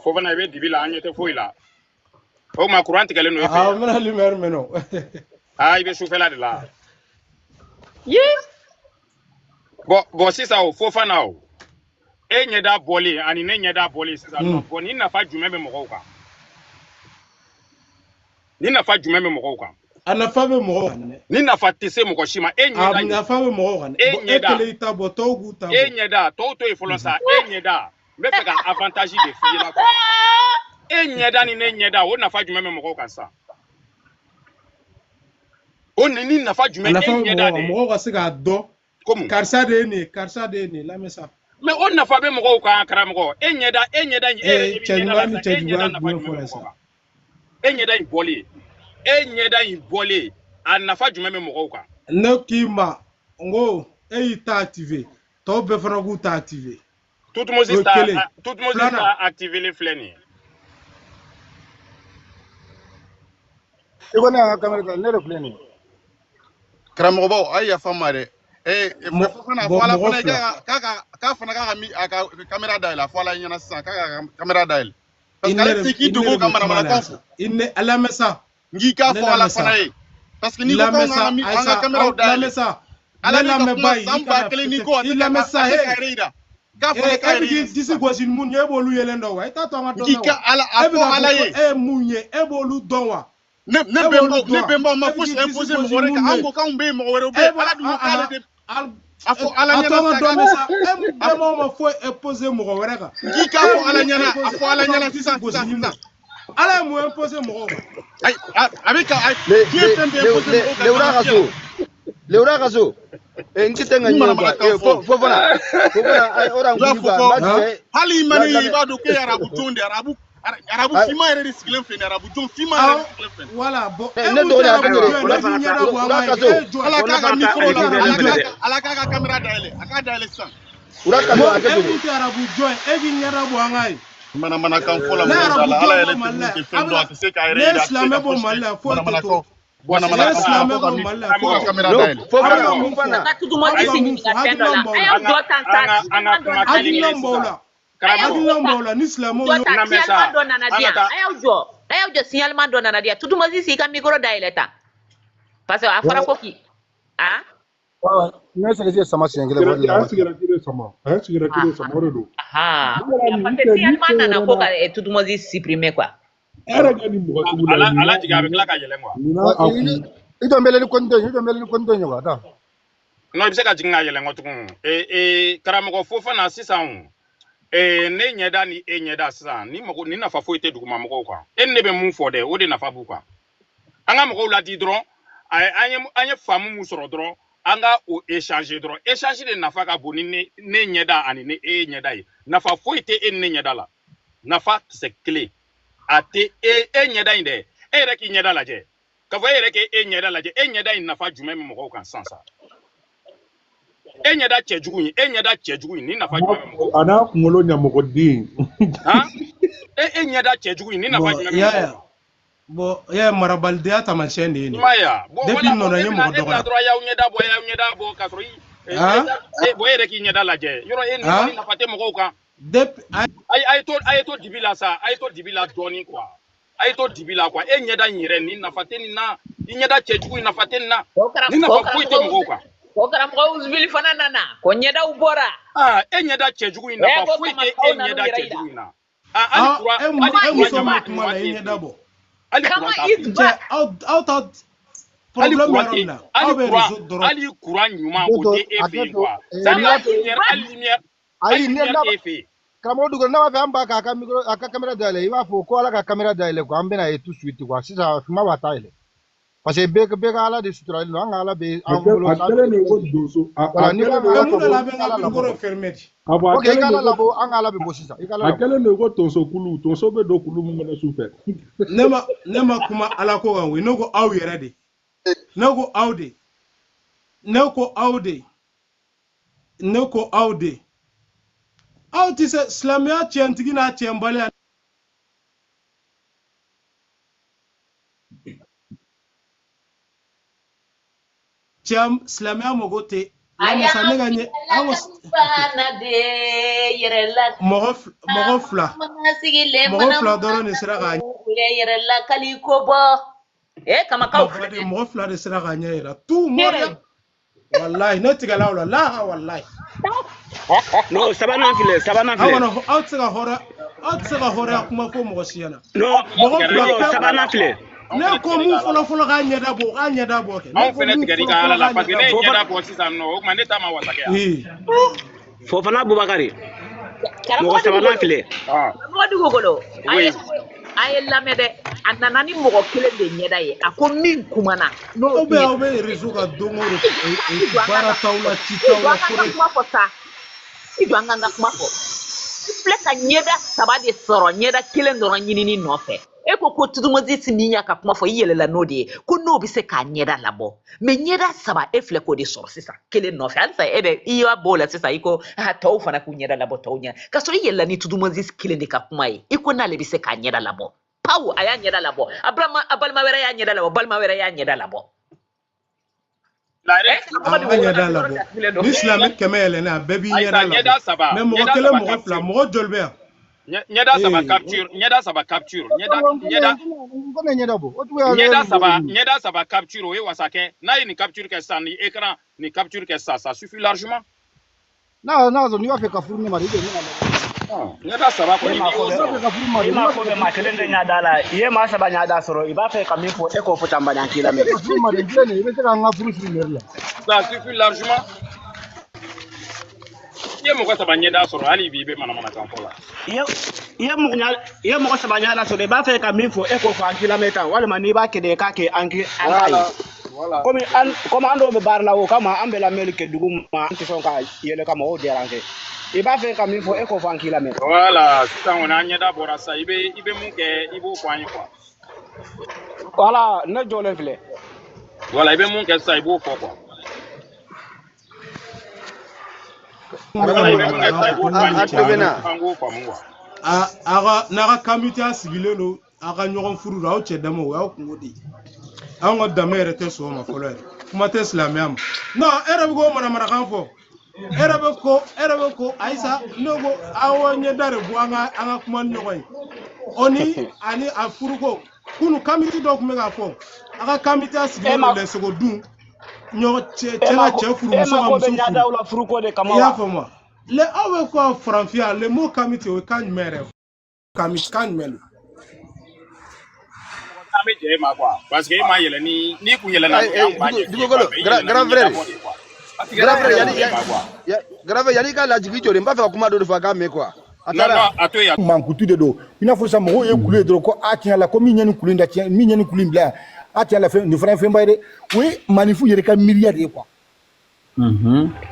Fofana, i bɛ dibi la, an ɲɛ tɛ foyi la. O tuma kuran tigɛlen don e fɛ Ah, yan? n bɛna lumière mɛnɛ o. Ah, i bɛ sufɛla de la. Ye. Bon, sisan o Fofana, o e ɲɛda bɔlen ani ne ɲɛda bɔlen sisan nɔ, bon, ni nafa jumɛn bɛ mɔgɔw kan? Ni nafa jumɛn bɛ mɔgɔw kan? A nafa bɛ mɔgɔw kan dɛ. Ni nafa tɛ se mɔgɔ si ma. E A ɲɛda in nafa bɛ mɔgɔw kan dɛ. E Bon, e ɲɛda kelen y'i ta bɔ, tɔw k'u ta e bɔ. ɲɛda tɔw to yen fɔlɔ sa. E ɲɛda, n bɛ fɛ ka avantage de f'i ɲɛna quoi. E ɲɛda ni ne ɲɛda, o nafa jumɛn bɛ mɔgɔw kan sisan? O ni nafa A jumɛn nafa e bɛ ɲɛda mɔgɔw kan, dɛ? mɔgɔw ka se k'a dɔn Komi karisa de ye nin ye, karisa de ye nin ye, lamɛn sa. Mais o nafa bɛ mɔgɔw kan, karamɔgɔ? E ɲɛda, e ɲɛda in, e yɛrɛ Ee, ɲɛ b'i ɲɛda cɛjuguya la ni sisan, e ɲɛda cɛjuguya nafa jumɛn jumɛn bɛ fɔra mɔgɔw sisan? kan? E ɲɛda in bɔlen, e ɲɛda in bɔlen, a nafa jumɛn bɛ mɔgɔw kan? Ne k'i ma, n ko e y'i ta activé, tɔw bɛɛ fana k'u ta activé. O Tutmosis ye ta kelen. Tutmosis Filanan, ta activé filɛ nin ye. I ko ne y'a ka caméra ta, ne de filɛ nin ye. Karamɔgɔbaw, a ye yafa n ma dɛ. mɔ Fofana, bɔn fɔ ala mɔgɔ fana ye fila. k'a fana k'a ka mi a ka caméra dayɛlɛ. A fɔ ala ɲɛna sisan k'a ka caméra dayɛlɛ, I parce que ne ale de tɛ se k'i i ne dogo de ka bɛ kuma la manamanakan yan fɔ. sa. I ne a lamɛn sa. N k'i k'a Ne fɔ ala lamɛn sa. fana ye, parce que n'i ko Lamɛn k'anw sa, ka mi an ka Ayisa, caméraw aw lamɛn dayɛlɛ, sa. ala Ne bɛ ka lamɛn kuma ba ye, i san ba kana kelen ni fɛtɛ kɔ, a i tɛ ka lamɛn a sa tɛ he. ka yɛrɛ yira k'a fana Ee, k'a e bɛ yɛrɛ k'i yira disi sisan. gosi ni mun ye, e b'olu yelen dɔn wa? E t'a to an ka N dɔ k'i mɛn ka wa? ala a E bɛ fɔ k'a fɔ ala ko ye. e ye mun ye, e b'olu dɔn wa? Ne ne E b'olu bɛnbaw dɔn ne wa? bɛnbaw ma E bɛ fosi k'i disi imposer gosi mɔgɔ wɛrɛ mun kan. An ye? ko k'anw bɛ yen, mɔgɔ wɛrɛw bɛ E yen, b'a ala dun ko k'ale de a fɔ ala a to ɲɛna an ka sisan dɔ k'a mɛn sa. E a bɛnbaw ma foyi imposer mɔgɔ wɛrɛ kan. n k'i k'a E ye fɔ ala mun ɲɛna, a imposer? fɔ E ala bɛ ka ɲɛna disi sisan gosi sisan ni mun sisan. ye? Ala ye mun imposer mɔgɔw kan? Ayi, a bɛ ka ayi Le diɲɛ le fɛn bɛɛ le imposer le mɔgɔw kan Lewura ka diɲɛnatigɛ la. so. Lewura ka so. N tɛ ka Ni ɲɛ quoi. manamanakan Fo fɔ Fofana. Fofana, ay ora i b'a nguli fɔ quoi. ko N b'a Han? tigɛ hali i ma la ne ye, i lamɛn. b'a dɔn k'e ye arabu jɔn de ye, arabu Ay finman yɛrɛ de sigilen filɛ nin ye, arabu jɔn finman yɛrɛ Awɔ, de sigilen filɛ nin ye. voilà, bon, e Ne mun tɛ dɔgɔnin a arabu kɛ de. jɔn ye, Ayiwa, ne olu k'i fana ta ɲɛda bɔ an Ura ka ka ye, so. e ye jɔn ye? Ala olu k'a ka fana ta micro E la tɛ activé arabu ala filɛ jɔn k'a ye. dɛ. ka ala k'a ka caméra dayɛlɛ, a k'a dayɛlɛ sisan. Ura ka so Bon, a kɛ e de. mun tɛ arabu jɔn ye, e k'i ɲɛda bɔ an ka ye. Manamanakan fɔ la Ne mɔgɔw da arabu la, ala jɔn yɛrɛ bɔ tɛ Mali mun la tɛ yan, a fɛn dɔn, bɛna a tɛ se k'a yɛrɛ ne ye yira, a tɛ se silamɛ ka bɔ fosi Mali kɛ. la yan, foyi tɛ to. Manamanakan Bon, Ne sisan ye manamanakan fɔ la silamɛ ko ka bɔ mi Mali la yan, ko foyi ka tɛ to. caméra No, dayɛlɛ. A bɛ Fofana, ka mun fɔ? Fofana. Ka A bɛ Tutumozisi ka mun fɔ? ɲininka fɛn dɔ Hakilina la. min b'aw A la. y'aw An ka jɔ tan sa, an ka an ka signalement dɔ kuma nana kelen di Hakilina yan. kelen min b'aw sisan la. A y'aw karamɔgɔ. Hakilina jɔ min tan, b'aw la ni silamɛw jɔ y'o tan, Lamɛn sa. signalement dɔ nana An di ka yan. taa. A y'aw jɔ, a y'aw jɔ, signalement dɔ nana di yan. Tutumozisi, i ka micro dayɛlɛ tan. Parce que a fɔra ko k'i ah Ne sɛgɛsɛ sama siɲɛ kelen fɔ de Sigɛrɛti la a ye waati. sigɛrɛti de sama, a ye sigɛrɛti de sama, o de don. Ah, Ne yɛrɛ parce nin que tɛ nin signalement tɛ nana yɛrɛ ko la. ka Tutumozisi supprimer quoi. E yɛrɛ ka nin mɔgɔ sugu la Ala nin ala na jigin, a bɛ nin tila na ka yɛlɛn quoi. nin na a kun. I jɔ n bɛlɛli kɔntɔ, i jɔ n bɛlɛli kɔntɔ ye quoi, taa. Non, i bɛ se ka jigin ka yɛlɛn kɔ tugun. Ee, karamɔgɔ Fofana, sisan o ne ɲɛda ni e ɲɛda sisan, ni mɔgɔ ni nafa foyi tɛ duguma mɔgɔw kan. E ni ne bɛ mun fɔ dɛ, o de nafa b'u kan. An ka mɔgɔw ladi dɔrɔn, an ye faamu mun sɔrɔ dɔrɔn, an ka o échanger dɔrɔn. Échange de nafa ka bon ni ne ɲɛda ani ni e ɲɛda ye. Nafa foyi tɛ e ni ne ɲɛda la. Nafa kisɛ kelen a tɛ e ɲɛda in dɛ. E yɛrɛ k'i ɲɛda lajɛ, k'a fɔ e yɛrɛ k'e ɲɛda lajɛ, e ɲɛda in nafa jumɛn bɛ mɔgɔw kan sisan sa? E ɲɛda cɛjugu in, e ɲɛda cɛjugu in, ni nafa jumɛn bɛ mɔgɔw A n'a kunkolo ɲamɔgɔden. kan? Han, e ɲɛda cɛjugu in, ni nafa Bon, jumɛn i bɛ y'a mɔgɔw ye. kan? Bon, i y'a ye, marabalidenya taamasiyɛn de ye I nin ye. m'a ye wa? Bon, Depuis voilà. n Bon, nana, e n ye bɛna mɔgɔ e bɛna dɔgɔya. dɔrɔn, a y'aw ɲɛda bɔ, a y'aw ɲɛda bɔ, k'a sɔrɔ i e Han? e bon, e yɛrɛ k'i ɲɛda lajɛ yɔrɔ, e Han? ni nafa tɛ mɔgɔw kan. Depuis a A ye to dibi la sa, a ye to dibi la dɔɔni quoi, a ye to dibi la quoi. E ɲɛda in yɛrɛ, ni nafa tɛ nin na. I ɲɛda cɛjugu in, nafa tɛ nin na. Ko karam Ni ko nafa foyi tɛ karamɔgɔ mɔgɔw kan. ko karamɔgɔ Uzbili fana nana ko ɲɛdaw bɔra. Aa, e ɲɛda cɛjugu in, Eh, nafa ko foyi tɛ kamasikaw e nan'u ɲɛda yɛrɛ yira. cɛjugu in na. Aa, hali aw kuran e hali Kama e kuran is muso min ɲama bɛ back. kuma ɲuman la, tɛ i e fɛ ɲɛda yen. bɔ. Hali Kama kuran t'a is fɛ yen. Cɛ, back. aw ta Hali problème bɛ kuran yɔrɔ tɛ min na, hali aw bɛ kuran réseau dɔrɔn. hali kuran ɲuman, Hakɛ o to, tɛ e fɛ hakɛ yen to. quoi. C'est à dire Kama hali N'i y'a to is lumière back. hali lumière hali ayi, ne lumière n'a t'e fɛ yen. Karamɔgɔ Dugukolo, n'a b'a fɛ an ba k'a ka micro, a ka caméra dayɛlɛ, i b'a fɔ ko ala ka caméra dayɛlɛ quoi, an bɛna ye tout de suite quoi. Sisan finma b'a ta yɛlɛ. Parce que bɛɛ ka ala de suturalen don, an ka ala bɛ A an bolo a sanfɛ kɛlen de. don ko donso a Voilà, a n'i ko kɛlen an don ka Mais ala mun ka de bɔ, la a i bɛ n ka ka ala labɔ micro quoi. fermé de? A fɔ a Ok, i kɛlen ka don ala ko labɔ, an ka ala bɛ bɔ sisan. I ka ala a labɔ. kɛlen don ko tonso kulu, tonso bɛ don kulu mun kɔnɔ su fɛ. Ne ma kuma ala ko kan koyi. Ne ko aw yɛrɛ de. Ne ko aw de. Ne ko aw de. Ne ko aw de. Aw tɛ se silamɛya tiɲɛtigi n'a tiɲɛbaliya. Tiɲɛ, silamɛya mago tɛ A Lamasa y'an ne ka ɲɛ an ko yɛrɛla de yɛrɛla mɔgɔ mɔgɔ fila mana sigilen mɔgɔ mana fila dɔrɔn de sera k'a u ye yɛrɛla kali ko bɔ. E kamakaw filɛ baden mɔgɔ fila de sera k'a ɲɛ yira tu moriya walayi ne tigɛla o la laha walayi. Non, sabanan filɛ, sabanan Aw filɛ. kana aw tɛ se ka hɔrɔnya, aw tɛ se ka hɔrɔnya kuma fɔ mɔgɔ si ɲɛna. Non, Mɔgɔ fila non, pe sabanan filɛ. Ne ko mun fɔlɔ fɔlɔ k'a ɲɛda bɔ, k'a ɲɛda bɔ kɛ. Ne Anw ko fɛnɛ mun tigɛr'i fɔlɔ ka fɔlɔ ala la k'a parce que ɲɛda ne ye bɔ. ɲɛda bɔ sisan nɔ, o tuma ne ta ma wasa kɛ yan. Ee. Fofana Bubakari. Karamɔgɔ Mɔgɔ sabanan Dugukolo. filɛ. Karamɔgɔ Dugukolo. A ye Oui. a ye lamɛn dɛ. A nana ni mɔgɔ kelen de ɲɛda ye. A ko min kumana n'o Aw bɛ ɲɛ. aw bɛ réseau kan don o don, I jɔ an baara ka t'aw la, ci i t'aw jɔ la, an ka fo kuma fɔ sa. I jɔ an ka kuma fɔ. I filɛ ka ɲɛda saba de sɔrɔ ɲɛda kelen dɔrɔn ɲinini nɔfɛ. E ko ko Tudumozisi min y'a ka kuma fɔ, i yɛlɛla n'o de ye ko n'o bɛ se k'a ɲɛda labɔ, mɛ ɲɛda saba e filɛ k'o de sɔrɔ sisan kelen nɔfɛ. Halisa e bɛ i y'a bɔ o la sisan, i ko ah tɔw fana k'u ɲɛda labɔ, tɔw ɲɛda, k'a sɔrɔ i yɛlɛla ni Tudumozisi kelen de ka kuma ye. I ko n'ale bɛ se k'a ɲɛda labɔ, pawu a y'a ɲɛda labɔ, a balima, a balima wɛrɛ y'a ɲɛda labɔ, balima wɛrɛ y'a ɲɛda labɔ. La Ɛ yɛrɛ karamɔgɔ A Dugukolo ɲɛda ka yɔrɔ labɔ. datugulen don. Ni silamɛ 100 yɛlɛnna, a bɛɛ b'i Ayisa ɲɛda labɔ. ɲɛda saba, Mɛ mɔgɔ ɲɛda kelen saba mɔgɔ fila capture. mɔgɔ joli bɛ yan? Ɲɛda saba Ee. capture, ɲɛda saba capture, ɲɛda ɲɛda N ko ne ɲɛda bɔ o cogoya ɲɛda saba, ɲɛda saba capture, o ye wasa kɛ. N'a ye nin capture kɛ sisan, ni écran nin capture kɛ sisan, ça suffit largement. N'a sɔrɔ n'i b'a fɛ ka furu ne ma de, i bɛ ne ma. Ɲɛda saba E kɔni m'a n'i fɔ y'o bɛ N'i b'a sɔrɔ. fɛ ka furu ma e de, n'i m'a b'a fɔ fɛ bɛ ka maa furu kelen de ɲɛ da la. I ye maa saba ɲɛ da sɔrɔ. I b'a fɛ ka min fɔ, e k'o fɔ tan bani an k'i n'i b'a lamɛn. fɛ ka furu ma de, n filɛ nin ye, i bɛ se ka n ka furu siri mairie la. Ça suffit largement. I ye mɔgɔ saba ɲɛda sɔrɔ, hali bi i bɛ manamanakan fɔ la. I ye mɔgɔ ɲa i ye mɔgɔ saba ɲɛ da sɔrɔ, i b'a fɛ ka min fɔ, e k'o fɔ an k'i lamɛn tan, walima n'i b'a kɛ de, i k'a kɛ an k'i an k'a ye. Voilà, voilà. Komi an dɔw bɛ baara la, o kama an bɛ lamɛnni kɛ dugu ma, an tɛ sɔn ka yɛlɛ ka mɔgɔw déranger. I b'a fɛ ka min fɔ, e k'o fɔ an k'i lamɛn. Voilà, sisan kɔni an ɲɛda bɔra sisan, i bɛ mun kɛ, i b'o fɔ an ye quoi. Voilà, ne jɔlen filɛ. Voilà, i bɛ mun kɛ sisan, i b'o fɔ quoi. Voilà, i Karamɔgɔ bɛ mun kɛ sisan, i b'o fɔ an a ye tulo quoi. bɛ n na. An k'o faamu quoi. A a ka n'a ka kamiteya sigilen don, a ka ɲɔgɔn furu don, aw cɛ dama o y'aw kungo de ye. Anw ka danbe yɛrɛ tɛ sɔn o ma fɔlɔ yɛrɛ. Kuma tɛ silamɛya ma. Non, e yɛrɛ bɛ k'o manamanakan fɔ. E yɛrɛ bɛ ko, e yɛrɛ bɛ ko ayisa, ne ko awɔ ɲɛda de bɔ an ka kuma ni ɲɔgɔn ye. O ni ani a furuko kunu kamiti dɔ tun bɛ k'a fɔ a ka kamiteya E sigilen ma don lɛsogo dun ɲɔgɔn cɛ e cɛ ma ka ko cɛ furu, e muso ma ka ko bɛ muso furu. ɲɛdaw la furuko de kama I y'a wa? faamu wa? Le aw bɛ ko faranfiya le mot kamite, o ye kan jumɛn yɛrɛ ye? Kami kan jumɛn don? An bɛ jɛ e ma quoi, parce que e ma yɛlɛ ni n'i kun yɛlɛnna n'o ye, an kun b'a ɲɛf'i ye quoi, Dugukolo mais i grand yɛlɛnna grand ni ɲɛda frère bɔ de ye quoi. Grand frère An yanni bɛ jɛ e ma quoi. grand frère yanni i ka lajigin jɔ de, n b'a fɛ ka kuma dɔ de fɔ a k'a mɛn quoi. A Non taara. non, a to yen. Mankutu de don, i n'a fɔ sisan mɔgɔw ye kulu ye dɔrɔn ko a tiɲɛ la ko min ye nin kulu in da tiɲɛ, min ye nin kulu in bila yan, a tiɲɛ la fɛn nin fana ye fɛnba ye dɛ, o ye maninfin yɛrɛ ka miiriya de ye quoi.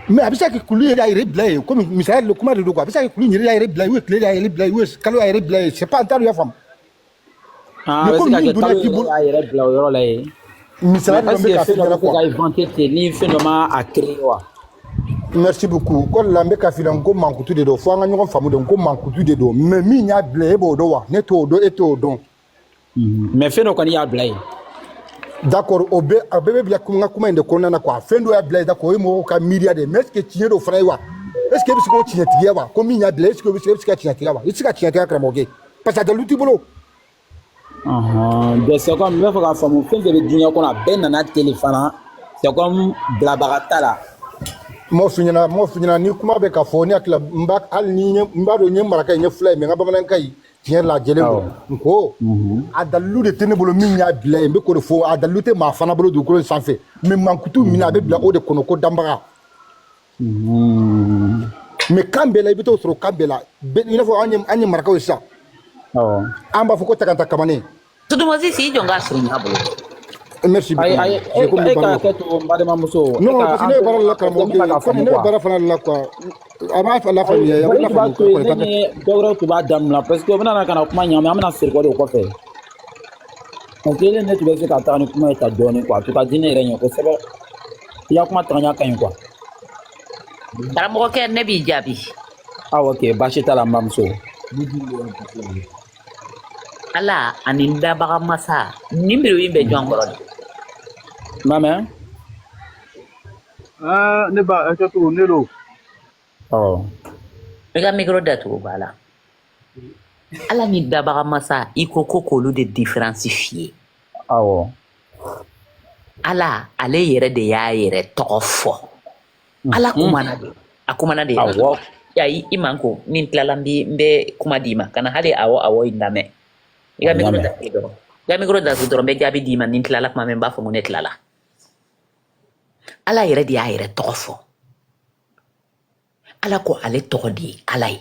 Mais a bɛ se ka kɛ kulu yɛrɛ y'a yɛrɛ bila yen, komi misaliya de kuma de don quoi, a bɛ se ka kɛ kulu in yɛrɛ y'a yɛrɛ bila yen, ou tile y'a yɛrɛ bila yen, ou kalo y'a yɛrɛ bila yen, c'est pas n t'a dɔn, i y'a faamu. Ah, a Mais bɛ se komi ka min kɛ kalo donna k'i yɛrɛ bolo y'a yɛrɛ bila o yɔrɔ la yen. Misaliya Mais de don, est n ce bɛ que k'a fɛn f'i dɔ ɲɛna bɛ se quoi. ka inventer ten ni fɛn dɔ ma a créer wa? Merci beaucoup. Ko la n bɛ ka f'i ɲɛna ko mankutu de don, fo an ka ɲɔgɔn faamu de, ko mankutu de don, mais min y'a bila, e b'o dɔn wa? Ne t'o dɔn, e t'o dɔn. Mais fɛn dɔ kɔni y'a bila yen. D'accord, o bɛɛ a bɛɛ bɛ bila n ka kuma in de kɔnɔna na quoi. Fɛn dɔ y'a bila yen, d'accord, o ye mɔgɔw ka miiriya de ye, mais est ce que tiɲɛ dɔ fana ye wa? Est ce que e bɛ se k'o tiɲɛtigiya wa? Ko min y'a bila, est ce que e bɛ se ka tiɲɛtigiya wa? I tɛ se ka tiɲɛtigiya, karamɔgɔkɛ, parce que a dalilu t'i bolo. Ɔhɔn, donc c'est comme n bɛ fɛ k'a faamu, fɛn fɛn bɛ diɲɛ kɔnɔ, a bɛɛ nana ten de fana, c'est comme bilabaga t'a la. M'o f'i ɲɛna, m'o f'i ɲɛna, ni kuma bɛ ka fɔ ne hakili la, n b'a hali ni n b'a dɔn n ye maraka ye, n ye fila ye, mais n ka bamanankan in tiɲɛ yɛrɛ la a jɛlen don. N ko a dalilu de tɛ ne bolo min y'a bila yen, n bɛ k'o de fɔ, a dalilu tɛ maa fana bolo dugukolo in sanfɛ, mais mankutu min a bɛ bila o de kɔnɔ ko danbaga. Mais kan bɛɛ la, i bɛ t'o sɔrɔ kan bɛɛ la, i n'a fɔ an ye marakaw ye sisan, an b'a fɔ ko takanta kamanen. Tudumosi si jɔ n ka surunya bolo. Merci Ayi beaucoup. ayi, J'ai e comme e ne ka baara hakɛ to n balimamuso, e non ka parce que an ne to bɛ baara la parce que ne karamɔgɔkɛ b'a ka kɔni faamu ne bɛ quoi. baara fana la quoi, a b'a Ayi, lafaamuya, a bɛ bari tun b'a lafaamu to yen kɔni ne t'an ni dɔ wɛrɛw tun b'a daminɛ parce que u bɛna na ka na kuma ɲagami, an bɛna siri kɔ de o kɔfɛ. Parce que ne tun bɛ se ka taga ni kuma ye ta dɔɔnin quoi, a tun ka di ne yɛrɛ ɲɛ kosɛbɛ. I ka kuma tagaɲa ka ɲi quoi. Karamɔgɔkɛ, ne b'i jaabi. Awɔ, ok, baasi t'a la n bamuso. Ala ani n dabaga masa nin biri in bɛ jɔn kɔrɔ de? N b'a mɛn. Ah, ne ba hakɛ to ne don. Awɔ. I ka micro datugu ba la. Ala ni dabaga masa i ko ko k'olu de différence f'i ye. Awɔ. Ala ale yɛrɛ de y'a yɛrɛ tɔgɔ fɔ. Ala kumana de. A kumana de. Awɔ. Ayi i man ko ni n tilala n bɛ kuma d'i ma kana hali awɔ awɔ in lamɛn. I ka A y'a micro mɛn. datugu dɔrɔn. I ka micro datugu dɔrɔn n bɛ jaabi d'i ma ni n tilala kuma min n b'a fɔ ko ne tilala. Ala yɛrɛ de y'a yɛrɛ tɔgɔ fɔ. Ala ko ale tɔgɔ de ye Ala ye.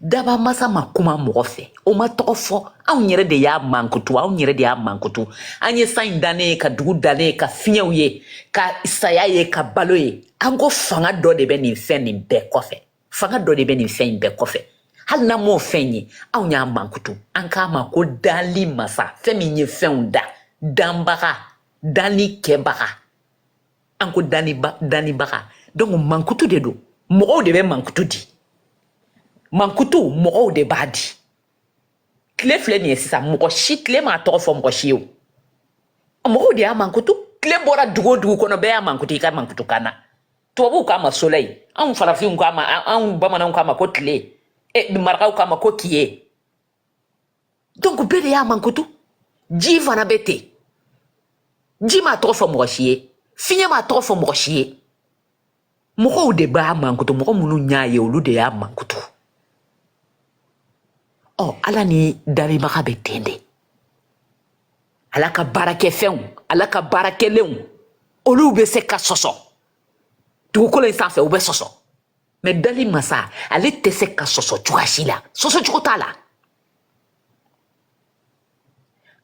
Daba masa ma kuma mɔgɔ fɛ o ma tɔgɔ fɔ anw yɛrɛ de y'a mankutu anw yɛrɛ de y'a mankutu an ye san in dannen ye ka dugu dannen ye ka fiɲɛw ye ka saya ye ka balo ye an ko fanga dɔ de bɛ nin fɛn nin bɛɛ kɔfɛ fanga dɔ de bɛ nin fɛn in bɛɛ kɔfɛ hali n'an m'o fɛn ye anw y'a mankutu an k'a ma ko dali masa fɛn min ye fɛnw da danbaga danni kɛbaga an ko dannibaga donc mankutu de don mɔgɔw de bɛ mankutu di mankutu mɔgɔw de b'a di tile filɛ nin ye sisan mɔgɔ si tile m'a tɔgɔ fɔ mɔgɔ si ye o mɔgɔw de y'a mankutu tile bɔra dugu o dugu kɔnɔ bɛɛ y'a mankutu i ka mankutu kan na tubabuw k'a ma soleil anw farafinw k'a ma anw bamananw k'a ma ko tile e marakaw k'a ma ko kiye donc bɛɛ de y'a mankutu ji fana bɛ ten ji m'a tɔgɔ fɔ mɔgɔ si ye fiɲɛ m'a tɔgɔ fɔ mɔgɔ si ye mɔgɔw de b'a mankutu mɔgɔ minnu y'a ye olu de y'a mankutu ɔ ala ni dalibaga bɛ ten de ala ka baarakɛfɛnw ala ka baarakɛlenw olu bɛ se ka sɔsɔ dugukolo in sanfɛ u bɛ sɔsɔ mɛ dali masa ale tɛ se ka sɔsɔ cogoya si la sɔsɔ cogo t'a la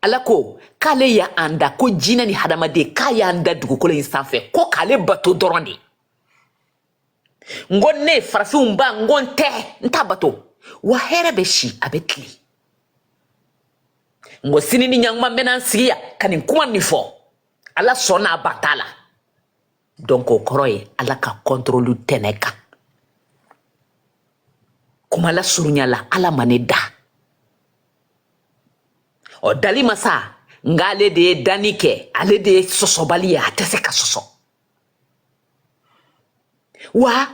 ala ko k'ale y'an da ko jinɛ ni hadamaden k'a y'an da dugukolo in sanfɛ ko k'ale bato dɔrɔn de n ko ne farafinw ba n ko n tɛ n t'a bato wa hɛrɛ bɛ si a bɛ tile n ko sini ni ɲankuma n bɛna n sigi yan ka nin kuma nin fɔ ala sɔnna a ba t'a la donc o kɔrɔ ye ala ka kɔntorolu tɛ ne kan kuma lasurunya la ala ma ne da ɔ dali masa nka ale de ye danni kɛ ale de ye sɔsɔbali ye a tɛ se ka sɔsɔ wa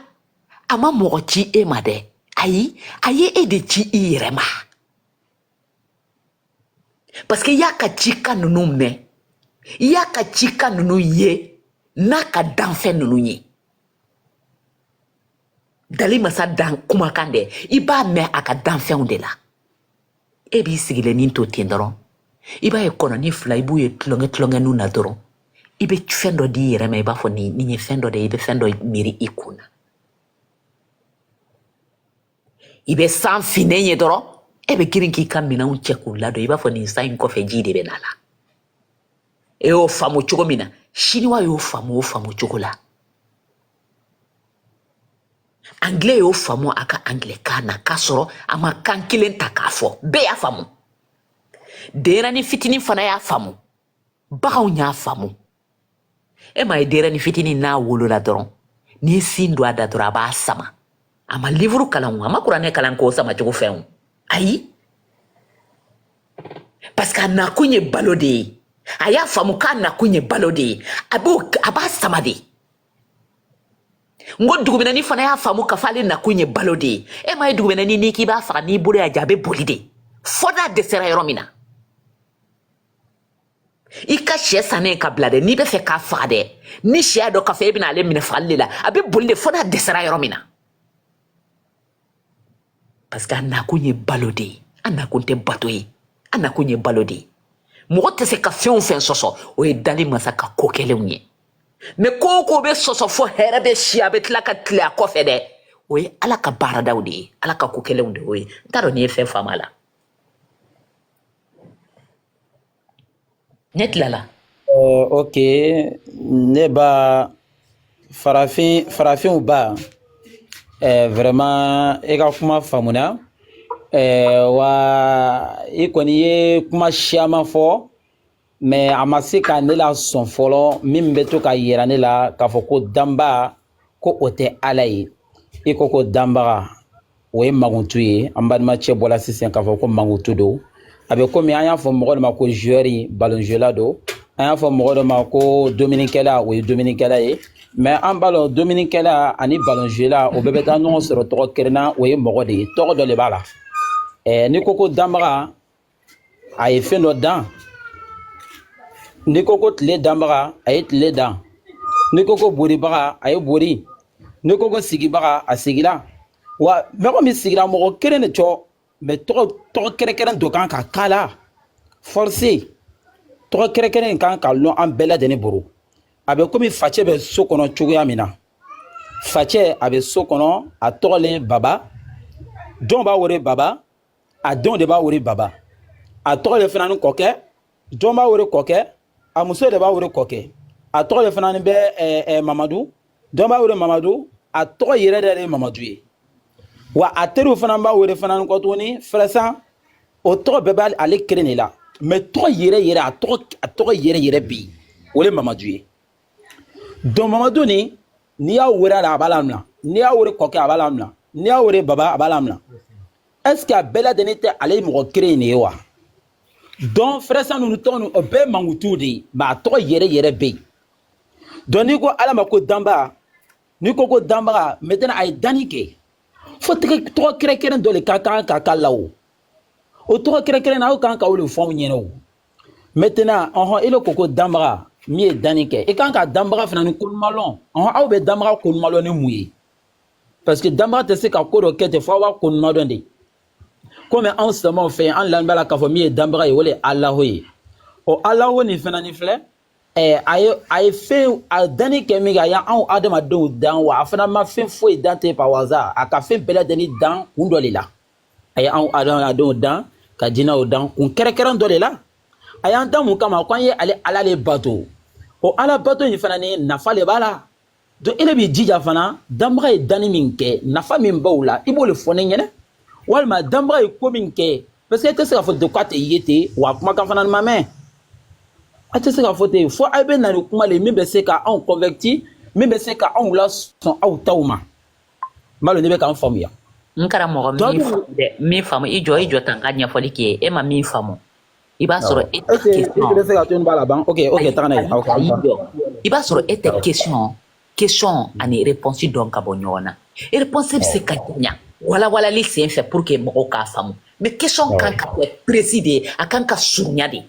a ma mɔgɔ ci e ma dɛ ayi a ye e de ci i yɛrɛ ma parce que i y'a ka cikan ninnu mɛn i y'a ka cikan ninnu ye n'a ka danfɛn ninnu ye dali masa dan kumakan dɛ i b'a mɛn a ka danfɛnw de la e b'i sigilennin to ten dɔrɔn i b'a ye kɔnɔni fila i b'u ye tulonkɛ tulonkɛninw na dɔrɔn i bɛ fɛn dɔ d'i yɛrɛ ma i b'a fɔ nin ye fɛn dɔ de ye i bɛ fɛn dɔ miiri i kun na i bɛ san finnen ye dɔrɔn e bɛ girin k'i ka minɛnw cɛ k'u ladon i b'a fɔ nin san in kɔfɛ ji de bɛ na la e y'o faamu cogo min na siniwa y'o faamu o faamu cogo la anglais y'o faamu a ka anglais kan na k'a sɔrɔ a ma kan kelen ta k'a fɔ bɛɛ y'a faamu denyɛrɛnin fitinin fana y'a faamu baganw y'a faamu e m'a ye denyɛrɛnin fitinin n'a wolola dɔrɔn n'i ye sin don a da dɔrɔn a b'a sama a ma livuru kalan o a ma kuranɛ kalan k'o sama cogo fɛn o ayi parce que a nakun ye balo de ye a y'a faamu k'a nakun ye balo de ye a b'a sama de n ko dugumɛnɛni fana y'a faamu k'a fɔ ale nakun ye balo de ye e m'a ye dugumɛnɛni n'i k'i b'a faga n'i bolo y'a ja a bɛ boli de fo n'a dɛsɛra yɔrɔ min na i ka sɛ sannen ka bila dɛ n'i bɛ fɛ k'a faga dɛ ni sɛ y'a dɔn k'a fɔ e bɛna ale minɛ fagali de la a bɛ boli de fo n'a dɛsɛra yɔrɔ min na parce que a nakun ye balo de ye a nakun tɛ bato ye a nakun ye balo de ye mɔgɔ tɛ se ka fɛn o fɛn sɔsɔ o ye dali masa ka ko kɛlenw ye mɛ ko o ko bɛ sɔsɔ fo hɛrɛ bɛ si a bɛ tila ka tile a kɔfɛ dɛ o ye ala ka baaradaw de ye ala ka ko kɛlenw de y'o ye n t'a dɔn n'i ye fɛn faamu a la ne tilala. Ok ne ba farafinw ba vraiment e ka kuma faamuna wa i kɔni ye kuma siyaman fɔ mais a ma se ka ne la sɔn fɔlɔ min bɛ to ka yira ne la k'a fɔ ko danba ko o tɛ ala ye i ko ko danbaga o ye mankutu ye an balimacɛ bɔla sisan k'a fɔ ko mankutu don a bɛ komi an y'a fɔ mɔgɔ de ma ko joueur ballon joueur don An y'a fɔ mɔgɔ dɔ ma ko dominikɛla, o ye dominikɛla ye, mais an b'a lɔn dominikɛla ani balonjela, o bɛɛ bɛ taa ɲɔgɔn sɔrɔ tɔgɔ kelen na, o ye mɔgɔ de ye, tɔgɔ dɔ de b'a la. N'i ko ko danbaga, a ye fɛn dɔ dan. N'i ko ko tile danbaga, a ye tile dan. N'i ko ko boribaga, a ye bori. N'i ko ko sigibaga, a sigira. Wa mɔgɔ min sigira, mɔgɔ kelen de cɔ, mais tɔgɔ kɛrɛnkɛrɛn dɔ kan ka k'a la, forcé tɔgɔ kɛrɛnkɛrɛn in kan ka lɔn an bɛɛ lajɛlen bolo. A bɛ komi facɛ bɛ so kɔnɔ cogoya min na, facɛ a bɛ so kɔnɔ, a tɔgɔ le baba, jɔn b'a wele baba, a denw de b'a wele baba, a tɔgɔ le fana ni kɔkɛ, jɔn b'a wele kɔkɛ, a muso de b'a wele kɔkɛ, a tɔgɔ le fana ni bɛ mamadu, jɔn b'a wele mamadu, a tɔgɔ yɛrɛ de ye mamadu ye. Wa a teriw fana b'a wele fana ni kɔ tuguni fɛrɛsan, o tɔgɔ bɛɛ b'ale ale kelen de la, mais tɔgɔ yɛrɛ yɛrɛ, a tɔgɔ yɛrɛ yɛrɛ bɛ yen, o le mamadu ye. Donc mamadu ni, n'i y'a wele a la, a b'a lamina. N'i y'a wele kɔkɛ, a b'a lamina. N'i y'a wele baba, a b'a lamina. Est ce que a bɛɛ lajɛlen tɛ ale mɔgɔ kelen in de ye wa? Donc fɛrɛsan ninnu tɔgɔ ninnu, o bɛɛ ye mankutuw de ye, mais a tɔgɔ yɛrɛ yɛrɛ bɛ yen. Donc n'i ko ala ma ko danbaga, n'i ko ko danbaga, maintenant a ye danni kɛ, fo tɛgɛ tɔgɔ kɛrɛnkɛrɛn dɔ de ka kan ka k'a la. O tɔgɔ kɛrɛnkɛrɛn na, aw kan ka o de fɔ anw ɲɛna. O maintenant, ɔhɔn, e le ko ko danbaga min ye danni kɛ, i kan ka danbaga fana ni koɲuman. Ɔhɔn, aw bɛ danbaga koɲuman ni mun ye? Parce que danbaga tɛ se ka ko dɔ kɛ ten fo aw b'a koɲuman dɔn de. Komi anw silamɛw fɛ yen, an lani b'a la k'a fɔ min ye danbaga ye, o de ye alahu ye. O alahu nin fana ni filɛ, a ye fɛn a danni kɛ min kɛ, a y'anw adamadenw dan. Wa a fana ma fɛn foyi dan ten par hasard, a ka fɛn bɛɛ lajɛlen dan kun dɔ de la. A ye anw adamadenw dan ka jinɛw dan kun kɛrɛnkɛrɛn dɔ de la. A y'an dan mun kama? Ko an ye ale ala de bato. O ala bato in fana ni nafa de b'a la. Donc e de b'i jija fana, danbaga ye danni min kɛ, nafa min b'o la, i b'o de fɔ ne ɲɛna, walima danbaga ye ko min kɛ, parce que e tɛ se k'a fɔ ten k'a tɛ ye ten. Wa kumakan fana ma mɛn, a tɛ se k'a fɔ ten, fo aw bɛ na ni kuma le min bɛ se ka anw converti, min bɛ se ka anw lasɔn aw taw ma. N b'a dɔn ne bɛ k'an faamuya. N karamɔgɔ, Donc min faamu dɛ, min faamu, i jɔ, i jɔ tan, ka ɲɛfɔli k'i ye. E ma min faamu, i b'a sɔrɔ e est tɛ ce que question i bɛ se ka to nin b'a la ban? Ok, Ayi, taga n'a ye. ayi, Ok, an ayi, ba jɔ, i b'a sɔrɔ e tɛ question ani réponse dɔn ka bɔ ɲɔgɔn na. Réponse bɛ se ka janya walawalali sen fɛ pour que mɔgɔw k'a faamu, mais question kan ka kɛ précis de ye, a kan ka surunya de.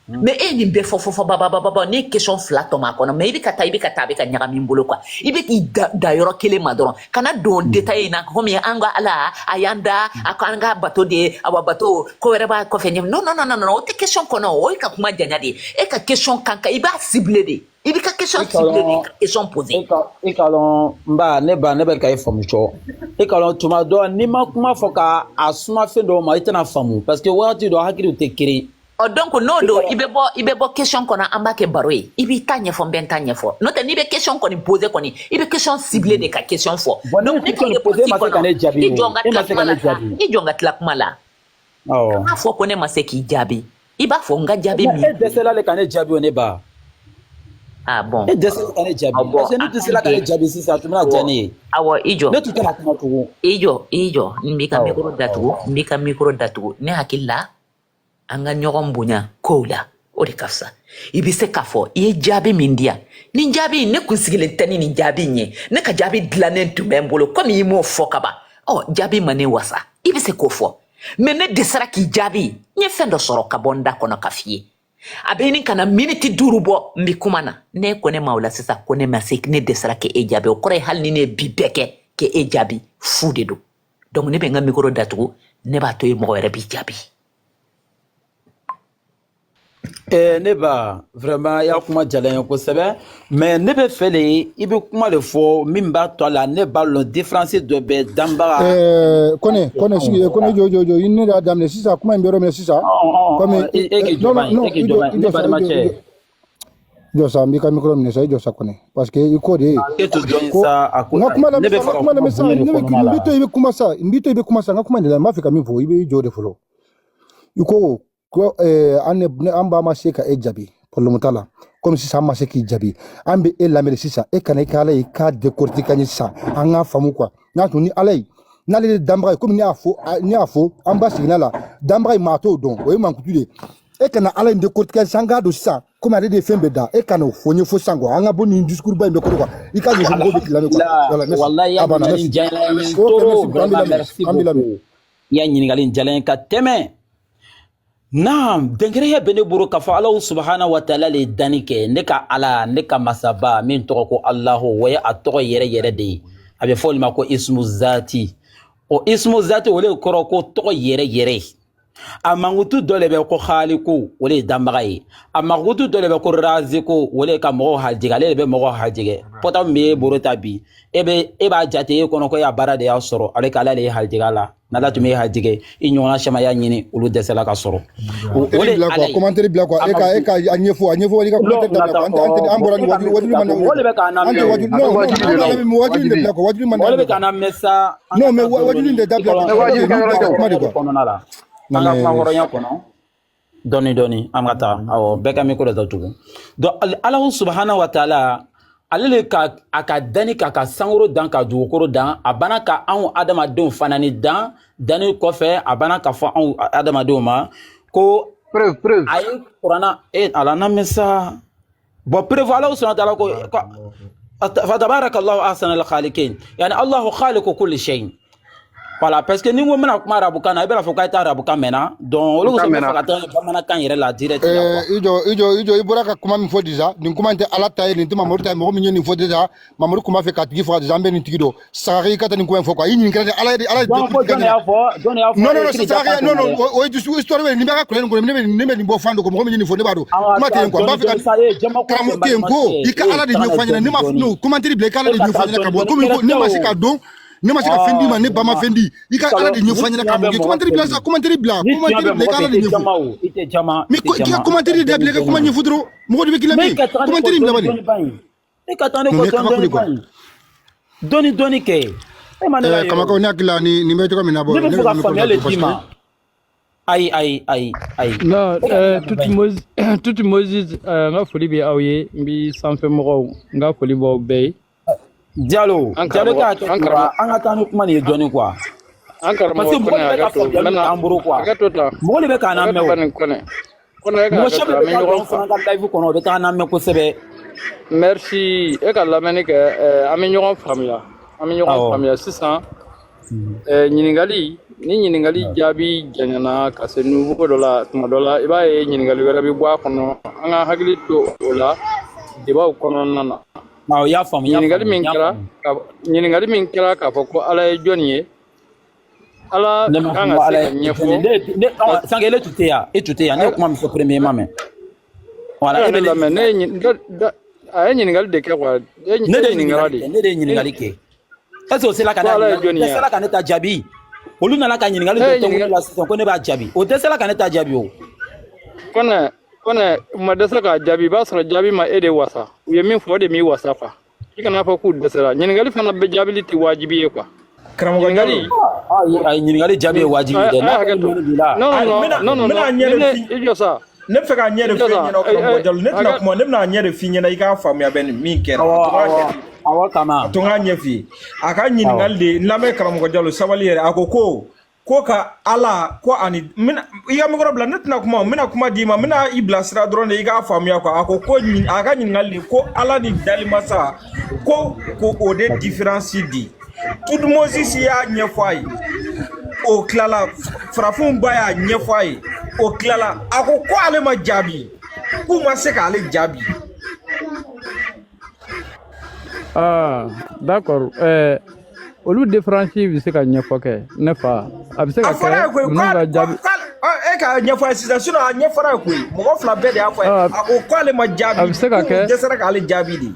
Mais e ye nin bɛɛ fɔ fɔ fɔ babababa, ne ye question fila tɔmɔ a kɔnɔ, mais i bɛ ka taa, i bɛ ka taa, a bɛ ka ɲagami n bolo quoi. I bɛ k'i da yɔrɔ kelen ma dɔrɔn, kana don détail in na, komi an ka ala a y'an da, a ko an ka bato de ye, awa bato ko wɛrɛ b'a kɔfɛ ɲɛ. Non, non, non, non, non, o tɛ question kɔnɔ, o ye ka kuma janya de ye. E ka question kan ka, i b'a ciblé de, i b'i ka question I ka ciblé de, lɔn ka question poser. E ka lɔn, n ba, ne ba, ne bɛ ka e faamu cɔ. E ka lɔn, tuma dɔ n'i ma kuma fɔ ka a suma fɛn dɔw ma, i tɛna faamu, parce que wagati dɔ hakiliw tɛ kelen. Ɔ, donc n'o don, i bɛ bɔ question kɔnɔ, an b'a kɛ baro ye. I b'i ta ɲɛfɔ, n bɛ n ta ɲɛfɔ. N'o tɛ, n'i bɛ question kɔni poser kɔni, i bɛ question ciblé de ka question fɔ. Bon, ne Donc ye ne ka question posé, e réponse ma se ka kɔnɔ, ne jaabi. I jɔ O n ka e tila ma se kuma ka la ne sa. jaabi. I jɔ n ka tila kuma la. Awɔ. Kan'a fɔ ko ne ma se k'i jaabi, i b'a fɔ n ka jaabi Mais min. e dɛsɛla le ka ne jaabi o, ne ba. Ah bon. E dɛsɛla ka ne Ɔ jaabi, bon, parce que a ne tɛ ka se la ka ɲi. ne jaabi sisan, a tun bɛna Awɔ. diya ne ye. Awɔ, i jɔ. Ne tun tɛna kuma tugun. I jɔ, i jɔ, n b'i ka micro datugu, n b'i ka micro datugu. Ne hakili la, an ka ɲɔgɔn bonya kow la, o de ka fisa. I bɛ se k'a fɔ i ye jaabi min di yan, nin jaabi in, ne kun sigilen tɛ ni nin jaabi in ye, ne ka jaabi dilannen tun bɛ n bolo. Komi i m'o fɔ ka ban, ɔ jaabi ma ne wasa, i bɛ se k'o fɔ, mais ne dɛsɛra k'i jaabi. N ye fɛn dɔ sɔrɔ ka bɔ n da kɔnɔ ka f'i ye, a bɛ ɲini ka na miniti 5 bɔ n bɛ kuma na. Ne ko ne ma o la sisan ko ne ma se, ne dɛsɛra k'e jaabi, o kɔrɔ ye hali ni ne ye bi bɛɛ kɛ k'e jaabi, fu de don. Donc ne bɛ n ka micro datugu, ne b'a to yen, mɔgɔ wɛrɛ b'i jaabi. Ne ba, vraiment i y'a kuma diyara n ye kosɛbɛ, mais ne bɛ fɛ de i bɛ kuma de fɔ min b'a to a la ne b'a lɔn différence dɔ bɛ danbaga. Kɔnɛ, Kɔnɛ, sigi Kɔnɛ, jɔ, jɔ, jɔ, i ne de y'a daminɛ sisan, kuma in bɛ yɔrɔ min na sisan, komi E k'i jɔ non, ban ye, non, e k'i i jɔ jɔ, ban i ye, ne jɔ sa, i balima jɔ, i cɛ. jɔ, jɔ sa, n b'i ka micro minɛ sa, i jɔ sa Kɔnɛ, parce que i ko de ye E to dɔɔni ko sa, a ko n ka kuma ne lamɛn bɛ sa, n fɛ ka ka kuma kuma lamɛn sa, bonya de ne bɛ kɔnɔna n la. b'i to i bɛ kuma sa, n b'i to i bɛ kuma sa, n ka kuma de la, n b'a fɛ ka min fɔ, i b'i jɔ de fɔlɔ. I ko an ne an ba ma se ka e jaabi, problème t'a la. Komi sisan an ma se k'i jaabi, an bɛ e lamɛn de sisan. E kana i ka ala ye k'a décortiquer an ye sisan, an k'a faamu quoi. N'a tun ni ala ye, n'ale de danbaga ye, komi ne y'a fɔ, ne y'a fɔ an ba seginna la, danbaga ye maa t'o dɔn, o ye mankutu de ye. E kana Ala in décortiquer sisan, an k'a don sisan komi ale de ye fɛn bɛɛ da. E ka n'o fɔ n ye fo sisan quoi. An ka bɔ nin discours ba in bɛɛ kɔnɔ quoi. I ka ɲɛfɔ mɔgɔw bɛ k'i lamɛn quoi. Voilà, Alhamdulillah, merci. wallahi A ya banna, ɲininkali merci. diyara n ye Ok, trop, merci beaucoup. An b'i vraiment lamɛn. merci An b'i lamɛn. beaucoup. I ya ɲininkali in diyara n ye ka tɛmɛ. Naam, dɛnkɛrɛya bɛ ne bolo k'a fɔ Alahu subahana wa taala le ye danni kɛ. Ne ka Ala, ne ka masaba min tɔgɔ ko Alahu, o ye a tɔgɔ yɛrɛ yɛrɛ de ye. A bɛ fɔ o de ma ko ismu zati. O ismu zati, o de kɔrɔ ko tɔgɔ yɛrɛ yɛrɛ. A mankutu dɔ le bɛ ko haliku, o de ye danbaga ye. A mankutu dɔ le bɛ ko raziku, o de ye ka mɔgɔw halijigɛ, ale de bɛ mɔgɔw halijigɛ. Pɔta min b'e bolo ta bi, e bɛ e b'a jate e kɔnɔ ko e y'a baara de y'a sɔrɔ, ale ka Ala de ye halijigɛ a la. N'Ala tun bɛ halijigɛ, i ɲɔgɔnna caman y'a ɲini, olu dɛsɛla ka sɔrɔ. O Commentaire de ye bila Ala quoi, ye. commentaire bila quoi. A E ka e mankutu ka a ɲɛfɔ, a ɲɛfɔ i ka non commentaire dabila nata quoi. An tɛ an bon bɔra ni e ka wajuli micro wajuli man ta d'anw mɔgɔ ye de quoi. bɛ k'an An lamɛn tɛ o. wajuli A bɛ non non wajibi an de b'a la o lamɛn mais wajuli in de wajibi. bila quoi. Wajuli man Mɔgɔ d'anw de ye bɛ quoi. k'an lamɛn sa, an Non ka mais taa dɔɔni wajuli in dɔɔni. de I dabila kɔrɔ quoi. Ne an C'est-à-dire wajibi ka kɛ ninnu yɔrɔ bɛɛ tɛ ka o. kuma de hɔrɔnya de quoi. kɔnɔna la. Non An ka kuma mais hɔrɔnya kɔnɔ. Dɔɔni dɔɔni an ka taa, awɔ, bɛɛ ka micro datugu. Donc Alahu subahana wa taala, ale le ka a ka danni k'a ka sankolo dan ka dugukolo dan, a banna ka anw adamadenw fana ni dan. Danni kɔfɛ, a banna ka fɔ anw adamadenw ma ko Preuve, preuve. a ye kuranna e ala na mɛn sa. Bon, preuve, Alahu subahana wa taala ko fatabarakallahu ahsanal khaliqin, yani Allahu khaliqu kulli shay. Voilà, parce que ni n ko n bɛna kuma arabukan na, i bɛna fɔ k'a tɛ arabukan mɛn na. Donc olu N t'a kosɔn n bɛ mɛnna. fɛ ka taa bamanankan yɛrɛ la direct la quoi. I jɔ, i jɔ, i jɔ. I bɔra ka kuma min fɔ déjà, nin kuma in tɛ Ala ta ye, nin tɛ Mamadu ta ye. Mɔgɔ min ye nin fɔ déjà, Mamadu kun b'a fɛ k'a tigi faga déjà. An bɛ nin tigi dɔn. Sagake, i ka taa nin kuma in fɔ quoi. I ɲininkara de Ala ye, Ala ye Donc ko décortiquer jɔn de ɲɛna. y'a fɔ, jɔn de y'a fɔ Non non e non, kiri Sagake, jakan non kunna non, dɛ. o ye dusu histoire bɛ nin bɛ ka kulen nin kɔnɔ. Ne bɛ nin bɔ fan dɔ kɔ. Mɔgɔ min ye nin fɔ, ne b'a dɔn. An ka Kuma tɛ taa yen quoi. N b'a dɔɔni fɛ ka dɔɔni sa, e jama ko karamɔgɔ tɛ n tɛ yen balimakɛ ko i ka e Ala de taga n'a ɲɛfɔ ye an ɲɛna. dɔɔni Ne ma dɔɔni. non commentaire bila, i ka Ala E de ka ɲɛfɔ taa an ɲɛna dɔɔni ka bɔ dɔɔni komi kɛlɛ ko ne tɛ ma se o. ka dɔn, ne ma se ka fɛn d'i Ah ma, ne ba ma vraiment. fɛn di. I ka Ala Kalo de ni ɲɛfɔ an ɲɛna tiɲɛ bɛ karamɔgɔ. mɔgɔ Commentaire fɛ bila sa, commentaire bila, ni tiɲɛ commentaire bɛ bila, i mɔgɔ ka fɛ Ala i de tɛ ɲɛfɔ. jama o, i tɛ jama, Mais i tɛ i ka jama. E ka commentaire dɔɔni dabila, i ka kuma dɔɔni. ɲɛfɔ dɔrɔn. Mɔgɔ de bɛ k'i Mais lamɛn. e ka taga ne kɔ Commentaire in bila dɔɔni bani. dɔɔni ba in. E ka taa ne Non kɔ mais dɔɔni kabako dɔɔni de ba quoi. in. Dɔɔni dɔɔni kɛ. E ma ne la yɛrɛ Kamakaw o. ne hakili la nin nin bɛ cogo min na Ne bɔ bɛ ne fɛ bɛ ka ka micro faamuyali datugu d'i parce que ma. Ayi ayi ayi ayi. Non, E ka ne lamɛn ba Tuti in. Moses, Tuti Moses, n ka foli bɛ aw ye, n bi sanfɛ mɔgɔw, n ka foli b'aw bɛɛ ye. Diallo, An Diallo karamɔgɔ, ka hakɛ an to karamɔgɔ, wa, an ka taa ni kuma nin ye dɔɔni quoi. an Parce karamɔgɔ que mɔgɔ Kɔnɛ de bɛ hakɛ ka to, n faamuyali bɛna k'an bolo quoi. hakɛ to tan, Mɔgɔ de bɛ k'an hakɛ lamɛn to o. bani Kɔnɛ, Kɔnɛ e ka Mɔgɔ hakɛ caman to, bɛ an bɛ taa don ɲɔgɔn an fa. fana ka live kɔnɔ, o bɛ taa an lamɛn kosɛbɛ. Merci, e ka lamɛnni kɛ, an bɛ ɲɔgɔn faamuya, an bɛ ɲɔgɔn Awɔ. faamuya sisan. Ɲininkali ni ɲininkali jaabi janyana ka se niveau dɔ la, tuma dɔ la i b'a ye ɲininkali wɛrɛ bɛ bɔ a kɔnɔ. An ka hakili to o la débatw kɔnɔna na. Awɔ, i y'a faamu, i y'a Ɲininkali faamu, i min y'a kɛra faamu. ka ɲininkali min kɛra k'a fɔ ko Ala ye jɔnni ye, Ala Ne ma kan fɔ ka se Ala ka ye jɔnni ɲɛfɔ ye. Ne ka ɔ, Sanke, ele tun tɛ yan, e tun tɛ yan. Ne ye kuma min fɔ premièrement mɛn. Voilà, e ka e ne bɛ ne lamɛn. Ne ɲininka. ye a ye ɲininkali de kɛ quoi, e Ne de ye ɲininkara ɲininkali de kɛ, ne de ye ɲininkali kɛ. Est ce que o sela ka ko ne Ala ye ɲininkali, o jɔnni ye dɛsɛla ka ne ta jaabi. Olu nana ka ɲininkali ne dɔ ye tɛnku ne ɲininkali la sisan ko ne b'a jaabi. O dɛsɛla ka ne ta jaabi o. Kɔnɛ, Kɔnɛ, u ma dɛsɛ k'a jaabi, i b'a sɔrɔ jaabi ma e de wasa. U ye min fɔ, o de m'i wasa quoi. I kana fɔ k'u dɛsɛra. Ɲininkali fana bɛ jaabili tɛ wajibi ye quoi. Karamɔgɔ Jalo. Ɲininkali Ayi ayi, ɲininkali jaabi ye wajibi ye a dɛ. ye N'a hakɛ kɔni to. mɛnni b'i la. Non Ayi, non n bɛna non non n bɛna non, ɲɛ ni de ne f'i i jɔ sa, ne bɛ fɛ k'a ɲɛ i de jɔ f'e sa, ɲɛna karamɔgɔ Jalo. Ne tɛna hakɛ kuma, ne bɛna a ɲɛ de f'i ɲɛna i k'a faamuya bɛ nin min kɛra. Awɔ A to n k'a awɔ ɲɛ f'i ye. awɔ A kama. to n k'a ɲɛ f'i ye. A ka Awɔ. ɲininkali de n lamɛn karamɔgɔ Jalo, sabali yɛrɛ. A ko ka Ala ko ani n bɛna i ka micro bila, ne tɛna kuma, n bɛna kuma d'i ma, n bɛna i bilasira dɔrɔn de i k'a faamuya quoi. A ko a ka ɲininkali de ko Ala ni dalimasa ko o de différence di. Tutmosis y'a ɲɛfɔ a ye, o tilala, farafinw ba y'a ɲɛfɔ a ye, o tilala, a ko ale ma jaabi, k'u ma se k'ale jaabi. Ah, d'accord. Olu différence bɛ se ka ɲɛfɔ kɛ ne fa. A bɛ se A ka fɔra kɛ ye koyi ninnu ka jaabi. e k'a ɲɛfɔ a ye sisan, sinon a ɲɛfɔra ye koyi, mɔgɔ fila bɛɛ de y'a fɔ a ye. Ah, A ko k'ale ma a jaabi, bɛ se ka k'u kɛ. dɛsɛra k'ale jaabi de.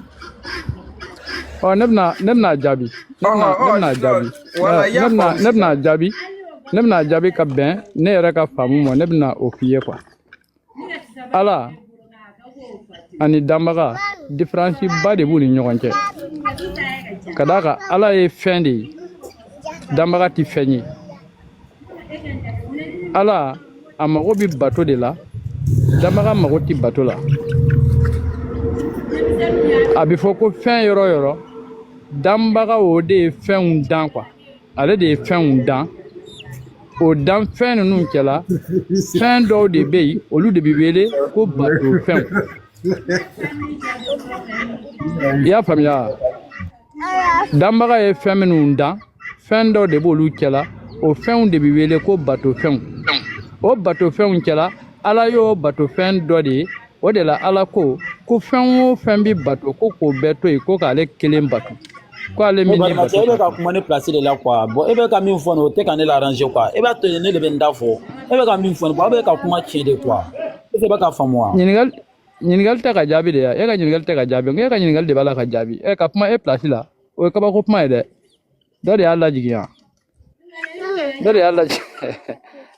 Ɔ, ne bɛna jaabi. Ne bɛna Ɔhɔn, ne ɔ bɛna jaabi. wala, i Ne y'a bɛna faamu ne bɛna sisan. jaabi. Ne bɛna jaabi ka bɛn ne yɛrɛ ka faamu ma, ne bɛna o f'i ye quoi. Ala ani danbaga, différence ba de b'u ni ɲɔgɔn cɛ. Ka d'a kan Ala ye fɛn de ye, danbaga tɛ fɛn ye. Ala a mago bɛ bato de la, danbaga mago tɛ bato la. A bɛ fɔ ko fɛn yɔrɔ yɔrɔ, danbaga o de ye fɛnw dan quoi. Ale de ye fɛnw dan. O danfɛn ninnu cɛla, fɛn dɔw de bɛ yen, olu de bɛ wele ko batofɛnw. I y'a faamuya? Danbaga ye fɛn minnu dan, fɛn dɔw de b'olu cɛla, o fɛnw de bɛ wele ko batofɛnw. O batofɛnw cɛla, Ala y'o batofɛn dɔ de ye. O de la Ala ko ko fɛn o fɛn bɛ bato, ko k'o bɛɛ to yen, ko k'ale kelen bato, ko ale Ne min ni balimakɛ, bato e bɛ ka ka kan. kuma ne place de la quoi. Bon, e bɛ ka min fɔ nin, o tɛ ka ne la arranger quoi. E b'a to yen, ne de bɛ n da fɔ. E bɛ ka min fɔ nin, bon, aw bɛ ka kuma tiɲɛ de quoi. Est ce que e bɛ ka faamu wa? Ɲininkali tɛ ka jaabi de ya. E ka ɲininkali tɛ ka jaabi, e ka ɲininkali de b'a la ka jaabi. E ka kuma e place la, o ye kabako kuma ye dɛ. Dɔ de y'a lajigin yan, dɔ de y'a lajigin.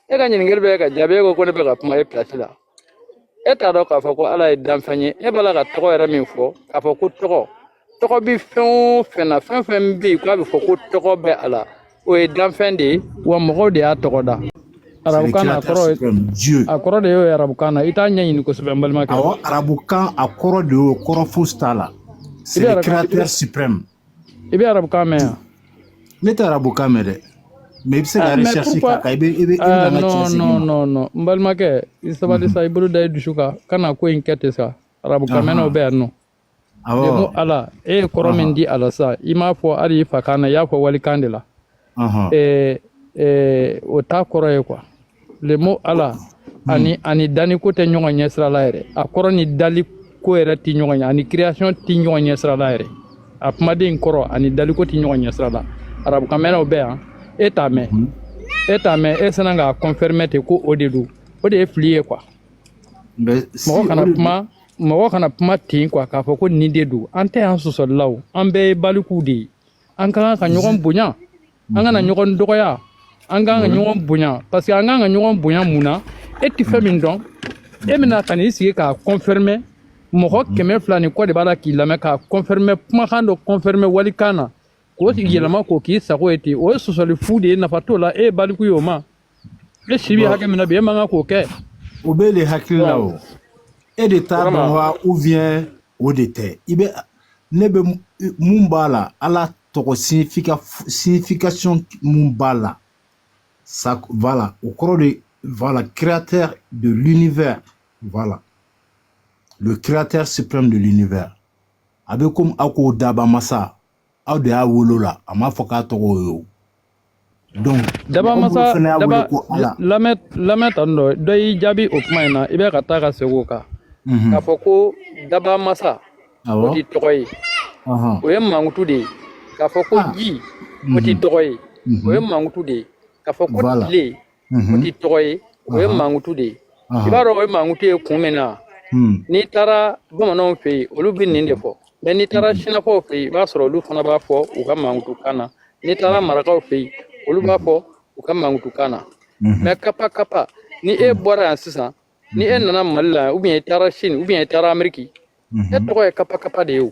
E ka ɲininkali bɛ ka jaabi, e ko ko ne bɛ ka kuma e place la. E t'a dɔn k'a fɔ ko Ala ye danfɛn ye. E b'a la ka tɔgɔ yɛrɛ min fɔ, k'a fɔ ko tɔgɔ bɛ fɛn o fɛn na, fɛn fɛn bɛ yen k'a bɛ fɔ ko tɔgɔ bɛ a la, o ye danfɛn de ye, wa mɔgɔw de y'a tɔgɔ da. C'est le Arabukan na, a créateur kɔrɔ ye, suprême, Dieu. a kɔrɔ de y'o ye arabukan na. I t'a ɲɛɲini kosɛbɛ, n balimakɛ. Awɔ, arabukan a kɔrɔ de y'o, kɔrɔ fosi t'a la. I C'est bɛ le arabukan créateur suprême. I bɛ arabukan mɛn yan? Ne tɛ arabukan mɛn dɛ. Mais i bɛ se ka Ah, mais recherche pourquoi? k'a kan, i bɛ Ah, na n ka tiɲɛ non, segin non, ma. non, non, n balimakɛ, i sabali sa, i bolo da i dusu kan, kana ko in kɛ ten sa. Arabukan mɛnnaw bɛ yan nɔ. Le mot Ala, e ye kɔrɔ min di a la sa, i m'a fɔ hali i fa kan na, i y'a fɔ walikan de la. O t'a kɔrɔ ye quoi. Le mot Ala ani daniko tɛ ɲɔgɔn ɲɛ sira la yɛrɛ. A kɔrɔ ni daliko yɛrɛ tɛ ɲɔgɔn ɲɛ, ani création tɛ ɲɔgɔn ɲɛ sira la yɛrɛ. A kumaden in kɔrɔ ani daliko tɛ ɲɔgɔn ɲɛ sira la. Arabukan mɛnnaw bɛ yan, e t'a mɛn. E t'a mɛn, e sina k'a confirmer ten ko o de don. O de ye fili ye quoi. Mais si Mɔgɔ o kana de don. kuma, mɔgɔ kana kuma ten quoi, k'a fɔ ko nin de don. An tɛ yan sɔsɔli la o. An bɛɛ ye balikuw de ye. An ka kan ka ɲɔgɔn bonya, an kana ɲɔgɔn dɔgɔya, an ka kan ka ɲɔgɔn bonya, parce que an ka kan ka ɲɔgɔn bonya mun na? E tɛ fɛn min dɔn, e bɛna ka n'i sigi k'a confirmer. Mɔgɔ 200 ni kɔ de b'a la k'i lamɛn, k'a confirmer, kumakan dɔ confirmer walikan na, k'o yɛlɛma k'o k'i sago ye ten, o ye sɔsɔli fu de ye, nafa t'o la. E ye baliku ye o ma, e si bɛ Bon, hakɛ min na bi, e man kan k'o kɛ. O bɛ de hakili la Bon, o. E de t'a dɔn vraiment. wa, ou bien o de tɛ. I bɛ ne bɛ mun b'a la, Ala tɔgɔ signification mun b'a la. Ça, voilà, o kɔrɔ de, voilà, créateur de l'univers. Voilà, le créateur suprême de l'univers. A bɛ komi aw ko daba masa, aw de y'a wolo la, a m'a fɔ k'a tɔgɔ ye o. Donc, Daba mɔgɔ minnu masa fana y'a wele daba ko Ala. Lamɛn, lamɛn tan dɔ, dɔ y'i jaabi o kuma in na, i bɛ ka taa ka segin o kan. K'a fɔ ko daba masa, o ti tɔgɔ ye. O ye mankutu de ye. K'a fɔ ko ji, o ti tɔgɔ ye. O ye mankutu de ye. K'a fɔ ko tile, o ti tɔgɔ ye. O ye mankutu de ye. I b'a dɔn o ye mankutu ye kun min na? N'i taara bamananw fɛ yen, olu bɛ nin de fɔ. Mais n'i taara sinafɔw fɛ yen, i b'a sɔrɔ olu fana b'a fɔ u ka mankutukan na. N'i taara marakaw fɛ yen, olu b'a fɔ u ka mankutukan na. Mais kapa kapa, ni e bɔra yan sisan, ni e nana Mali la yan, ou bien i taara Chine, ou bien i taara Amérique, e tɔgɔ ye kapa kapa de ye o.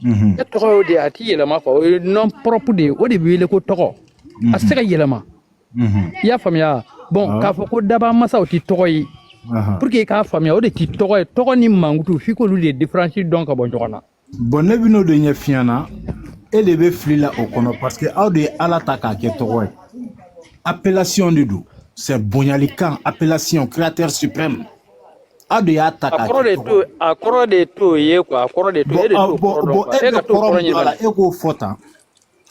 E tɔgɔ y'o de ye, a t'i yɛlɛma quoi. O ye nom propre de ye, o de bɛ wele ko tɔgɔ. A tɛ se ka yɛlɛma. I y'a faamuya? Bon, k'a fɔ ko daba masa, o tɛ tɔgɔ ye. Pour que i k'a faamuya, o de tɛ tɔgɔ ye. Tɔgɔ ni mankutu, f'i k'olu de différence dɔn ka bɔ ɲɔgɔn na. Bon, ne bɛ n'o de ɲɛf'i ɲɛna, e de bɛ fili la o kɔnɔ, parce que aw de ye Ala ta k'a kɛ tɔgɔ ye. Appellation de don, c'est bonyalikan, appellation, créateur suprême. Aw de y'a ta A k'a kɔrɔ kɛ de tɔgɔ t'o ye. a kɔrɔ de t'o ye quoi. A kɔrɔ de t'o Bon, e de ah, t'o bon, kɔrɔ dɔn bon, quoi. e E bɛ ka t'o kɔrɔ kɔrɔ min don a la, ɲini. e k'o fɔ tan.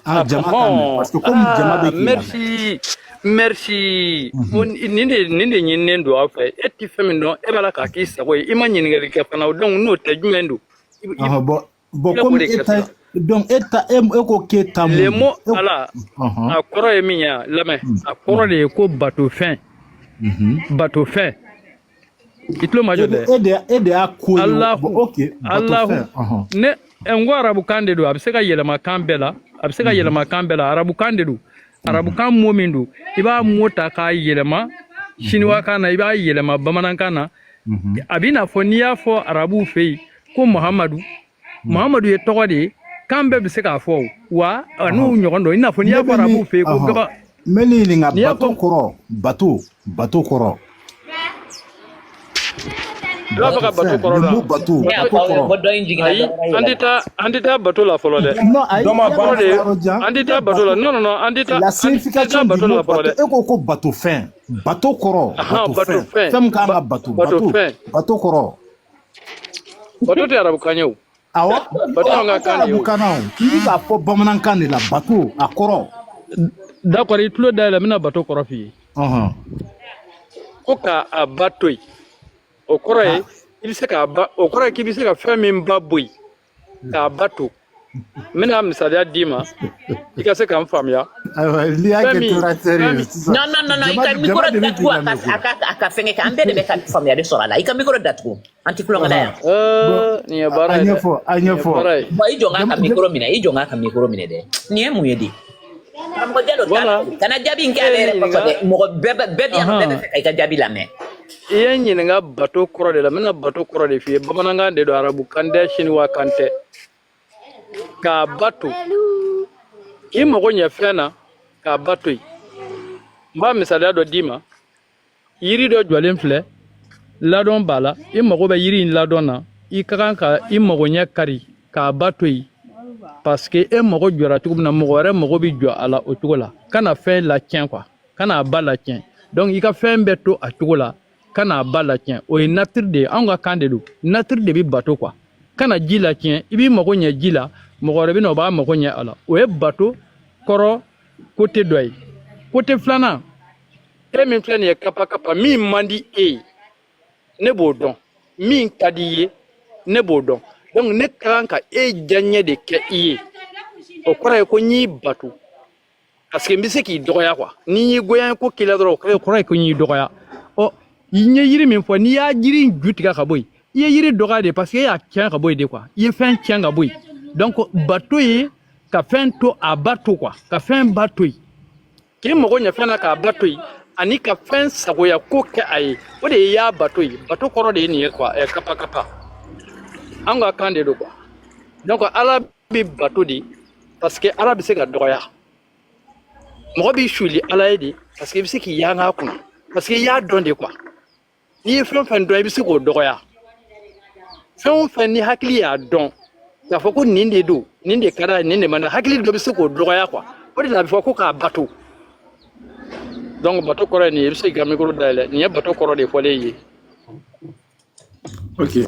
Ah, Ah, jama k'a mɛn, hɔn parce que komi jama ah, bɛ k'i lamɛn. Merci, merci. O nin de ɲininen don aw fɛ. E ti fɛn min dɔn, e b'a la k'a k'i sago ye, i ma ɲininkali kɛ fana. Donc n'o tɛ, jumɛn don? I Bon, bon, filɛ k'o komi de e kɛ ta, sisan. donc e ta, e ko k'e ta Le mun don? mot E, Ala, a kɔrɔ ye min ye, a lamɛn, a kɔrɔ de ye ko batofɛn, batofɛn. I tulo ma jɔ dɛ. E de y'a ko ye o. Bon, Alahu, ok, Alahu. batofɛn. Ne n ko arabukan de don, a bɛ se ka yɛlɛma kan bɛɛ la, a bɛ se ka yɛlɛma kan bɛɛ la. Arabukan de don. Arabukan mot min don, i b'a mot ta k'a yɛlɛma siniwakan na, i b'a yɛlɛma bamanankan na. A b'i n'a fɔ n'i y'a fɔ arabuw fɛ yen ko Muhamadu, Muhamadu ye tɔgɔ de ye, kan bɛɛ bɛ se k'a fɔ o. Wa a n'o ɲɔgɔn dɔ, i n'a fɔ n'i Ne y'a fɔ bɛ arabuw min fɛ yen ko gaba n bɛ n'i ɲininka n'i y'a bato fɔ kɔrɔ, bato kɔrɔ. I b'a fɛ ka bato bato fɛn kɔrɔ le dɔn mot bato Ne y'a bato fɔ aw ye kɔrɔ ko dɔ in jiginna ayi dɔ wɛrɛ an tɛ yɛlɛla. taa an tɛ taa bato la fɔlɔ dɛ. Non, ayi Dɔ ma i y'a ban Kɔrɔ ka de fɔ yɔrɔ jan an tɛ i bɛ taa bato la bato non non non an tɛ taa la an tɛ taa signification du bato la mot fɔlɔ bato dɛ. e ko ko bato fɛn bato kɔrɔ Ahan bato bato fɛn fɛn fɛn min kan ka bato bato bato fɛn bato kɔrɔ bato tɛ arabukan ye o. Awɔ Bato y'an ka an tɛ kan de ye o. arabukan na o i bɛ k'a fɔ bamanankan de la bato a kɔrɔ. D'accord, i tulo dayɛlɛ n bɛna bato kɔrɔ f'i ye. Ɔhɔn. Ko k'a a ba to yen. O kɔrɔ ye i bɛ se k'a ba o kɔrɔ ye k'i bɛ se ka fɛn min ba bɔ yen k'a ba to. N bɛna misaliya d'i ma i ka se ka n faamuya. Ayiwa n'i y'a Fɛn kɛ min orateur fɛn ye min sisan Non, non, non, non, i jama ka jama micro de bɛ k'i datugu a ka lamɛn koyi. a ka a ka fɛngɛ kɛ an bɛɛ de bɛ ka faamuyali sɔrɔ a la. I ka micro datugu. An ti tulonkɛ la Ɔhɔn. yan. Bon Nin ye a baara ye dɛ. ɲɛfɔ a Nin ye ɲɛfɔ baara ye. Bon, i jɔ n k'a jama ka micro minɛ, i jɔ n k'a ka micro minɛ dɛ. Nin ye mun ye de? Karamɔgɔ Jalo taa Voilà. n'a ye. Kana jaabi in kɛ E ale ye yɛrɛ ne kɔsɔn ɲininka. dɛ. Mɔgɔ bɛɛ bɛɛ bɛ yan nɔ, bɛɛ bɛ Ahan. fɛ ka i ka jaabi lamɛn. I ye n ɲininka bato kɔrɔ de la n bɛna bato kɔrɔ de f'i ye bamanankan de don arabukan tɛ siniwakan tɛ. K'a ba to k'i mago ɲɛ fɛn na k'a ba to yen. N b'a misaliya dɔ d'i ma. Yiri dɔ jɔlen filɛ ladɔn b'a la i mago bɛ yiri in ladɔn na i ka kan ka i mago ɲɛ kari k'a ba to yen parce que e mago jɔra cogo min na mɔgɔ wɛrɛ mago bɛ jɔ a la o cogo la kana fɛn latiɲɛ quoi kana a ba latiɲɛ donc i ka fɛn bɛɛ to a cogo la kana a ba latiɲɛ o ye nature de ye anw ka kan de don nature de bɛ bato quoi kana ji latiɲɛ i b'i mago ɲɛ ji la mɔgɔ wɛrɛ bɛ na o b'a mago ɲɛ a la o ye bato kɔrɔ côté dɔ ye côté filanan e min filɛ nin ye kapa kapa min man di e ye ne b'o dɔn min ka di i ye ne b'o dɔn donc ne ka kan ka e diyaɲɛ de kɛ i ye o kɔrɔ ye ko n y'i bato parce que n bɛ se k'i dɔgɔya quoi ni n y'i goya ko k'i la dɔrɔn o kɔrɔ ye ko n y'i dɔgɔya ɔ n ye yiri min fɔ n'i y'a yiri in ju tigɛ ka bɔ yen i ye yiri dɔgɔya de parce que e y'a tiɲɛ ka bɔ yen de quoi i ye fɛn tiɲɛ ka bɔ yen donc bato ye ka fɛn to a ba to quoi ka fɛn ba to yen k'i mago ɲɛ fɛn na k'a ba to yen ani ka fɛn sagoya ko kɛ a ye o de ye i y'a bato ye bato kɔrɔ de ye nin ye quoi ɛ kapa kapa an ka kan de don quoi donc ala bɛ bato de parce que ala bɛ se ka dɔgɔya mɔgɔ b'i suli ala ye de parce que i bɛ se k'i yanga a kunna parce que i y'a dɔn de quoi n'i ye fɛn o fɛn dɔn i bɛ se k'o dɔgɔya fɛn o fɛn ni hakili y'a dɔn k'a fɔ ko nin de don nin de ka d'a ye nin de man d'a ye hakili dɔ bɛ se k'o dɔgɔya quoi o de la a bɛ fɔ ko k'a bato donc bato kɔrɔ ye nin ye i bɛ se k'i ka micro dayɛlɛ nin ye bato kɔrɔ de fɔlen ye. Ok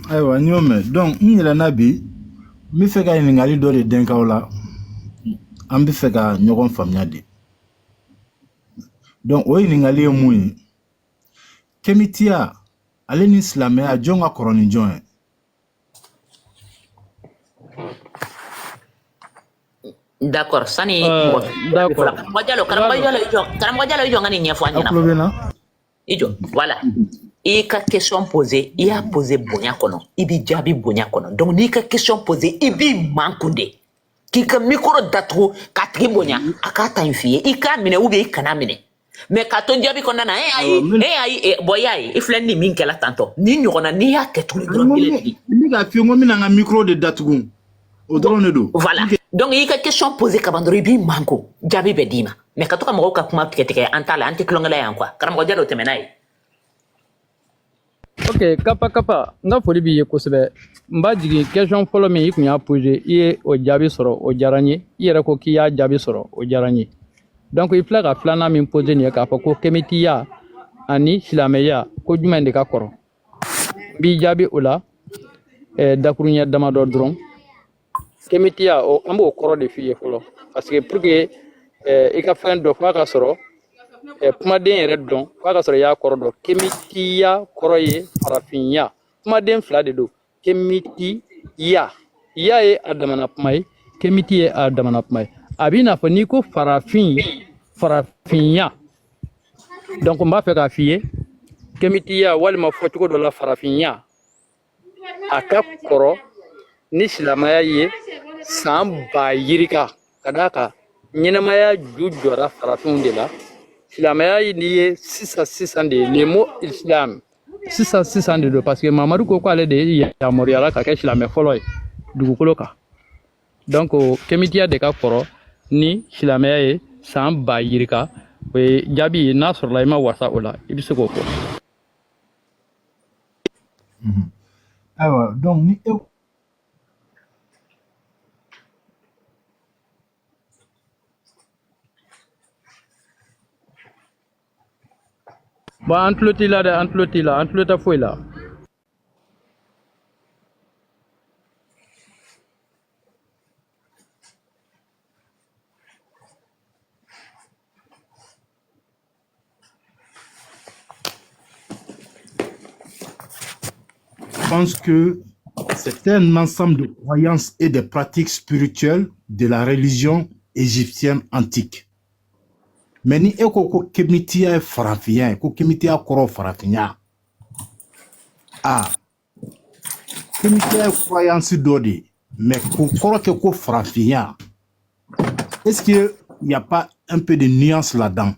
ayiwa n y'o mɛn donc n yɛlɛnna bi n bɛ fɛ ka ɲininkali dɔ de dɛnk'aw la an bɛ fɛ ka ɲɔgɔn faamuya de donc o ɲininkali ye mun ye kemitiya ale ni silamɛya jɔn ka kɔrɔ ni jɔn ye. D'accord, sani mɔgɔ jaabi fɔlɔ. D'accord. Karamɔgɔ Jalo, I b'a karamɔgɔ dɔn Jalo i jɔ, karamɔgɔ Jalo i jɔ n ka nin ɲɛfɔ an Aw ɲɛna tulo fɔlɔ. bɛ n na. I jɔ, voilà. I ka question poser, i y'a poser bonya kɔnɔ, i b'i jaabi bonya kɔnɔ. Donc n'i ka question poser, i b'i mankun de. K'i ka micro datugu k'a tigi bonya, a k'a ta in f'i ye. I k'a minɛ ou bien i kana minɛ. Mais k'a to jaabi kɔnɔna na, Awɔ ayi, n bɛ ayi, bon i y'a ye, i filɛ nin min kɛla tantɔ. Nin ɲɔgɔnna n'i y'a kɛ tuguni n dɔrɔn ko kelen n tigi. bɛ k'a f'i ye n ko n bɛna n ka micro de datugu o dɔrɔn de don. Voilà. Donc i ka question poser kaban dɔrɔn i b'i manko jaabi bɛ d'i ma. Mais ka to ka mɔgɔw ka kuma tigɛ tigɛ an t'a la an tɛ tulonkɛ la yan quoi. Karamɔgɔ Jalo tɛmɛ n'a ye. Ok kapa kapa n ka foli b'i ye kosɛbɛ n b'a jigin question fɔlɔ min i kun y'a posé i ye o jaabi sɔrɔ o diyara n ye i yɛrɛ ko k'i y'a jaabi sɔrɔ o diyara n ye donc i filɛ ka filanan min posé nin ye k'a fɔ ko kemitiya ani silamɛya ko jumɛn de ka kɔrɔ n b'i jaabi o la dakuruɲɛ damadɔ dɔrɔn kemitiya o an b'o kɔrɔ de f'i ye fɔlɔ parce que pour que i ka fɛn dɔ f'a ka sɔrɔ kumaden yɛrɛ dɔn f'a ka sɔrɔ i y'a kɔrɔ dɔn kemitiya kɔrɔ ye farafinya kumaden fila de don kemitiya ya ye a damana kuma ye kemiti ye a damana kuma ye a b'i n'a fɔ n'i ko farafin farafinya donc n b'a fɛ k'a f'i ye kemitiya walima fɔcogo dɔ la farafinya a ka kɔrɔ ni silamɛya ye san ba yirika ka d'a kan ɲɛnamaya ju jɔra farafinw de la silamɛya n'i ye sisan sisan de ye le mot islam sisan sisan de don parce que mamadu ko k'ale de yamaruyala ka kɛ silamɛ fɔlɔ ye dugukolo kan donc kemitiya de ka kɔrɔ ni silamɛya ye san ba yirika o ye jaabi ye n'a sɔrɔla i ma wasa o la i bɛ se k'o fɔ. Ayiwa, donc ni e Bon, an tulo t'i la dɛ, an tulo t'i la, an tulo tɛ foyi la. Pense que c'est un ensemble de croyances et de pratiques spirituelles de la religion égyptienne antique. Mais ni e ko ko kemitiya ye farafinya ye, ko kemitiya kɔrɔ farafinya, ah, kemitiya ye croyance dɔ de ye, mais k'o kɔrɔ kɛ ko farafinya, est-ce que y a pas un peu de nuance là-dedans?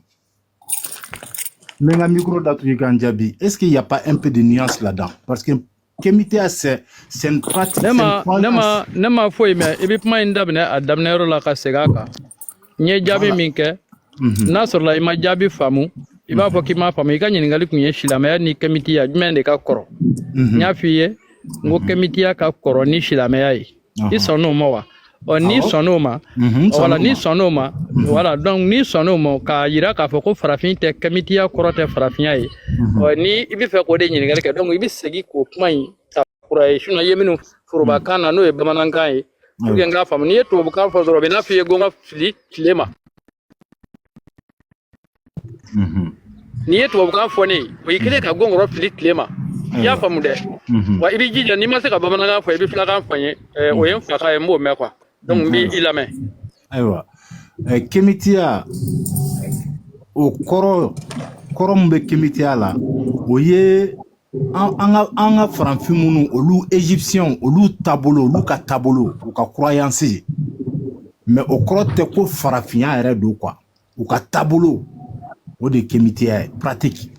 N bɛ n ka micro datugu i ka n jaabi. Est-ce qu'il y a pas un peu de nuance là-dedans? Parce que kemitiya, c'est une pratique, Ne c'est une ma ne croyance. ma ne ma foyi mɛn. I bɛ kuma in daminɛ a daminɛyɔrɔ la ka segin a kan. N ye jaabi Voilà. min kɛ, n'a sɔrɔla i ma jaabi faamu, i b'a fɔ k'i m'a faamu. I ka ɲininkali kun ye silamɛya ni kɛmitiya jumɛn de ka kɔrɔ. N y'a f'i ye n ko kɛmitiya ka kɔrɔ ni silamɛya ye. I sɔnn'o ma wa? Ɔ, n'i Awɔ. sɔnn'o ma, N wala sɔnn'o n'i ma. sɔnn'o ma, voilà. Donc n'i sɔnn'o ma k'a yira k'a fɔ ko farafin tɛ, kɛmitiya kɔrɔ tɛ farafinya ye, ɔ, ni i bɛ fɛ k'o de ɲininkali kɛ, donc i bɛ segin k'o kuma in ta kura ye. Sinon i ye minnu forobakan na, n'o ye bamanankan ye, pour que Ayiwa. n k'a faamu. N'i ye tubabukan fɔ dɔrɔn, o bɛ n'a fɔ i ye gɔngɔn fili tile ma. N'i ye tubabukan fɔ ne ye, o y'i kɛlen ka gɔngɔrɔ fili tile ma. I y'a Ayiwa. faamu dɛ? Wa i b'i jija, n'i ma se ka bamanankan fɔ, i bɛ filakan fɔ n ye. O ye n fakan ye, n b'o mɛn quoi. Donc n b'i Ayiwa. i lamɛn. Ayiwa. Kemitiya, o kɔrɔ min bɛ kemitiya la, o ye an ka farafin minnu, olu égyptiens, olu taabolo, olu ka taabolo, u ka croyance, mais o kɔrɔ tɛ ko farafinya yɛrɛ don quoi. U ka taabolo, o de ye kemitiya ye, pratique.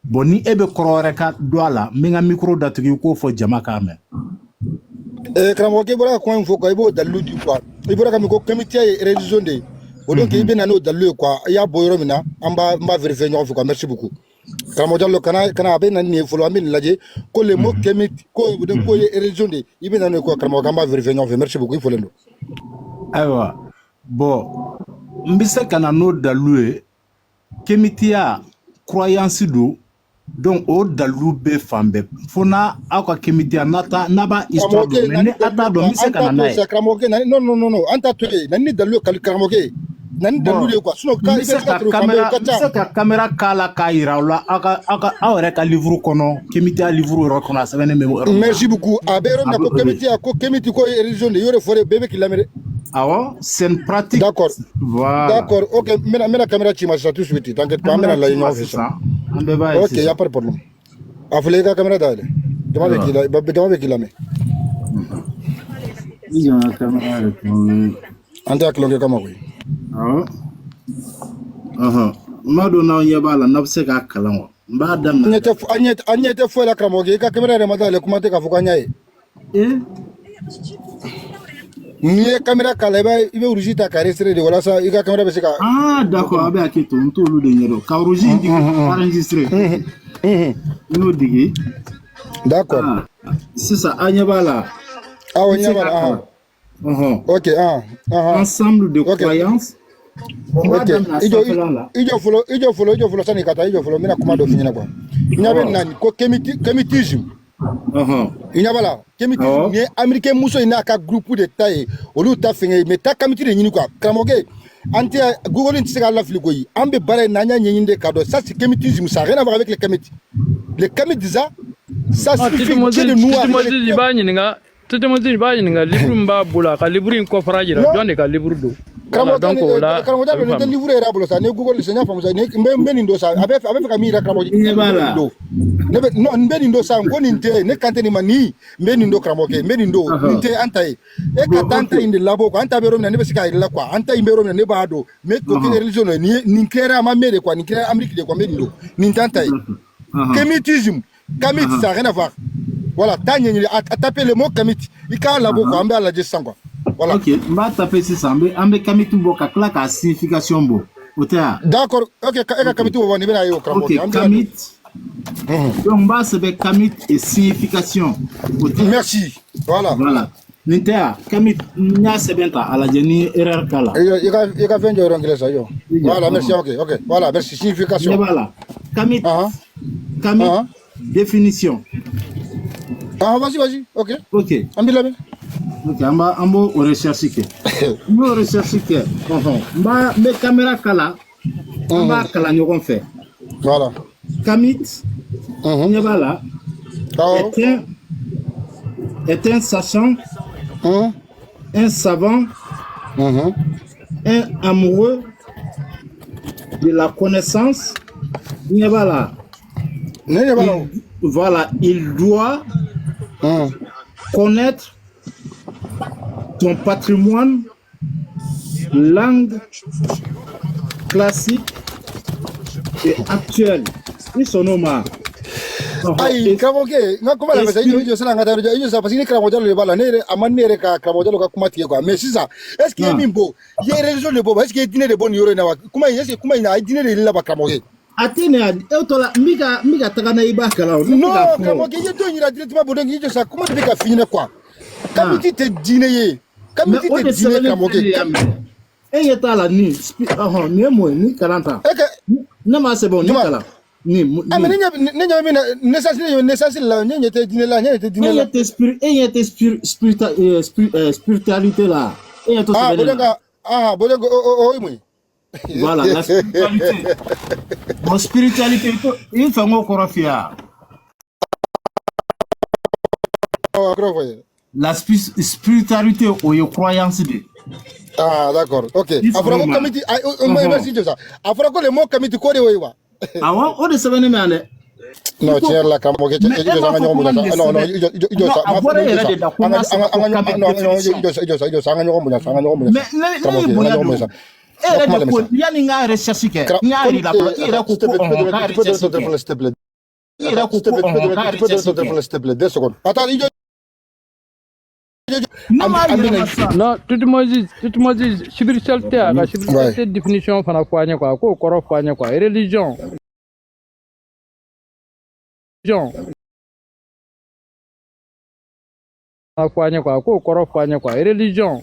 Bon, ni e bɛ kɔrɔ wɛrɛ ka don a la, n bɛ n ka micro datugu, i k'o fɔ jama k'a mɛn. Karamɔgɔ, k'i bɔra ka kuma min fɔ quoi, i b'o dalilu di quoi. I bɔra ka min ko kemitiya ye religion de ye o, donc i bɛ na n'o dalilu ye quoi. I y'a bɔ yɔrɔ min na, an b'a n b'a vérifier ɲɔgɔn fɛ quoi. Merci beaucoup, karamɔgɔ Jalo. Kana a bɛ na ni nin ye fɔlɔ, an bɛ nin lajɛ ko le mot kémite ko ye religion de ye. I bɛ na n'o ye quoi, karamɔgɔ, k'an b'a vérifier ɲɔgɔn fɛ. Merci beaucoup, i folen don. Ayiwa, bon, n bɛ se ka na n'o dalilu ye. Kemitiya croyance don, donc o dalilu bɛ fan bɛɛ, fo n'a aw ka kemitiya n'a ta n'a b'a histoire Karamɔgɔkɛ, dɔn, mais na ni ni a dalilu t'a ye dɔn, quoi. n bɛ se An ka t'a na to n'a yen ye. sa, karamɔgɔkɛ. Na non non non non, an t'a to yen. Na ni dalilu ye, karamɔgɔkɛ, na ni dalilu Bon, de ye quoi. Sinon n ka bɛ i bɛ se se ka ka turu fan bɛɛ, o caméra ka n bɛ ca. se ka caméra k'a la k'a yira aw la, aw yɛrɛ ka livre kɔnɔ, kemitiya livre yɛrɛ kɔnɔ, a sɛbɛnnen bɛ yɔrɔ min na. Merci beaucoup. A bɛ yɔrɔ min A na bɛ ko o de. kémitiya, ko kémiti ko ye religion de ye, i y'o de fɔ dɛ, bɛɛ bɛ k'i lamɛn dɛ. Awɔ, c'est une pratique. D'accord. Voilà. D'accord, ok, n bɛna caméra ci ma sisan tout de suite, t'inquiète pas, an Caméra bɛna lajɛ ci ma ɲɔgɔn fɛ sisan. sisan, an bɛɛ b'a ye Ok, y a sisan. pas de problème. A filɛ, i ka caméra dayɛlɛ. Jama bɛ k'i Ayiwa. la, jama bɛ k'i lamɛn. I jɔ n ka caméra yɛrɛ tuguni. An tɛ tulonkɛ kama koyi. Awɔ. Ɔhɔn. N b'a dɔn n'aw ɲɛ b'a la, n'aw bɛ se k'a kalan wa? N b'a An daminɛ. ɲɛ tɛ an ɲɛ tɛ foyi la, karamɔgɔkɛ. I ka caméra yɛrɛ ma dayɛlɛ, kuma tɛ k'a fɔ k'an y'a ye. Eh? N'i ye caméra k'a la, i bɛ rouge ta k'a enregistrer de walasa i ka caméra bɛ se ka. Ah, d'accord, a bɛ hakɛ to, n t'olu de ɲɛdɔn. Ka rouge in digi, enregistrer. N y'o digi. D'accord. Ah, sisan an ɲɛ b'a la. Awɔ, N n tɛ se ɲɛ b'a k'a la. kalan. Ɔhɔn. Ok, ah, ah. Ensemble de Ok. croyances. Bon, n b'a Ok, daminɛ i jɔ sanfɛla la. i jɔ fɔlɔ, i jɔ fɔlɔ, i jɔ fɔlɔ, sani ka taa, i jɔ fɔlɔ, n bɛna kuma dɔ f'i ɲɛna quoi. I ɲɛ bɛ Awɔ. nin na ko kémitisme. Ɔhɔn. I ɲɛ b'a la, kémitisme Awɔ. nin ye américain muso in n'a ka groupe de ta ye, olu ta fɛngɛ ye, mais taa kamiti de ɲini quoi. Karamɔgɔkɛ, an tɛ Google tɛ se k'a lafili koyi. An bɛ baara in na, an y'a ɲɛɲini de k'a dɔn. Ça, c'est kémitisme, ça a rien à voir avec les kémites. Les kémites déjà, ça Ah, signifie Dieu de noir. Titi Moses, i b'a ɲininka, Titi Moses, i b'a ɲininka livre min b'a bolo, a ka livre in kɔfara yira, Non. jɔn de ka livre don? Voilà, Karamɔgɔkɛ, donc o la karamɔgɔ a bɛ Jalo, nin tɛ faamu. livre yɛrɛ bolo sa. Ni Google sisan, n y'a faamu sa. N bɛ nin don sa, a bɛ fɛ ka min yira, karamɔgɔ, I ɲɛ b'a n bɛ la. nin don. Ne bɛ, non, n bɛ nin don sa, n ko nin tɛ ne kan tɛ nin ma, nin n bɛ nin don, karamɔgɔkɛ, n bɛ nin don, nin Ɔhɔn. tɛ an ta ye. E ka Bon, taa an ta ok. in de labɔ quoi. An ta bɛ yɔrɔ min na, ne bɛ se k'a yira la quoi. An ta in bɛ yɔrɔ min na, ne b'a dɔn, mais ko kɛ Ɔhɔn. religion ye nin nin kɛra a ma mɛn de quoi, nin kɛra Amérique de quoi. N bɛ nin don, nin t'an ta ye. D'accord. Ɔhɔn. Kémitisme, kamite, Ɔhɔn. ça n'a rien à voir. Voilà, taa ɲɛɲini, a taper le mot kamite, i k'a labɔ quoi, Ɔhɔn. an b'a lajɛ sisan quoi. Voilà. Ok, n b'a taper sisan, an bɛ kamite bɔ ka tila k'a signification bɔ. O tɛ wa? D'accord, ok, e ka Ok. kamite bɔ, nin bɛna ye o Ok, karamɔgɔkɛ, an bɛna don. kamite. Donc n b'a sɛbɛn kamite et signification, o tɛ? Merci, voilà. Voilà, nin tɛ yan, kamite, n y'a sɛbɛn ta, a lajɛ ni erreur k'a la. I ka fɛn jɔ yɔrɔ kelen sa, jɔ. I jɔ. Voilà, merci, ok, ok, voilà, merci. Ɲɛ Signification. b'a la, kamite, kamite définition. Ah, vas-y, vas-y, ok. Ok. An b'i lamɛn. Ok, an b'o o recherche kɛ. N b'o recherche kɛ. N bɛ caméra kala, an b'a kalan ɲɔgɔn fɛ. Voilà. Kamite, ɲɛ b'a la, est un sachant, un savant, un amoureux de la connaissance. Ɲɛ b'a la. Ne ɲɛ b'a la o. Voilà, il doit connaître son patrimoine, langue classique et actuelle. I sɔnn'o ma? Ayi, karamɔgɔkɛ, n ka kuma lamɛn sa. I jɔ, i jɔ, sanni an ka taa yɔrɔ jan. I jɔ sa, parce que ni karamɔgɔ Jalo de b'a la, ne yɛrɛ a man, ne yɛrɛ ka karamɔgɔ Jalo ka kuma tigɛ quoi. Mais sisan, est ce que i ye min bɔ, i ye religion de bɔ wa? Est ce que i ye diinɛ de bɔ nin yɔrɔ in na wa? Kuma in, est ce que kuma in na, a ye diinɛ de laban, karamɔgɔkɛ? A tɛ nin, e tɔ la, n bɛ ka taga n'a ye, i b'a kalan o. Ne bɛ Non, k'a fɔ. karamɔgɔkɛ, i ye dɔ in yira directement bɔ, donc i jɔ sa, kuma de bɛ ka f'i ɲɛna quoi. Kamiti tɛ diinɛ ye. Mais Kamiti o tɛ de diinɛ ye, sɛbɛnnen filɛ nin ye karamɔgɔkɛ. yan minɛ. E ɲɛ t'a la nin, ɔhɔn, nin ye mun ye? Nin kalan ta. E kɛ Ne m'a sɛbɛn o, nin juma kalan. Nin Ah, mais nin. ne ɲɛ bɛ min na, naissance, ne ɲɛ bɛ naissance la, ne ɲɛ tɛ diinɛ la, ne ɲɛ tɛ E diinɛ la. ɲɛ tɛ spirit, e ɲɛ tɛ spiritualité la. E ɲɛ t'o Ah, sɛbɛnnen bon, na. ah, bon, o ye mun ye? Voilà, la spiritualité. Bon, spiritualité, i fɛ n k'o kɔrɔ f'i ye wa? Awɔ, kɔrɔ fɔ ye. La spiritualité, o ye croyance de ye. Ah, d'accord, ok. I A fɔra sɔnn'o ko ma? kamiti, ah, merci jɔ sa. A fɔra ko le mot kamiti, ko de y'o ye wa? Awɔ, o de sɛbɛnnen bɛ yan dɛ. I Non, ko tiɲɛ yɛrɛ la, karamɔgɔkɛ, mais i e jɔ sa, m'a an ka fɔ ɲɔgɔn ko bonya n ka sa. nin de Non, non, sɛbɛn. i jɔ, i jɔ Non, sa. a Ma bɔra e i jɔ yɛrɛ sa. de da ko An n ka k'a an ka sɛbɛn ko an ka kamite non, non, définition. i jɔ sa, i jɔ sa, i jɔ sa, an ka ɲɔgɔn bonya sa, an ka ɲɔgɔn bonya sa. Mais ne y'i Karamɔgɔkɛ, an ka bonya ɲɔgɔn bonya don. sa. E N ka yɛrɛ kuma de lamɛn ko sa. yanni n k'a recherche kɛ, Kara n y'a comme yir'i la fɔlɔ, i yɛrɛ attends, ko s'il te ko plaît, tu peux ɔhɔn donner, k'a tu peux donner recherche ton kɛ. téléphone, s'il te plaît. I yɛrɛ Attends, ko s'il te ko plaît, tu peux ɔhɔn donner, k'a tu peux donner recherche ton kɛ. téléphone, s'il te plaît, 2 secondes. Attends, i jɔ, i jɔ, Ne an m'a an bɛna yɛlɛma sisan. Non, Tutmosis, spiritualité, a ka Ouais. spiritualité définition fana fɔ an ye quoi, a k'o kɔrɔ fɔ an ye quoi, religion, religion fana fɔ an ye quoi, a k'o kɔrɔ fɔ an ye quoi, religion,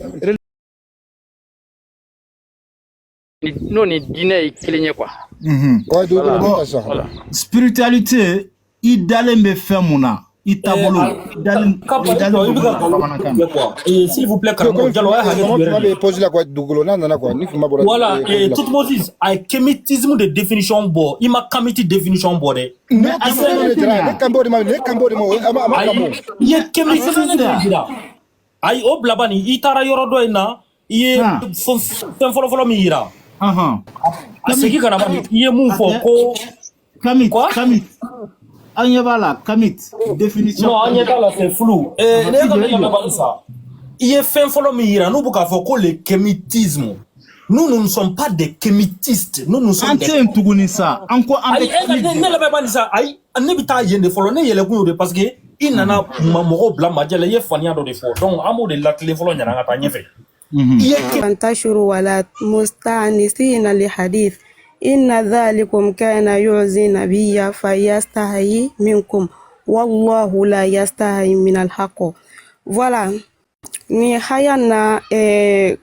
n'o ni diinɛ ye kelen ye quoi. Ouais, dugukolo Voilà, ko Bon, ta sisan. voilà. spiritualité, i dalen bɛ fɛn mun na, i taabolo, i dalen Ka i i dalen jɔ, i bɛ bɛ mun ka na nkalon bamanankan na. tigɛ quoi. S'il vous plaît, Ko karamɔgɔ comme Jalo, a ye hakɛ comment to yɛrɛ fima de. bɛ pause la quoi, dugukolo n'a nana quoi, ni fima bɔra Voilà, pause et la. Tutmosis a ye kémitisme de définition bɔ, i ma kamiti définition bɔ dɛ. Ne Mais a kan b'o sɛbɛnnen de tɛ jara, nin ne ya? kan b'o de ma, ne kan b'o de ma, a ma kan Ayi, bɔ. i ye A kémitisme sɛbɛnnen tɛ de yan? jira. Ayi, o bila bani, i taara yɔrɔ dɔ in na, i ye Han, fɛn fɔlɔ-fɔlɔ min yira. ɔhɔn. A Kamit, segin ka na bani, i ye mun a fɔ tɛ ko kamit, quoi? kamit. An ɲɛ b'a la, kamit, définition Non, an ɲɛ kamit. t'a la, c'est flou. Ɔhɔn, Ne i ka jɔ, ne i lamɛn jɔ. bani sa. I ye fɛn fɔlɔ min yira, n'u bɛ k'a fɔ ko le kémitisme. Nous, nous ne sommes pas des kémitistes. Nous, nous An sommes tɛ des yen tuguni sa, an ko an Ayi, bɛ e ka kamit ne de ne la. lamɛn bani sa. Ayi, ne bɛ taa yen de fɔlɔ. Ne yɛlɛkun y'o de, parce que i nana mɔgɔw bila majɛ la, i ye faniya dɔ de fɔ. Donc an b'o de latilen fɔlɔ ɲana an ka taa ɲɛfɛ. I ye فانتشروا ولا مستأنسين لحديث إن ذلكم كان يؤذي النبي فيستحيي منكم والله لا يستحيي من الحق. Voilà, ni haya na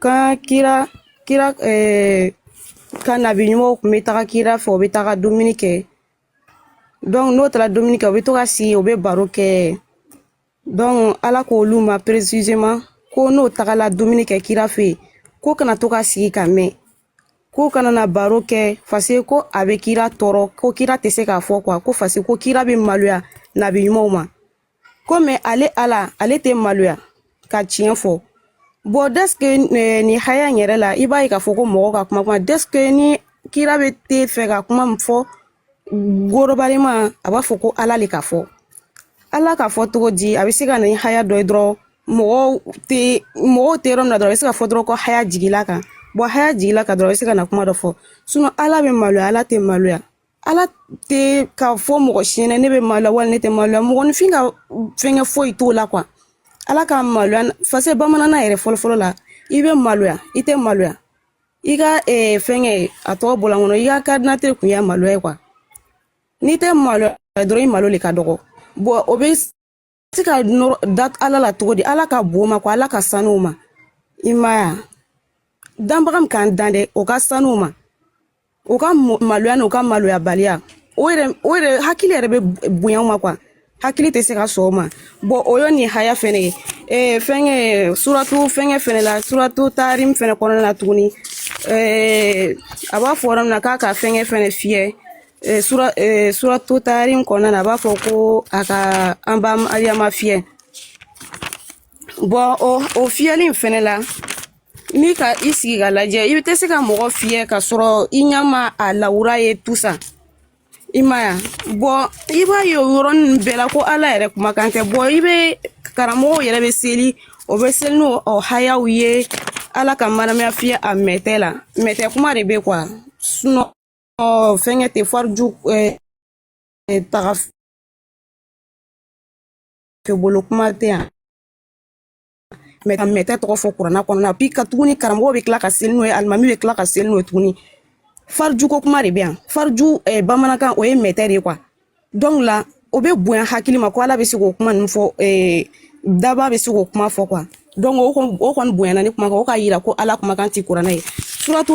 kan kira ka nabi ɲumanw kun bɛ taga kira fɛ, u bɛ taga dumuni kɛ. Donc n'o taara dumuni kɛ, u bɛ to ka sigi, u bɛ baro kɛ. Donc Ala k'olu ma précisément ko n'o tagala dumuni kɛ kira fɛ yen, ko kana to ka sigi ka mɛn, ko kana na baro kɛ, parce que ko a bɛ kira tɔɔrɔ, ko kira tɛ se k'a fɔ quoi, ko parce que ko kira bɛ maloya nabi ɲumanw ma, ko mais ale Ala, ale tɛ maloya ka tiɲɛ fɔ. Bon, dès que nin haya in yɛrɛ la, i b'a ye k'a fɔ ko mɔgɔ ka kuma dès que ni kira bɛ te fɛ ka kuma min fɔ gorobalima, a b'a fɔ ko Ala le ka fɔ. Ala k'a fɔ cogo di? A bɛ se ka na ni haya dɔ ye dɔrɔn, mɔgɔw tɛ yɔrɔ min na dɔrɔn, a bɛ se ka fɔ dɔrɔn ko haya jigila kan. Bon, haya jigila kan dɔrɔn, a bɛ se ka na kuma dɔ fɔ. Sinon Ala bɛ maloya? Ala tɛ maloya. Ala tɛ k'a fɔ mɔgɔ si ɲɛna ne bɛ maloya wali ne tɛ maloya. Mɔgɔninfin ka fɛnkɛ foyi t'o la quoi. Ala ka maloya, parce que bamananna yɛrɛ fɔlɔfɔlɔ la, i bɛ maloya, i tɛ maloya, i ka fɛnkɛ, a tɔgɔ bɔla n kɔnɔ, i ka carte d'identité kun y'a maloya ye quoi. N'i tɛ maloya dɔrɔn, i malo le ka dɔgɔ. Bon, o bɛ se ka nɔrɔ da Ala la cogo di? Ala ka bon ma quoi, Ala ka sanu ma. I ma ye wa? Danbaga min k'an dan dɛ, o ka sanu ma, o ka maloya n'o ka maloyabaliya, o yɛrɛ hakili yɛrɛ bɛ bonya o ma quoi, hakili tɛ se ka sɔn o ma. Bon, o ye nin haya fɛnɛ ye. Fɛnkɛ suratu fɛnkɛ fɛnɛ la, suratu tarim fɛnɛ kɔnɔna la tuguni, a b'a fɔ yɔrɔ min na k'a ka fɛnkɛ fɛnɛ fiyɛ, suratu tarim kɔnɔna na, a b'a fɔ ko a ka an ba Mariyama fiyɛ. Bon, o fiyɛli in fɛnɛ la, n'i ka i sigi ka lajɛ, i tɛ se ka mɔgɔ fiyɛ ka sɔrɔ i ɲɛ ma a lawura ye tout ça, i ma ye wa? Bon, i b'a ye o yɔrɔnin bɛɛ la ko Ala yɛrɛ kumakan tɛ. Bon, i bɛ karamɔgɔw yɛrɛ bɛ seli, o bɛ seli n'o o hayaw ye, Ala ka maramaya fiyɛ a mɛtɛ la, mɛtɛ kuma de bɛ quoi. Sinon fɛnkɛ tɛ fariju taga bolo kuma tɛ yan, mɛ ka mɛtɛ tɔgɔ fɔ kuranna kɔnɔna. Puis ka tuguni, karamɔgɔw bɛ tila ka seli n'o ye, alimami bɛ tila ka seli n'o ye tuguni. Farijuko kuma de bɛ yan. Fariju bamanankan, o ye mɛtɛ de ye quoi. Donc la, o bɛ bonya hakili ma ko Ala bɛ se k'o kuma ninnu fɔ, daba bɛ se k'o kuma fɔ quoi. Donc o kɔni bonyana ni kumakan o k'a yira ko Ala kumakan ti kuranɛ ye. Suratu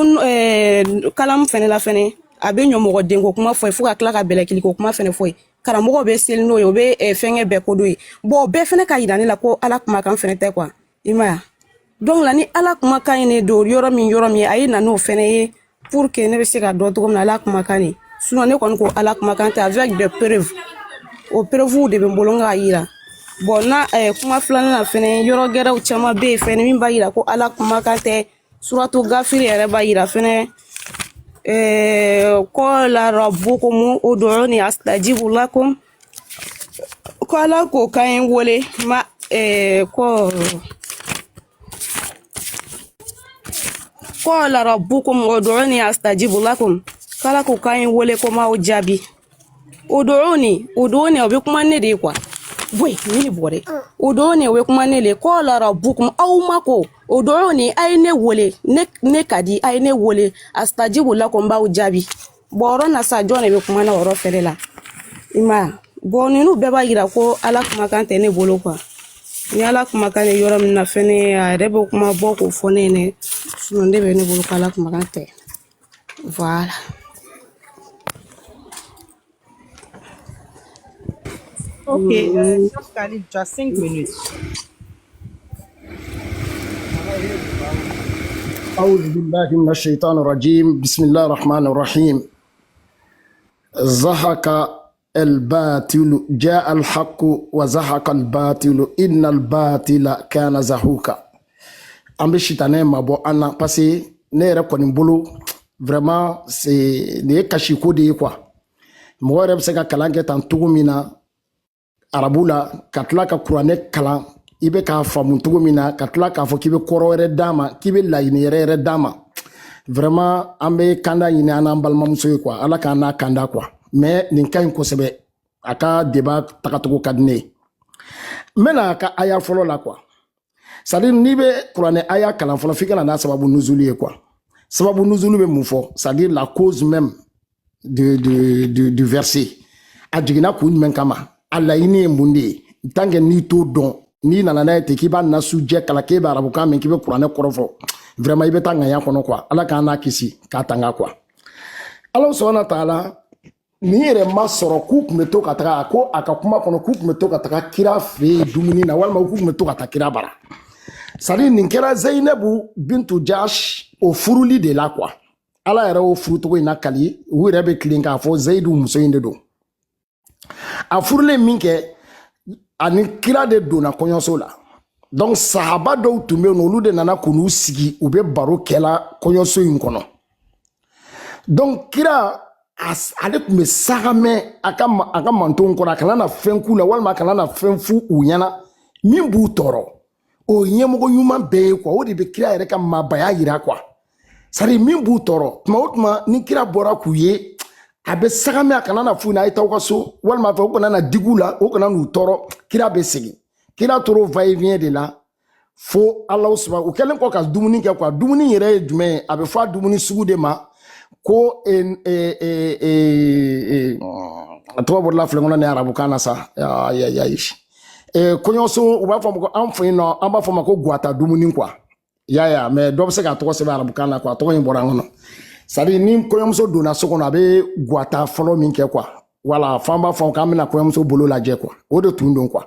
kalam fɛnɛ la fɛnɛ, a bɛ ɲɔmɔgɔdenko kuma fɔ ye, fo ka tila ka bɛlɛkiliko kuma fɛnɛ fɔ ye. Karamɔgɔw bɛ seli n'o ye, o bɛ fɛnkɛ bɛɛ ko dɔ ye. Bon, o bɛɛ fɛnɛ ka yira ne la ko Ala kumakan fɛnɛ tɛ quoi, i ma ye wa? Donc la, ni Ala kumakan ye ne don yɔrɔ min, yɔrɔ min a ye na n'o fɛnɛ ye pour que ne bɛ se ka dɔn cogo min na Ala kumakan de. Sinon ne kɔni ko Ala kumakan tɛ, avec des preuves. O preuves de bɛ n bolo n k'a yira. Bon, na kuma filanan na fɛnɛ, yɔrɔ gɛrɛw caman bɛ yen fɛnɛ min b'a yira ko Ala kumakan tɛ. Suratu Gafiri yɛrɛ b'a yira fɛnɛ, qala rabbukum ud'uni astajibu lakum, ko Ala ko k'an ye wele ma, ko qala rabbukum ud'uni astajibu lakum, k'Ala ko k'an ye wele ko m'aw jaabi. Ud'uni, ud'uni, o bɛ kuma ne de ye quoi. Boy, ni ne bɔrɛ. Ud'uni, o bɛ kuma ne de ye. Qala rabbukum, aw ma ko ud'uni, a ye ne wele, ne ka di, a ye ne wele, astajibu lakum, n b'aw jaabi. Bon, yɔrɔ na sa, jɔn de bɛ kuma na o yɔrɔ fɛnɛ la, i ma ye wa? Bon, ninnu bɛɛ b'a yira ko Ala kumakan tɛ ne bolo quoi. Ni Ala kumakan ye yɔrɔ min na fɛnɛ, a yɛrɛ bɛ kuma bɔ k'o fɔ ne ɲɛnɛ. Sinon ne bɛ ne bolo ko Ala kumakan tɛ. Voilà. Ok, Mm. Chef Khalid, tu as 5 minutes. أعوذ بالله من الشيطان الرجيم. بسم الله الرحمن الرحيم. زهق الباطل، جاء الحق وزهق الباطل، إن الباطل كان زهوكا. An bɛ sitanɛ mabɔ an na, parce que ne yɛrɛ kɔni bolo, vraiment, c'est nin ye kasiko de ye quoi. Mɔgɔ yɛrɛ bɛ se ka kalan kɛ tan cogo min na arabu la, ka tila ka kuranɛ kalan, i bɛ k'a faamu cogo min na, ka tila k'a fɔ k'i bɛ kɔrɔ wɛrɛ d'a ma, k'i bɛ laɲini yɛrɛ yɛrɛ d'a ma. Vraiment, an bɛ kanda ɲini an n'an balimamuso ye quoi. Ala k'an n'a kanda quoi. Mais nin ka ɲi kosɛbɛ, a ka débat tagacogo ka di ne ye. N bɛna a ka aya fɔlɔ la quoi. C'est à dire, n'i bɛ kuranɛ aya kalan fɔlɔ, f'i ka na n'a sababu nuzuli ye quoi. Sababu nuzuli bɛ mun fɔ? C'est à dire la cause même du verset. A jiginna kun jumɛn kama? A laɲini ye mun de ye? Tant que n'i t'o dɔn, n'i nana n'a ye ten k'i b'a nasu jɛ kalan, k'e bɛ arabukan mɛn, k'i bɛ kuranɛ kɔrɔ fɔ, vraiment, i bɛ taa ŋaɲa kɔnɔ quoi. Ala k'an n'a kisi k'a tanga quoi. Ala subahana taala nin yɛrɛ ma sɔrɔ k'u tun bɛ to ka taga, a ko a ka kuma kɔnɔ k'u tun bɛ to ka taga kira fɛ yen dumuni na, walima k'u tun bɛ to ka taa kira bara. C'est à dire, nin kɛra Zeyinabu bintu Jash o furuli de la quoi. Ala yɛrɛ y'o furucogo in lakali, u yɛrɛ bɛ tilen k'a fɔ Zeyidu muso in de don. A furulen min kɛ, ani kira de donna kɔɲɔso la. Donc sahaba dɔw tun bɛ yen nɔ, olu de nana k'u n'u sigi, u bɛ baro kɛla kɔɲɔso in kɔnɔ. Donc kira ale tun bɛ sagamɛ a ka mantonw kɔrɔ, a kana na fɛn k'u la, walima a kana na fɛn f'u ɲɛna min b'u tɔɔrɔ. O ye ɲɛmɔgɔ ɲuman bɛɛ ye quoi. O de bɛ kira yɛrɛ ka maabaya yira quoi. C'est à dire, min b'u tɔɔrɔ tuma o tuma, ni kira bɔra k'u ye, a bɛ sagamɛ a kana na f'u ɲɛna a ye taa aw ka so, walima fɛ u kana na digi u la, u kana n'u tɔɔrɔ. Kira bɛ segin. Kira tor'o va et vient de la fo Ala saba u kɛlen kɔ ka dumuni kɛ quoi. Dumuni yɛrɛ ye jumɛn ye? A bɛ fɔ a dumuni sugu de ma Ko a tɔgɔ bɔra filɛ kɔnɔ ni arabukan na sa. Ayi ayi ayi, kɔɲɔso, u b'a fɔ ma ko, an fɛ yen nɔ, an b'a fɔ ma ko guwata dumuni quoi. I y'a ye, mais dɔ bɛ se k'a tɔgɔ sɛbɛn arabukan na quoi, a tɔgɔ in bɔra an kɔnɔ. C'est à dire ni kɔɲɔmuso donna so kɔnɔ, a bɛ guwata fɔlɔ min kɛ quoi, voilà, f'an b'a fɔ k'an bɛna kɔɲɔmuso bolo lajɛ quoi, o de tun don quoi.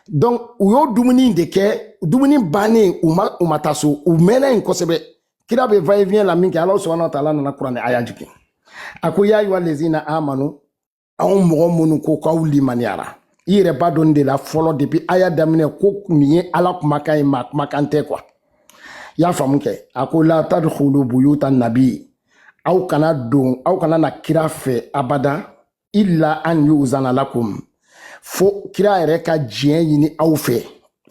Donc u y'o dumuni de kɛ. Dumuni bannen, u ma taa so, u mɛnna yen kosɛbɛ. Kira bɛ va et vient la min kɛ, Ala subahana wa taala nana kuranɛ aya jigin. A ko: ya ayuha lezina amanu, anw mɔgɔ minnu ko k'aw limaniyara, i yɛrɛ b'a dɔn de la fɔlɔ depuis aya daminɛ ko nin ye Ala kumakan ye, maa kumakan tɛ quoi. I y'a faamu kɛ? A ko: la tadkhulu buyuta nabi, aw kana don, aw kana na kira fɛ abada, illa an yuzana lakum, fo kira yɛrɛ ka diɲɛ ɲini aw fɛ.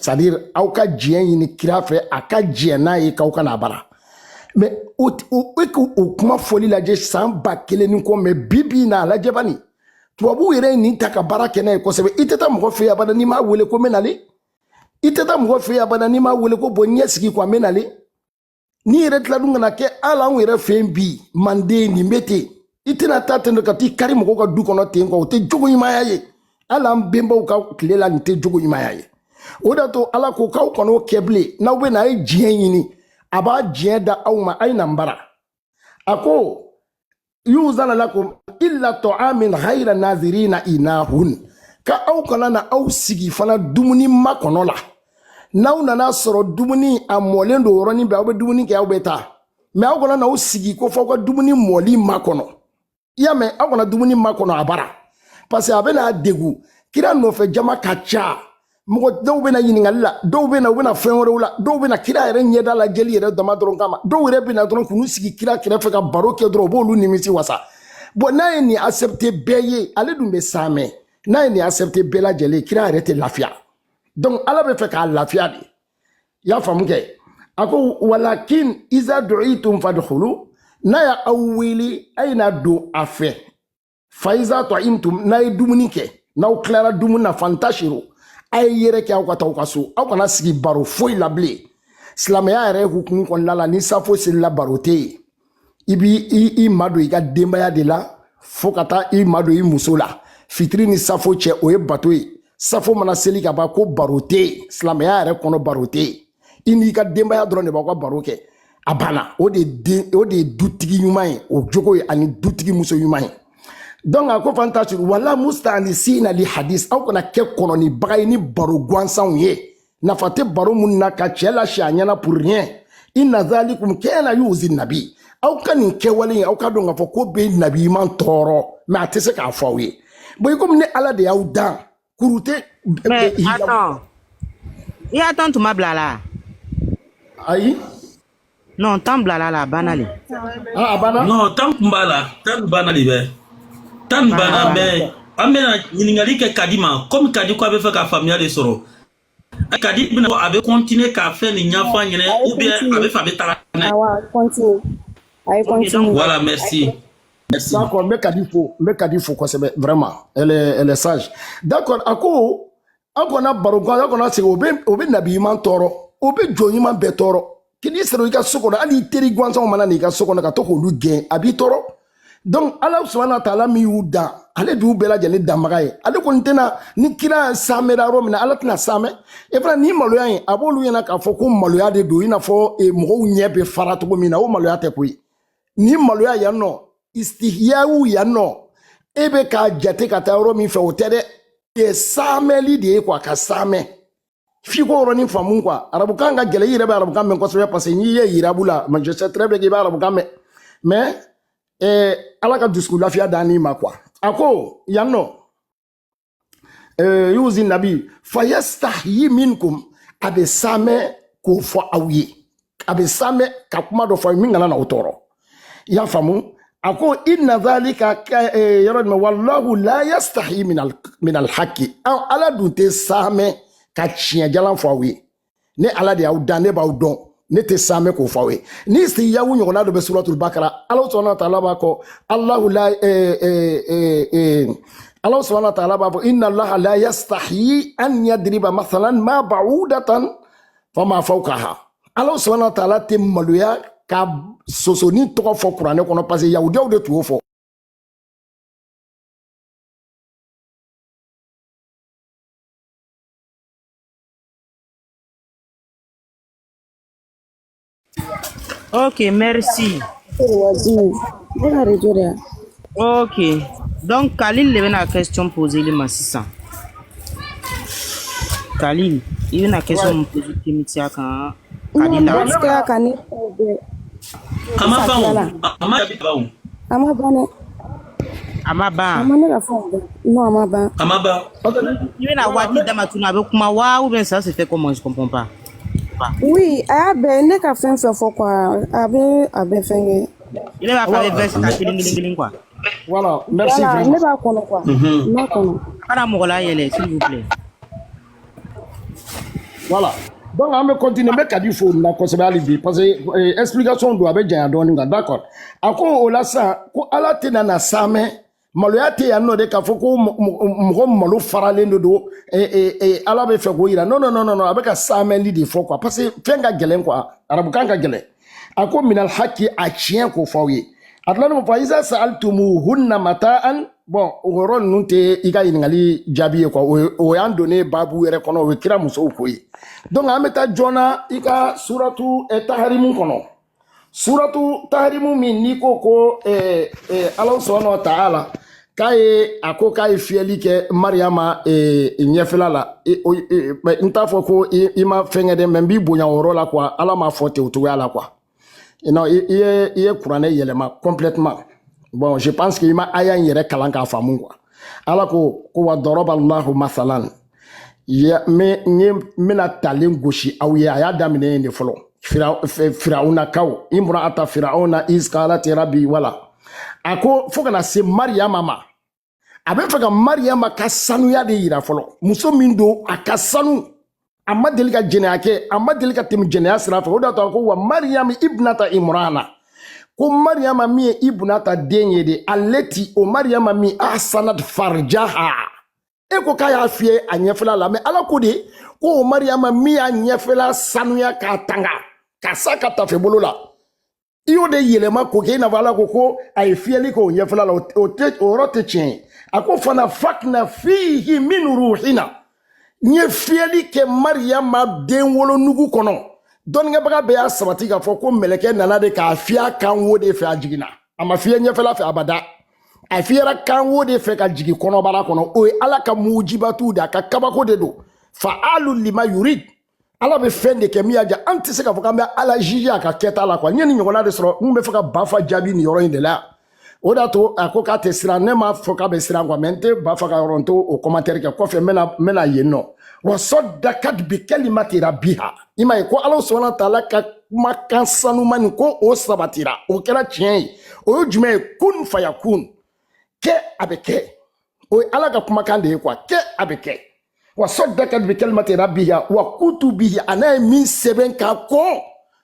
C'est à dire aw ka diɲɛ ɲini kira fɛ, a ka diɲɛ n'a ye k'aw kana bara. Mais o o e k'o kuma fɔli lajɛ san 1000 ni kɔ, mais bi bi in na, a lajɛ bani, tubabuw yɛrɛ ye nin ta ka baara kɛ n'a ye kosɛbɛ. I tɛ taa mɔgɔ fɛ yen abada n'i m'a wele ko n bɛ nalen. I tɛ taa mɔgɔ fɛ yen abada n'i m'a wele ko bɔn, ɲɛ sigi quoi, n bɛ nalen. N'i yɛrɛ tila dun ka na kɛ, hali anw yɛrɛ fɛ yen bi manden, nin bɛ ten. I tɛna taa ten ka t'i kari mɔgɔw ka du kɔnɔ ten quoi, o tɛ jogo ɲumanya ye. Hali an bɛnbaw ka tile la, nin tɛ jogo ɲumanya ye. O de y'a to Ala ko k'aw kana o kɛ bilen. N'aw bɛ na, a ye diɲɛ ɲini, a b'a diɲɛ da aw ma, a ye na n bara. A ko: yuzana lakum illa ta'amin ghayra nazirina inahun, ka aw kana na aw sigi fana dumuni makɔnɔ la. N'aw nana sɔrɔ dumuni a mɔlen don yɔrɔnin bɛɛ, aw bɛ dumuni kɛ, aw bɛ taa. Mais aw kana na aw sigi ko f'aw ka dumuni mɔli makɔnɔ. I y'a mɛn? Aw kana dumuni makɔnɔ a bara, parce que a bɛna degun. Kira nɔfɛ jama ka ca, mɔgɔ dɔw bɛna ɲininkali la, dɔw bɛna, u bɛna fɛn wɛrɛw la, dɔw bɛna kira yɛrɛ ɲɛda lajɛli yɛrɛ dama dɔrɔn kama, dɔw yɛrɛ bɛna dɔrɔn k'u sigi kira kɛrɛfɛ ka baro kɛ dɔrɔn, u b'olu nimisi wasa. Bon, n'a ye nin accepter bɛɛ ye, ale dun bɛ saamɛ. N'a ye nin accepter bɛɛ lajɛlen, kira yɛrɛ tɛ lafiya. Donc Ala bɛ fɛ k'a lafiya de. I y'a faamu kɛ? A ko: walakin iza du'itum fadkhulu, n'a y'a aw wele, a ye na don a fɛ. Faiza ta'imtum, n'a ye dumuni kɛ, n'aw tilara dumuni na, fantashiru, a ye yɛrɛ kɛ, aw ka taa aw ka so, aw kana sigi baro foyi la bilen. Silamɛya yɛrɛ hukumu kɔnɔna la, ni safo selila, baro tɛ yen. I b'i i madon i ka denbaya de la fo ka taa i madon i muso la. Fitiri ni safo cɛ, o ye bato ye. Safo mana seli ka ban, ko baro tɛ yen. Silamɛya yɛrɛ kɔnɔ, baro tɛ yen. I n'i ka denbaya dɔrɔn de b'aw ka baro kɛ, a banna. O de ye den, o de ye dutigi ɲuman ye, o jogo ye, ani dutigi muso ɲuman ye. Donc a ko: fantasiru wala mustanisina li hadis, aw kana kɛ kɔnɔnibaga ye ni baro gansanw ye, nafa tɛ baro mun na, ka cɛ lasi a ɲɛna pour rien. Inna zalikum kana yuzi nabi, aw ka nin kɛwale in, aw ka dɔn k'a fɔ ko bɛ nabi ɲuman tɔɔrɔ, mais a tɛ se k'a fɔ aw ye. Bon, i komi ne Ala de y'aw dan, kuru tɛ. Mais attends, i y'a temps tuma bila la? Ayi. Non, temps bila la, a banna le. Ah, a banna. Non, temps kun b'a la, temps banna de bɛ. Temps banna, mais an bɛna ɲininkali kɛ Kadi ma, komi Kadi ko a bɛ fɛ ka faamuya de sɔrɔ. Kadi bɛna, a bɛ continuer k'a fɛn nin ɲɛfɔ an ɲɛna ou bien a bɛ fɛ a bɛ taga n'a ye? Awa, continue. A ye continue. Voilà, merci. Merci. D'accord, n bɛ Kadi fo, n bɛ Kadi fo kosɛbɛ, vraiment. Elle est sage. D'accord, a ko aw kana baro gan, aw kana segin, o bɛ nabi ɲuman tɔɔrɔ, o bɛ jɔn ɲuman bɛɛ tɔɔrɔ. K'i sɔrɔ i ka so kɔnɔ, hali i teri gansanw mana na i ka so kɔnɔ ka to k'olu gɛn, a b'i tɔɔrɔ. Donc Ala subahana wa taala min y'u dan, ale de y'u bɛɛ lajɛlen danbaga ye. Ale kɔni tɛna ni kira samɛra yɔrɔ min na, Ala tɛna samɛ. E fana ni maloya in, a b'olu ɲɛna k'a fɔ ko maloya de don, i n'a fɔ mɔgɔw ɲɛ bɛ fara cogo min na. O maloya tɛ koyi. Ni maloya yan nɔ, istihiyawu yan nɔ, e bɛ k'a jate ka taa yɔrɔ min fɛ, o tɛ dɛ. Ye samɛli de ye quoi, ka samɛ f'i k'o yɔrɔnin faamu quoi. Arabukan ka gɛlɛn, i yɛrɛ bɛ arabukan mɛn kosɛbɛ, parce que n'i ye yirabu la, mais je sais très bien k'i bɛ arabukan mɛn. Mais Ala ka dusukun lafiya d'an ma quoi. A ko yan nɔ, yuzi nabi fayastahyi minkum, a bɛ samɛ k'o fɔ aw ye, a bɛ samɛ ka kuma dɔ fɔ aw ye min kana na aw tɔɔrɔ. I y'a faamu? A ko: inna zalika, yɔrɔ jumɛn? Wallahu la yastahi min alhaqi, Ala dun tɛ samɛ ka tiɲɛ jalan fɔ aw ye. Ne Ala de y'aw dan, ne b'aw dɔn, ne tɛ samɛ k'o fɔ aw ye. Ni siyawu ɲɔgɔnna dɔ bɛ suratul bakara, Ala subhanahu wa ta'ala b'a kɔ, Allahu la Ala subhanahu wa ta'ala b'a fɔ: inna Allaha la yastahi an yadriba mathalan ma ba'udatan fama fawqaha. Ala subhanahu wa ta'ala tɛ maloya. Ka sosonin tɔgɔ fɔ kuranɛ kɔnɔ, parce que yahudiyaw de tun y'o fɔ. Ok, merci. Ne ka réseau de yan. Ok. Donc, Khalil de bɛna question poser li ma sisan. Khalil, i bɛna question mun poser Kemitiya kan Non, Khalil la. parce que a ka ne taw bɛɛ. A ma Sisan ban o, tilala. a ma jaabi ban o. A ma ban dɛ. A ma A ban. ma ne ka fɛnw bɛɛ. Non, a ma ban. A ma ban. I bɛna waati d'a ma tuguni a bɛ kuma wa ou bien ça se fait comment, je comprends pas. Oui, a y'a bɛɛ ne ka fɛn fɛn fɔ quoi, a bɛ a bɛɛ fɛn kɛ. I b'a fɔ a bɛ Voilà, verse ta kelen kelen kelen quoi. voilà, merci Voilà, vraiment. ne b'a kɔnɔ quoi. N b'a kɔnɔ. A kana mɔgɔ layɛlɛ s'il vous plaît. Voilà. Donc an bɛ continuer, n bɛ Kadi fo nin na kosɛbɛ hali bi, parce que explication don, a bɛ janya dɔɔnin kan, d'accord. A ko o la sisan ko Ala tɛna na saamɛ maloya tɛ yan nɔ de k'a fɔ ko mɔgɔ malo faralen de don, Ala bɛ fɛ k'o yira. Non, non, non, non, a bɛ ka saamɛli de fɔ quoi, parce que fɛn ka gɛlɛn quoi, arabukan ka gɛlɛn. A ko minal haki, a tiɲɛ k'o fɔ aw ye. A tilalen k'o fɔ iza sa'altumuhunna mata'an. Bon, o yɔrɔ ninnu tɛ i ka ɲininkali jaabi ye quoi, o y'an donnen baabu yɛrɛ kɔnɔ, o ye kira musow ko ye. Donc an bɛ taa joona i ka suratu taharimu kɔnɔ, suratu taharimu min n'i ko ko Ala subahana wa ta'ala k'a ye, a ko k'a ye fiyɛli kɛ Mariyama ɲɛfɛla la. N t'a fɔ ko i ma fɛn kɛ dɛ, mais n b'i bonya o yɔrɔ la quoi, Ala m'a fɔ ten o cogoya la quoi. Non, i ye kuranɛ yɛlɛma complètement. Bon, je pense que i ma aya in yɛrɛ kalan k'a faamu quoi. Ala ko ko wa daraba Allahu masalan ya, me n ye n bɛna talen gosi aw ye. A y'a daminɛ yen de fɔlɔ, Firawunakaw, imra'ata firawuna iz qalat rabbi, wala a ko fo kana se Mariyama ma. A bɛ fɛ ka Mariyama ka sanuya de yira fɔlɔ, muso min don a ka sanu, a ma deli ka jɛnɛya kɛ, a ma deli ka tɛmɛ jɛnɛya sira fɛ. O de y'a to a ko wa Mariyama ibnata Imrana, ko Mariyama min ye ibnata den ye de, ale ti o Mariyama min ahsanat farjaha. E ko k'a y'a fiyɛ a ɲɛfɛla la, mais Ala ko de ko o Mariyama min y'a ɲɛfɛla sanuya k'a tanga ka s'a ka tafe bolo la, i y'o de yɛlɛma k'o kɛ i n'a fɔ Ala ko ko a ye fiyɛli kɛ o ɲɛfɛla la. O tɛ, o yɔrɔ tɛ tiɲɛ ye. A ko fana fakna fihi min ruhina, n ye fiyɛli kɛ Mariyama den wolonugu kɔnɔ. Dɔnnikɛbaga bɛɛ y'a sabati k'a fɔ ko mɛlɛkɛ nana de k'a fiyɛ kan wo de fɛ, a jiginna, a ma fiyɛ ɲɛfɛla fɛ abada, a fiyɛra kan wo de fɛ ka jigin kɔnɔbara kɔnɔ. O ye Ala ka mujibatu de, a ka kabako de don, fa'alu lima yurid. Ala bɛ fɛn de kɛ min y'a diya, an tɛ se k'a fɔ k'an bɛ Ala juger a ka kɛta la quoi. N ye nin ɲɔgɔnna de sɔrɔ, n bɛ fɛ ka ba fa jaabi nin yɔrɔ in de la. O de y'a to a ko k'a tɛ siran, ne m'a fɔ k'a bɛ siran quoi, mais n tɛ ba fa ka yɔrɔ, n t'o o commentaire kɛ kɔfɛ, n bɛna yen nɔ. Wa saddakat bi kalimati rabbiha, i m'a ye ko Ala subahana taala ka kumakan sanuma nin ko o sabatira, o kɛra tiɲɛ ye. O ye jumɛn ye? Kun fayakun, kɛ a bɛ kɛ, o ye Ala ka kumakan de ye quoi, kɛ a bɛ kɛ. Wa saddakat bi kalimati rabbiha wa kutubihi, a n'a ye min sɛbɛn k'a kɔn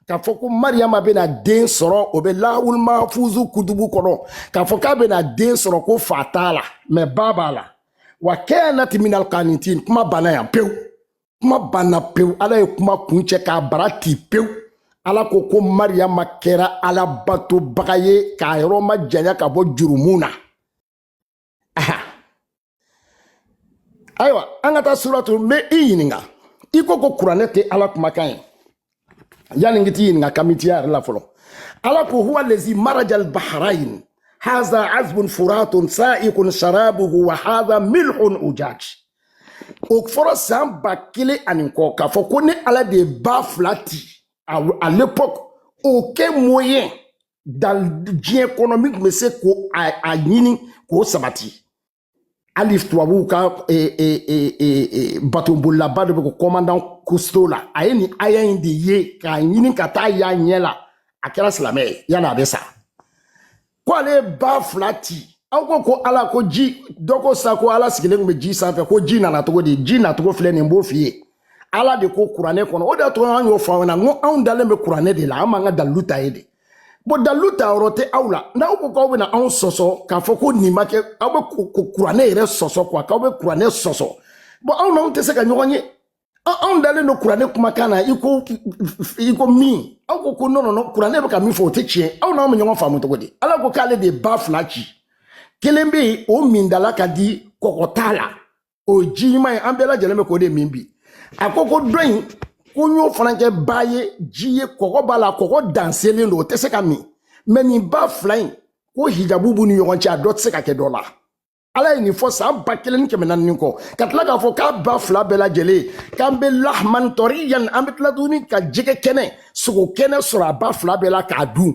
k'a fɔ ko Mariyama bɛna den sɔrɔ, o bɛ lahawul mahafuzu kutubu kɔnɔ, k'a fɔ k'a bɛna den sɔrɔ ko fa t'a la mais ba b'a la. Wa kanat minal qanitin, kuma banna yan pewu, kuma banna pewu. Ala ye kuma kuncɛ k'a bara ti pewu. Ala ko ko Mariyama kɛra Ala batobaga ye k'a yɔrɔ ma janya ka bɔ jurumu na. Ayiwa, an ka taa suratu, n bɛ i ɲininka, i ko ko kuranɛ tɛ Ala kumakan ye. Yanni n t'i ɲininka kamitiya yɛrɛ la fɔlɔ, Ala ko huwa lezi marajal bahrain haza azbun furatun sa'ikun sharabuhu wa haza milhun ujaj. O fɔra san 1000 ani kɔ k'a fɔ ko ne Ala de ye ba fila ci à l'époque, aucun moyen dans diɲɛ kɔnɔ min tun bɛ se k'o a ɲini k'o sabati. Hali tubabuw ka batonbolilaba dɔ bɛ ko commandant Cousteau la, a ye nin aya in de ye k'a ɲini ka taa y'a ɲɛ la, a kɛra silamɛ ye yanni a bɛ sa. Ko ale ye ba fila ci, aw ko ko Ala ko ji dɔ ko sa ko Ala sigilen tun bɛ ji sanfɛ, ko ji nana cogo di? Ji nacogo filɛ nin, n b'o f'i ye. Ala de ko kuranɛ kɔnɔ, o de y'a to an y'o fɔ aw ɲɛna, n ko anw dalen bɛ kuranɛ de la, an b'an ka dalilu ta ye de. Bon, dalilu ta yɔrɔ tɛ aw la, n'aw ko k'aw bɛna anw sɔsɔ k'a fɔ ko nin ma kɛ, aw bɛ kuranɛ yɛrɛ sɔsɔ quoi, k'aw bɛ kuranɛ sɔsɔ. Bon, anw n'anw tɛ se ka ɲɔgɔn ye. Anw dalen don kuranɛ kumakan na i ko min aw ko ko non, non, non, kuranɛ bɛ ka min fɔ, o tɛ tiɲɛ. Aw n'anw bɛ ɲɔgɔn faamu cogo di? Ala ko k'ale de ye ba fila ci. Kelen bɛ yen, o mindala ka di, kɔgɔ t'a la, o ye ji ɲuman ye, an bɛɛ lajɛlen bɛ k'o de min bi. A ko ko dɔ in, ko n y'o fana kɛ ba ye, ji ye, kɔgɔ b'a la, kɔgɔ danselen don, o tɛ se ka min. Mais nin ba fila in, ko hijabu b'u ni ɲɔgɔn cɛ, a dɔ tɛ se ka kɛ dɔ la. Ala ye nin fɔ san 1400 ni kɔ, ka tila k'a fɔ k'a ba fila bɛɛ lajɛlen, k'an bɛ lahman tɔriyan, an bɛ tila tuguni ka jɛgɛ kɛnɛ, sogo kɛnɛ sɔrɔ a ba fila bɛɛ la k'a dun.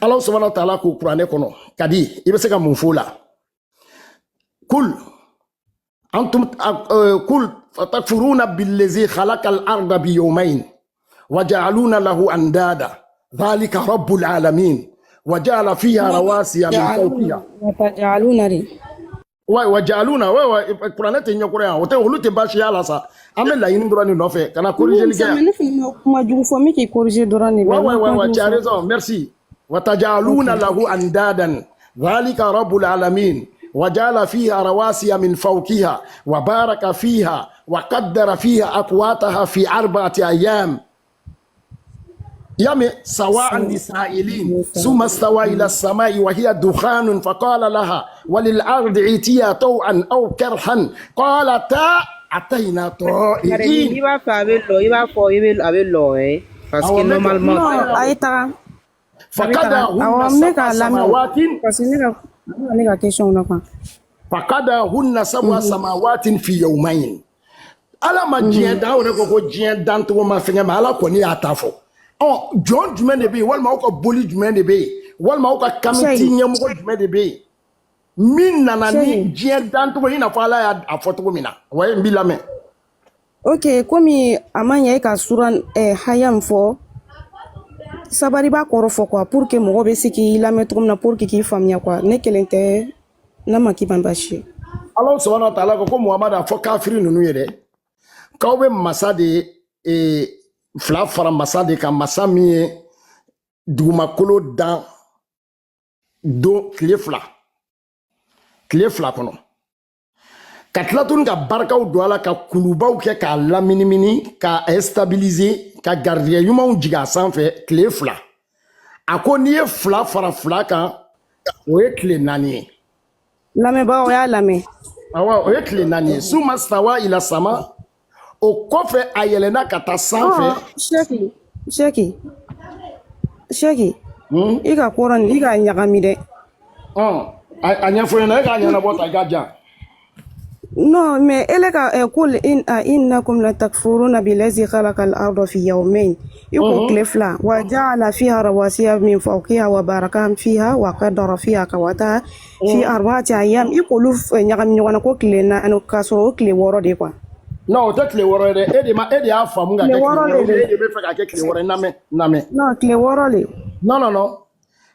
Ala subahana taala ko kuranɛ kɔnɔ, Kadi, i bɛ se ka mun f'o la? Kul antum kul fatakfuruna billazi khalaqa al-arda biyawmayn waja'aluna lahu andada dhalika rabbul alamin waja'ala fiha rawasiya min fawqiha. Watajaluna de. Wa wajaluna, wa kuranɛ tɛ ɲɛkɔrɔ yan, o tɛ, olu tɛ baasi y'a la sa. An bɛ laɲini dɔrɔn de nɔfɛ ka na corrigeli kɛ yan. Ne fana ma kuma jugu fɔ, min k'i corriger dɔrɔn de bɛ. Ouais, N ma ouais, ouais, kuma ouais, jugu tu as fɔ. raison, merci. وتجعلون له أندادا ذلك رب العالمين وجعل فيها رواسي من فوقها وبارك فيها وقدر فيها أقواتها في 4 أيام يمي سواء للسائلين ثم استوى إلى السماء وهي دخان فقال لها وللأرض ائتيا طوعا أو كرها قالتا أتينا Karim, طائعين. i b'a fɛ a bɛ lɔ, i b'a fɔ i bɛ a bɛ lɔ ɛ. Parce que Awɔ, n bɛ jɔ. normalement. Non, a ye taga. A bɛ taga. Awɔ, فقضاهن n bɛ سبع k'a lamɛn o. سماوات Parce que ne ka ne ka question na quoi. فقضاهن سبع سماوات في يومين. Ala ma diɲɛ dan, aw yɛrɛ ko ko diɲɛ dancogo ma fɛngɛ, ma ala kɔni y'a ta fɔ. Ɔ, jɔn jumɛn de bɛ yen, walima aw ka boli jumɛn de bɛ yen, walima aw ka kamiti Sɛyi, ɲɛmɔgɔ jumɛn de bɛ yen min nana ni Sɛyi. diɲɛ dancogo ye, i n'a fɔ ala y'a fɔ cogo min na? Wa n b'i lamɛn. Ok, komi a ma ɲɛ e ka suran haya min fɔ, sabari b'a kɔrɔ fɔ quoi, pour que mɔgɔ bɛ se k'i lamɛn cogo min na, pour que k'i faamuya quoi. Ne kelen tɛ, n'a ma k'i ma baasi ye. Ala subahana wa taala ko ko Muhamadu a fɔ kafiri ninnu ye dɛ, k'aw bɛ masa de fila fara masa de kan, masa min ye dugumakolo dan don tile 2, tile 2 kɔnɔ, ka tila tuguni ka barikaw don a la, ka kulubaw kɛ k'a laminimini, k'a stabiliser, ka garijɛgɛ ɲumanw jigin a sanfɛ tile 2. A ko n'i ye fila fara fila kan, o ye tile 4 ye. Lamɛnbagaw y'a lamɛn. Awɔ, o ye tile 4 ye. Suma stawa ila sama, o kɔfɛ a yɛlɛnna ka taa sanfɛ. Sɛki, Sɛki, Sɛki, i ka kɔrɔ nin, i k'a ɲagami dɛ. A ɲɛfɔ ɲɛna, e k'a ɲɛnabɔ ta i ka jan. Non, mais ele ka qul in a innakum latakfuruna billazi khalaqa al-arda fi yawmayn. I ko tile fila wa ja'ala fiha rawasiya min fawqiha wa baraka fiha wa qaddara fiha aqwataha fi arba'ati ayyam. I k'olu ɲagami ɲɔgɔn na ko tile 4, k'a sɔrɔ o tile 6 de quoi. Non, o tɛ tile 6 ye dɛ. E de ma, e de y'a faamu ka Tile kɛ tile wɔɔrɔ wɔɔrɔ de ye, e don. de bɛ fɛ ka kɛ tile 6 ye. Namɛn, namɛn. Non, tile 6 le. Non, non, non.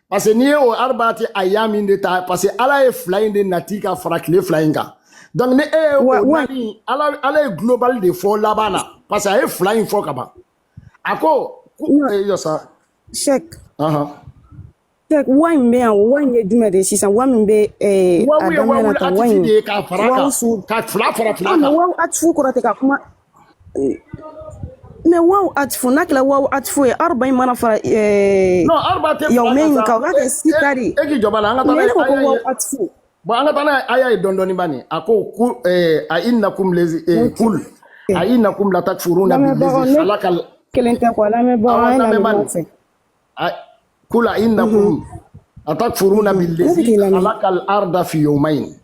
Parce que n'i ye o arba'ati ayami de ta, parce que Ala ye fila in de nati ka fara tile 2 in kan. Donc ni e ye Wa o wa naani, Ala ye global de fɔ laban na. Parce que a ye fila in fɔ ka ban. A ko Non, jɔ sa. Cheikh. Ahan. Cheikh, wa in bɛ yan, wa in ye jumɛn de ye sisan? Wa min bɛ a Wawu ye daminɛ wawu na tan, wa atifi in de ye k'a fara a wawu kan. su. Ka fila fara fila Ah, mais kan. wawu atifu kɔrɔ tɛ ka kuma. Mais waw atifu n'a kɛra waw atifu ye, arba in mana fara Non, arba tɛ fila kan yawmain sa. kan, o b'a E kɛ sita de. e k'i jɔ ba la, an ka taa Mais n'a ne ye ko ko aya waw ye. atifu. Bon, an ka taa n'a ye aya ye dɔɔni dɔɔni bani. A ko a innakum lezi Ok. kul a innakum latakfuruna Lamɛnbagaw, billazi ne khalaqal kelen tɛ quoi, lamɛnbagaw, Awɔ, an ye lamɛn lamɛn bani. ɲɔgɔn fɛ. Kul a innakum atakfuruna Ne bɛ billazi k'i lamɛn. khalaqal arda fi yawmayn.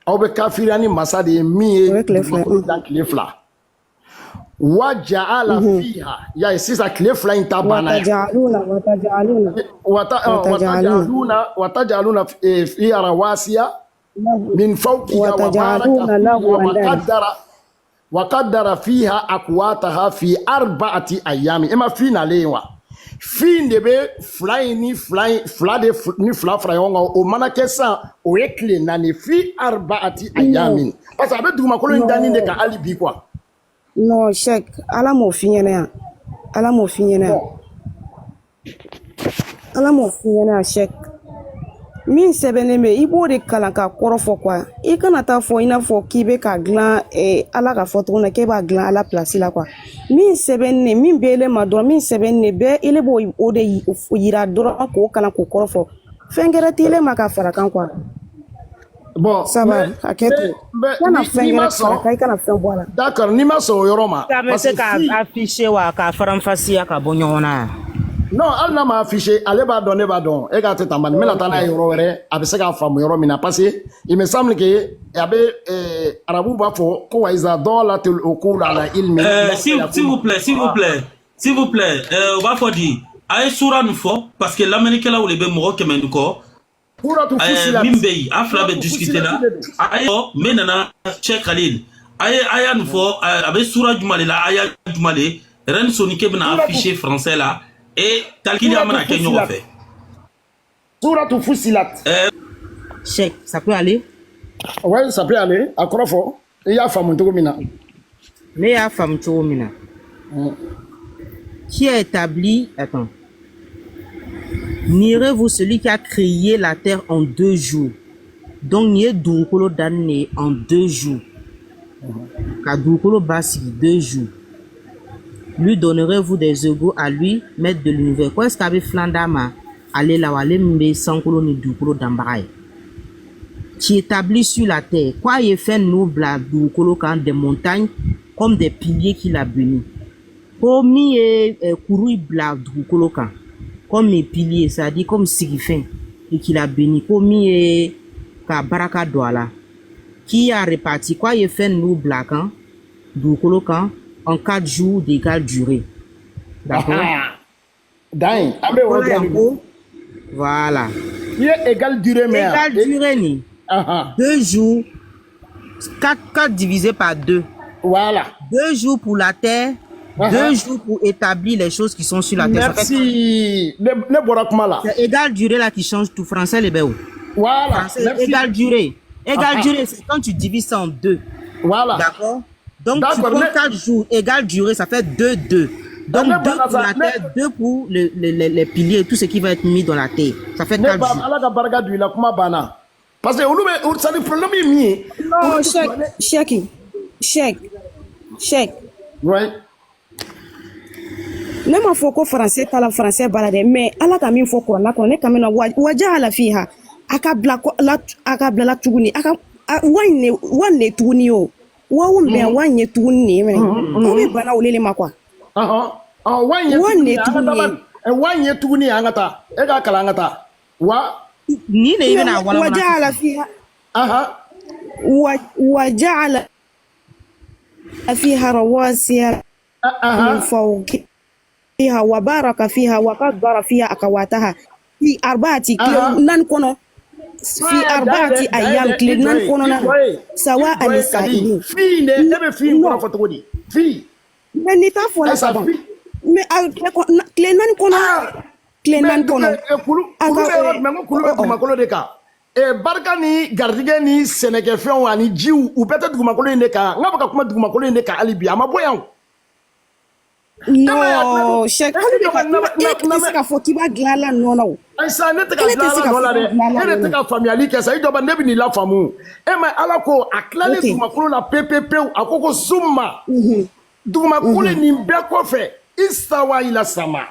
Aw bɛ kafiriya ni masa de ye min O ye ye tile 2 ye. dugumakolo dan tile 2. Wa ja'ala fiha. Ya ye sisan tile 2 in ta banna yan. Watajaluna, watajaluna, watajaluna. Watajaluna fiha rawasiya Lahu min fawqiha wa baraka watajaluna fiha lahu wa andada. qaddara wa qaddara fiha aqwataha fi arba'ati ayami. E ma fi nalen ye wa? Fi de bɛ fila in ni fila in fila de ni fila fara ɲɔgɔn kan, o mana kɛ sisan, o ye tile 4 fi arba'ati Non, ayamin, parce que a bɛ dugumakolo in danni de non, kan hali bi quoi. Non, Cheikh, Ala m'o f'i ɲɛna yan. Ala m'o f'i ɲɛna yan. Bon. Ala m'o f'i ɲɛna yan, Cheikh. Min sɛbɛnnen bɛ i b'o de kalan k'a kɔrɔ fɔ quoi. I kana taa fɔ i n'a fɔ k'i bɛ k'a dilan Ala ka fɔ cogo na k'e b'a dilan Ala place la quoi. Min sɛbɛnnen min bɛ ele ma dɔrɔn min sɛbɛnnen bɛɛ ele b'o o de yira dɔrɔn k'o kalan k'o kɔrɔ fɔ. Fɛn gɛrɛ t'ile ma ka fara kan quoi. Bon, Ça va, mais hakɛ to. mais Kana ni fɛn n'i ma gɛrɛ fara sɔn kan, i kana fɛn bɔ a la. d'accord, n'i ma sɔn o yɔrɔ ma Ça bɛ parce se que ka si afficher wa k'a faranfasiya ka bɔ ɲɔgɔn na. Non, hali n'a ma affiché, ale b'a dɔn, ne b'a dɔn. E k'a tɛ tan bani, n bɛna taa n'a ye yɔrɔ wɛrɛ, a bɛ se k'a faamu yɔrɔ min na parce que il me semble que a bɛ arabu b'a fɔ ko wa iza dalatil uqul ala ilmin la S'il s'il vous yakun. plaît, s'il vous plaît, s'il vous plaît, u b'a fɔ di, a ye sura nin fɔ parce que lamɛnnikɛlaw de bɛ mɔgɔ 100 ni kɔ. Suratu Fussilat. Min bɛ yen, a fila bɛ Suratu discuter Fussilat la. de don. A ye fɔ, n bɛ nana Cheikh Khalil. A ye aya nin fɔ, a bɛ sura jumɛn de la, aya jumɛn de? Reine Soninké bɛna Suratu afficher français la et calcul an Suratu bɛna kɛ ɲɔgɔn Fussilat. fɛ. Suratu Fussilat. Cheikh, ça peut aller? Ouais, ça peut aller. A kɔrɔ fɔ, i y'a faamu cogo min na. Ne y'a faamu cogo min na. Qui a établi, attends. Nierez-vous celui qui a créé la terre en 2 jours? Donc, nin ye dugukolo danni de ye en 2 jours. Ka dugukolo basigi 2 jours. Lui donnerez-vous des égaux à lui, maître de l'univers? Ko est-ce qu'a bɛ filan d'a ma ale la wa, ale min bɛ sankolo ni dugukolo danbaga ye? Qui établit sur la terre. Ko a ye fɛn ninnu bila dugukolo kan, des montagnes comme des piliers qu'il a bénis. Ko min ye kuru bila dugukolo kan comme les piliers, c'est-à-dire comme sigifɛn, et qu'il a béni. Ko min ye ka baraka don a la. Qui a réparti, ko a ye fɛn ninnu bila a kan dugukolo kan en 4 jours d'égale durée. D'accord? Dan ye, an bɛ o yɔrɔ Fɔlɔ yan dɔrɔn de don. ko voilà. I ye égale durée mɛn yan. Égale durée nin. 2 jours, 4, 4 divisé par 2. Voilà. 2 jours pour la terre, 2 jours pour établir les choses qui sont sur la terre. Ça fait Merci. Ne bɔra kuma la. C'est égale durée là qui change tout. Français, les belles. Voilà. Français, Merci. égale durée. Égale durée, c'est quand tu divises ça en 2. Voilà. D'accord? Donc, tu D'accord, prends mais 4 jours, égale durée, ça fait 2, 2. Donc, ne 2 banna pour sa la ne terre, 2 pour les piliers, tout ce qui va être mis dans la terre. Ça fait ne 4 ba jours. Ala ka barika don i la, kuma banna. Parce que olu bɛ c'est à dire problème ye min ye. Non, Olu tɛ Cheikh, kuranɛ. Cheikh, Cheikh, Cheikh. Ouais. Ne m'a fɔ ko français t'a la, français b'a la dɛ, mais Ala ka min fɔ kuranna kɔnɔ, ne ka min na wajahala fiha, a ka bila la, a ka bila la tuguni, a ka wa in ne wa nin de tuguni o wa o bɛn wa in ye tuguni nin ye mɛnɛ o bɛ bana olu de ma quoi. Wa in ye Wa nin tuguni de an ka tuguni taa ye. bani. Wa in ye tuguni an ka taa. E k'a kalan an ka taa. Wa. Nin de i bɛna Mais walawala wajahala sisan. fiha wa ja'ala fiha rawasiya min fawqiha wa baraka fiha wa qaddara fiha aqwataha fi arba'ati tile 4 kɔnɔ fi Dan arba'ati dɛ, dan ayyam dɛ, tile i jɔ 4 yen, i kɔnɔna jɔ na yen, i sawa jɔ yen Kadi. alisailin. Fi de, e bɛ fi in kɔrɔ Non, fɔ cogo di? Fi. mais n'i t'a fɔ la Ayisa ka ban fi. mais a tile 4 kɔnɔ tile Mais 4 kɔnɔ kulu a kulu ka bɛ yɔrɔ jumɛn? N ko kulu bɛ dugumakolo de kan. Barika ni garijɛgɛ ni sɛnɛkɛfɛnw ani jiw, u bɛɛ tɛ dugumakolo in de kan. N k'a bɛ ka kuma dugumakolo in de kan hali bi, a ma bɔ yan o. Non, Cheikh, hali de ka e tɛ se k'a fɔ k'i b'a dilan Ala nɔ na o. Ayisa, ne tɛ ka Ele dilan tɛ se Ala k'a nɔ fɔ la k'i b'a dɛ. dilan Ala E de nɔ tɛ na. ka faamuyali kɛ sa. I jɔ ba, ne bɛ n'i lafaamu. E ma Ala ko a tilalen dugumakolo la pewu pewu, a ko suma dugumakolo nin bɛɛ kɔfɛ, istawa ila sama.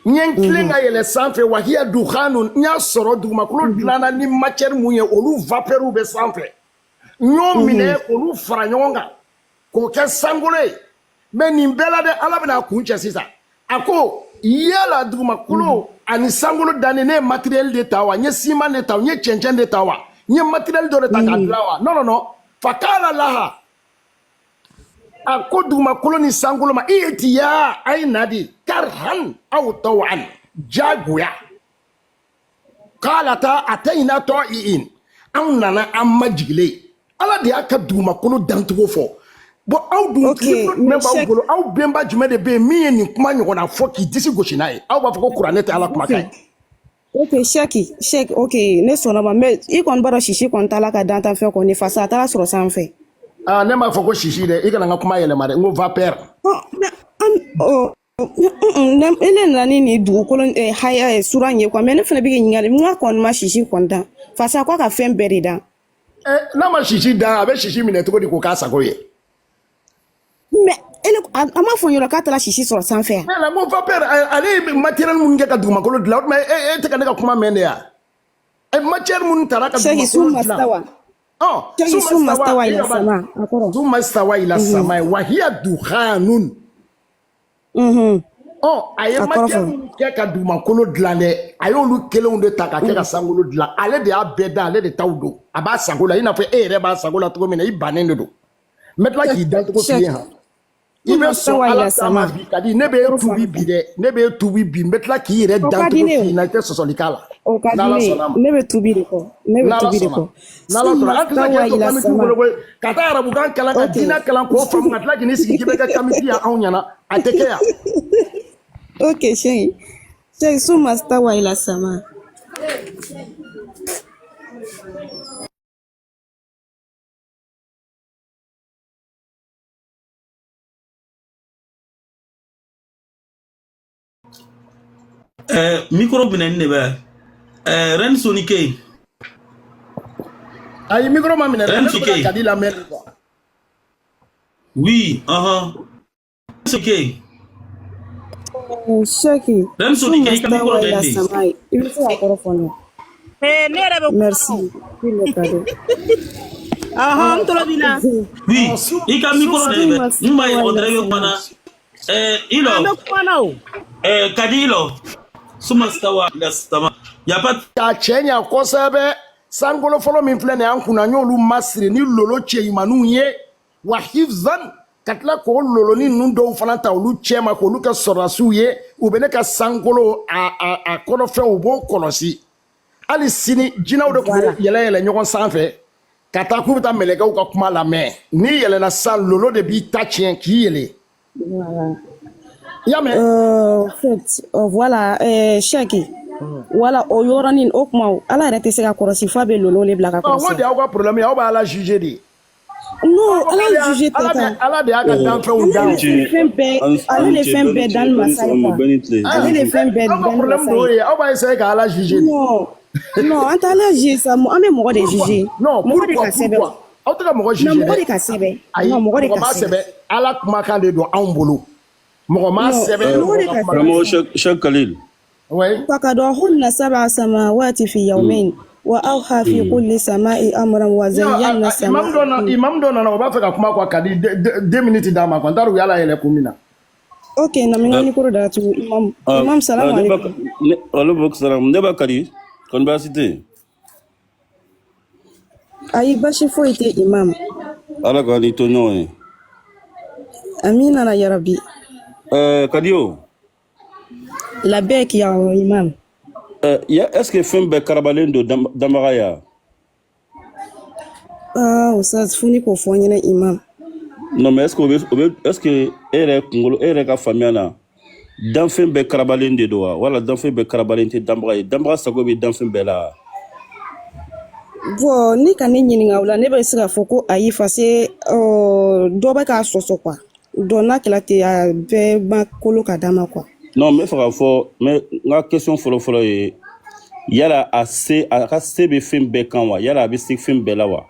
N ye n tilen ka yɛlɛ sanfɛ, wahiya dukhanu, n y'a sɔrɔ dugumakolo dilanna ni matière mun ye, olu vapeur bɛ sanfɛ. N y'o minɛ k'olu fara ɲɔgɔn kan k'o kɛ sankolo ye. Mais nin bɛɛ la dɛ, Ala bɛna a kun cɛ sisan. A ko yala dugumakolo ani sankolo danni, ne ye matériel de ta wa, n ye ciment de ta wa, n ye cɛncɛn de ta wa, n ye matériel dɔ de ta k'a dilan wa? Non, non, non. Fakala laha, a ko dugumakolo ni sankolo ma, itiya, a ye na di, karhan aw tawan, jagoya. K'ala ta atayina ta'iin, anw nana an majigilen. Ala de y'a ka dugumakolo dancogo fɔ. Bon, aw dun, Ok, livre jumɛn mais b'aw Cheikh, bolo? Aw bɛnba jumɛn de bɛ yen min ye nin kuma ɲɔgɔnna fɔ k'i disi gosi n'a ye? Aw b'a fɔ ko kuranɛ tɛ Ala kumakan ye. Ok, Cheikh, Cheikh, ok, ne sɔnna ma, mais i kɔni b'a dɔn sisi kɔni t'a la ka dantanfɛn kɔni fa sa, a taara sɔrɔ sanfɛ. Aa, ne m'a fɔ ko sisi dɛ, i kana n ka kuma yɛlɛma dɛ, n ko vapeur. Ɔ, mais an, ɔ, Ne nana ni nin dugukolo haya ye suran ye quoi, mais ne fana bɛ k'i ɲininkali, n k'a kɔni ma sisi kɔni dan, parce que a ko a ka fɛn bɛɛ de dan. N'a ma sisi dan, a bɛ sisi minɛ cogo di k'o k'a sago ye? Mais ele a m'a fɔ n ɲɛna k'a taara sisi sɔrɔ sanfɛ yan. La n ko vapeur, ale ye matériel minnu kɛ ka dugumakolo dilan, o tuma e tɛ ka ne ka kuma mɛn de ya? Matière minnu tara ka Sɛki dugumakolo suma dilan. stawa. Ɔ Sɛki suma suma stawa stawa e ila yɛrɛ b'a sama a kɔrɔ. suma stawa ila sama wahiya dukhanun. Ɔ a ye A kɔrɔ matière fɔ. minnu kɛ ka dugumakolo dilan dɛ, a y'olu kelenw de ta ka kɛ ka sankolo dilan. Ale de y'a bɛɛ da, ale de taw don, a b'a sago la, i n'a fɔ e yɛrɛ b'a sago la cogo min na. I bannen de don. N bɛ tila k'i dancogo f'i ye han. I bɛ Suma sɔn stawa Ala ila ta ma sama. bi ka di ne bɛ e tubi bi dɛ, ne bɛ e tubi bi, n bɛ tila k'i yɛrɛ O ka di dancogo ne ye f'i ɲɛna, i tɛ sɔsɔli k'a la. O ka di N'Ala ne ye. sɔnna a ma. Ne bɛ tubi de kɔ. Ne bɛ N'Ala tubi de sɔnna, kɔ. n'Ala sɔnna, Suma an tɛ se stawa k'e to ila kamitiw sama. bolo koyi, ka taa arabukan kalan, ka Ok. diinɛ kalan k'o faamu, ka tila k'i sigi k'i bɛ kɛ kamiti ye anw ɲɛna, a tɛ kɛ yan. Ok, chérie. Chérie, suma stawa ila sama. Micro minɛ ni de bɛ Reine Sonike. Ayi, micro ma minɛ dɛ, Reine ne bɛ ka Sonike. Kadi lamɛn de quoi. Oui, Sonike. Sɛki, Reine suma Sonike, i ka micro stawa bɛ ila nin de. sama. I bɛ se k'a kɔrɔ fɔ n ye. Eh, ne yɛrɛ bɛ kuma na Merci o. pour le cadeau. Ɔhɔn, n tolo b'i la. Oui, Ɔ i ka micro suma de bɛ. Suma N b'a ye stawa on ila dirait i bɛ kuma sama. na. Ilɔ. An bɛ kuma na o. Kadi Ilɔ. Suma stawa ila sama. Y a pas de K'a cɛ ɲa kosɛbɛ. Sankolo fɔlɔ min filɛ nin ye an kunna, n y'olu masiri ni lolo cɛɲumaninw ye wa hifzan, ka tila k'o loloni ninnu dɔw fana ta olu cɛ ma k'olu kɛ sɔrɔdasiw ye. U bɛ ne ka sankolo a kɔnɔfɛnw, u b'o kɔlɔsi. Hali sini jinɛw de tun bɛ Voilà. yɛlɛ yɛlɛ ɲɔgɔn sanfɛ ka taa k'u bɛ taa mɛlɛkɛw ka kuma lamɛn. N'i yɛlɛnna sisan, lolo de b'i ta tiɲɛ k'i yɛlɛ. Voilà. I y'a mɛn? En fait, voilà, Sɛki. Voilà, o yɔrɔnin o kuma o, Ala yɛrɛ tɛ se ka kɔrɔsi f'a bɛ lolo de bila ka Ɔ n ko kɔrɔsi. de y'aw ka problème ye, aw b'a la juger de. Non, Aw ko Ala k'ale y'a juger tɛ Ala de tan. Ala de y'a ka danfɛnw Ale dan. de fɛn bɛɛ, ale de fɛn bɛɛ dan masa ye quoi. Ale de fɛn bɛɛ Aw ka dan problème masa de y'o ye. ye, aw b'a essayer ka Ala juger de. Non, non, an tɛ Ala juger sa, an bɛ mɔgɔ de Pourquoi? juger. Non, Mɔgɔ de pourquoi ka sɛbɛn. pourquoi? Aw tɛ ka mɔgɔ Non, juger mɔgɔ dɛ. de ka sɛbɛn. Ayi, Non, mɔgɔ de mɔgɔ ka m'a sɛbɛn. sɛbɛn, Ala kumakan de don anw bolo. Mɔgɔ m'a Non, sɛbɛn, mɔgɔ mɔgɔ de ka ka kumakan. Karamɔgɔ Cheikh Khalil. Oui. فقضاهن سبع سماوات في يومين وأوحى في كل سماء أمرا Non, وزينا imam السماء dɔ na, imam dɔ nana, o b'a fɛ ka kuma quoi, Kadi 2 minutes d'a ma quoi. N t'a dɔn u y'a layɛlɛ kun min na. Ok, na min ka micro datugu. Imam, imam, salamu Ne ba alaikum. ne aleykum salam, ne ba Kadi, kɔni baasi tɛ yen? Ayi, basi foyi tɛ imam. Ala k'an ni to ɲɔgɔn ye. Amina na ya rabbi. Kadi o. Labɛk ya imam. Ya est ce que fɛn bɛɛ karabalen don danbaga ya? Ah, ustaz, fo ni k'o fɔ n ɲɛna imam. Non, mais est ce que o bɛ o bɛ est ce que e yɛrɛ kunkolo, e yɛrɛ ka faamuya na, danfɛn bɛɛ karabalen de don wa, wala danfɛn bɛɛ karabalen tɛ danbaga ye, danbaga sago bɛ danfɛn bɛɛ la? Bon, ni ka ne ɲininka o la, ne bɛ se k'a fɔ ko ayi, parce que dɔ bɛ k'a sɔsɔ quoi. Donc n'a kɛla ten, a bɛɛ ma kolo ka d'a ma quoi. Non, n bɛ fɛ k'a fɔ, n bɛ n ka question fɔlɔ fɔlɔ ye, yala a se, a ka se bɛ fɛn bɛɛ kan wa, yala a bɛ se fɛn bɛɛ la wa?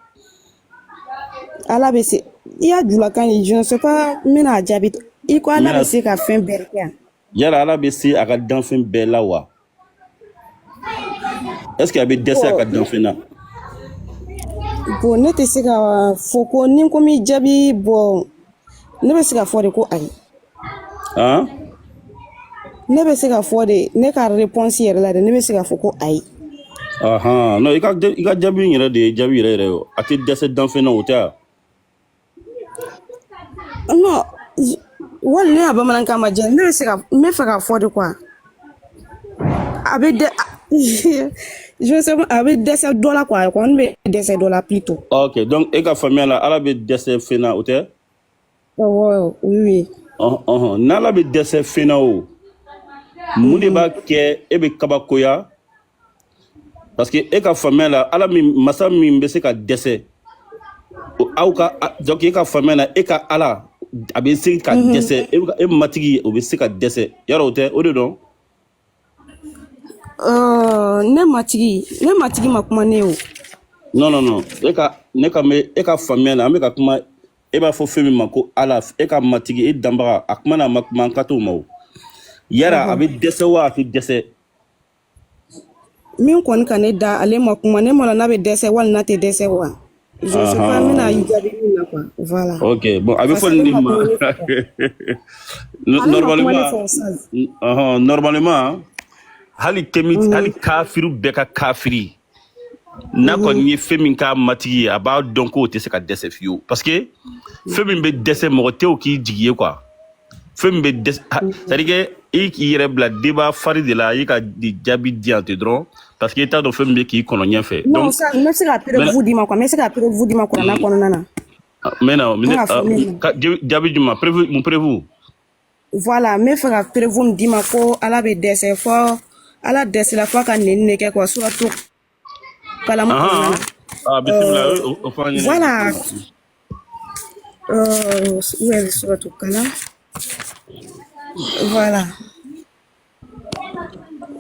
Ala bɛ se, i y'a julakan ye, je ne sais pas, n bɛna a jaabi. I ko N Ala bɛ bɛna se ka fɛn bɛɛ kɛ yan. Yala Ala bɛ se a ka danfɛn bɛɛ la wa? Est ce que a bɛ dɛsɛ a Bon, ka danfɛn na? bon, ne tɛ se ka fɔ ko ni ko m'i jaabi, bon, ne bɛ se ka fɔ de ko ayi. Han? Ne bɛ se ka fɔ de, ne ka réponse yɛrɛ la de, ne bɛ se ka fɔ ko ayi. Ahan, non, i ka jaabi in yɛrɛ de ye jaabi yɛrɛ yɛrɛ ye o. A tɛ dɛsɛ danfɛn na, o tɛ wa? Non, wali ne y'a bamanankan ma jɛ, ne bɛ se ka, n bɛ fɛ ka fɔ de quoi. A bɛ dɛ, je sais pas, a bɛ dɛsɛ dɔ la quoi, a kɔni bɛ dɛsɛ dɔ la plutôt. Ok, donc e ka faamuya la, Ala bɛ dɛsɛ fɛn na, o tɛ? Awɔ, oui. Ɔhɔn, n'Ala bɛ dɛsɛ fɛn na o, mun de b'a kɛ e bɛ kabakoya? Parce que e ka faamuya la, Ala min, masa min bɛ se ka dɛsɛ, aw ka donc e ka faamuya la, e ka Ala A bɛ se ka dɛsɛ, e matigi o bɛ se ka dɛsɛ, yarɔ o tɛ o de dɔn? Ne matigi ma kuma ne ye o. Non, non, non, e ka ne ka me e ka faamuya la, an bɛ ka kuma, e b'a fɔ fɛn min ma ko Ala, e ka matigi, e danbaga, a kuma n'a ma kuma, an ka t'o ma o. Yara a bɛ dɛsɛ wa a tɛ dɛsɛ? Min kɔni ka ne da, ale ma kuma ne ma la n'a bɛ dɛsɛ wali n'a tɛ dɛsɛ wa. Je sais pas n bɛna jaabi min na quoi. Voilà. Ok, bon, a bɛ Parce fɔ que nin ale de ma ma. kuma ne fɛ quoi. Ale ma kuma ne Normalement, fɛ Oustaz. Normalement, hali kemi, hali kafiri bɛɛ ka kafiri n'a kɔni ye fɛn min k'a matigi ye, a b'a dɔn k'o tɛ se ka dɛsɛ fiyewu, parce que fɛn min bɛ dɛsɛ, mɔgɔ tɛ o k'i jigi ye quoi. Fɛn min bɛ dɛsɛ, c'est à dire que i k'i yɛrɛ bila débat fari de la, i ka di jaabi di yan ten dɔrɔn, parce que i t'a dɔn fɛn min bɛ k'i kɔnɔ ɲɛfɛ. Non, Donc Oustaz, n bɛ se ka preuve d'i ma quoi. N bɛ se ka preuve d'i ma kuranna kɔnɔna na. N bɛ na. N ka fɔ min ma. Jaabi jumɛn? Preuve mun, preuve? Voilà, n bɛ fɛ ka preuve min d'i ma ko Ala bɛ dɛsɛ, fɔ Ala dɛsɛla fo a ka nɛni de kɛ quoi, suratu kalamu kɔnɔna na. Ah, bisimila, o fɔ an ɲɛnɛ. Voilà. Où est le suratu kalam? Voilà.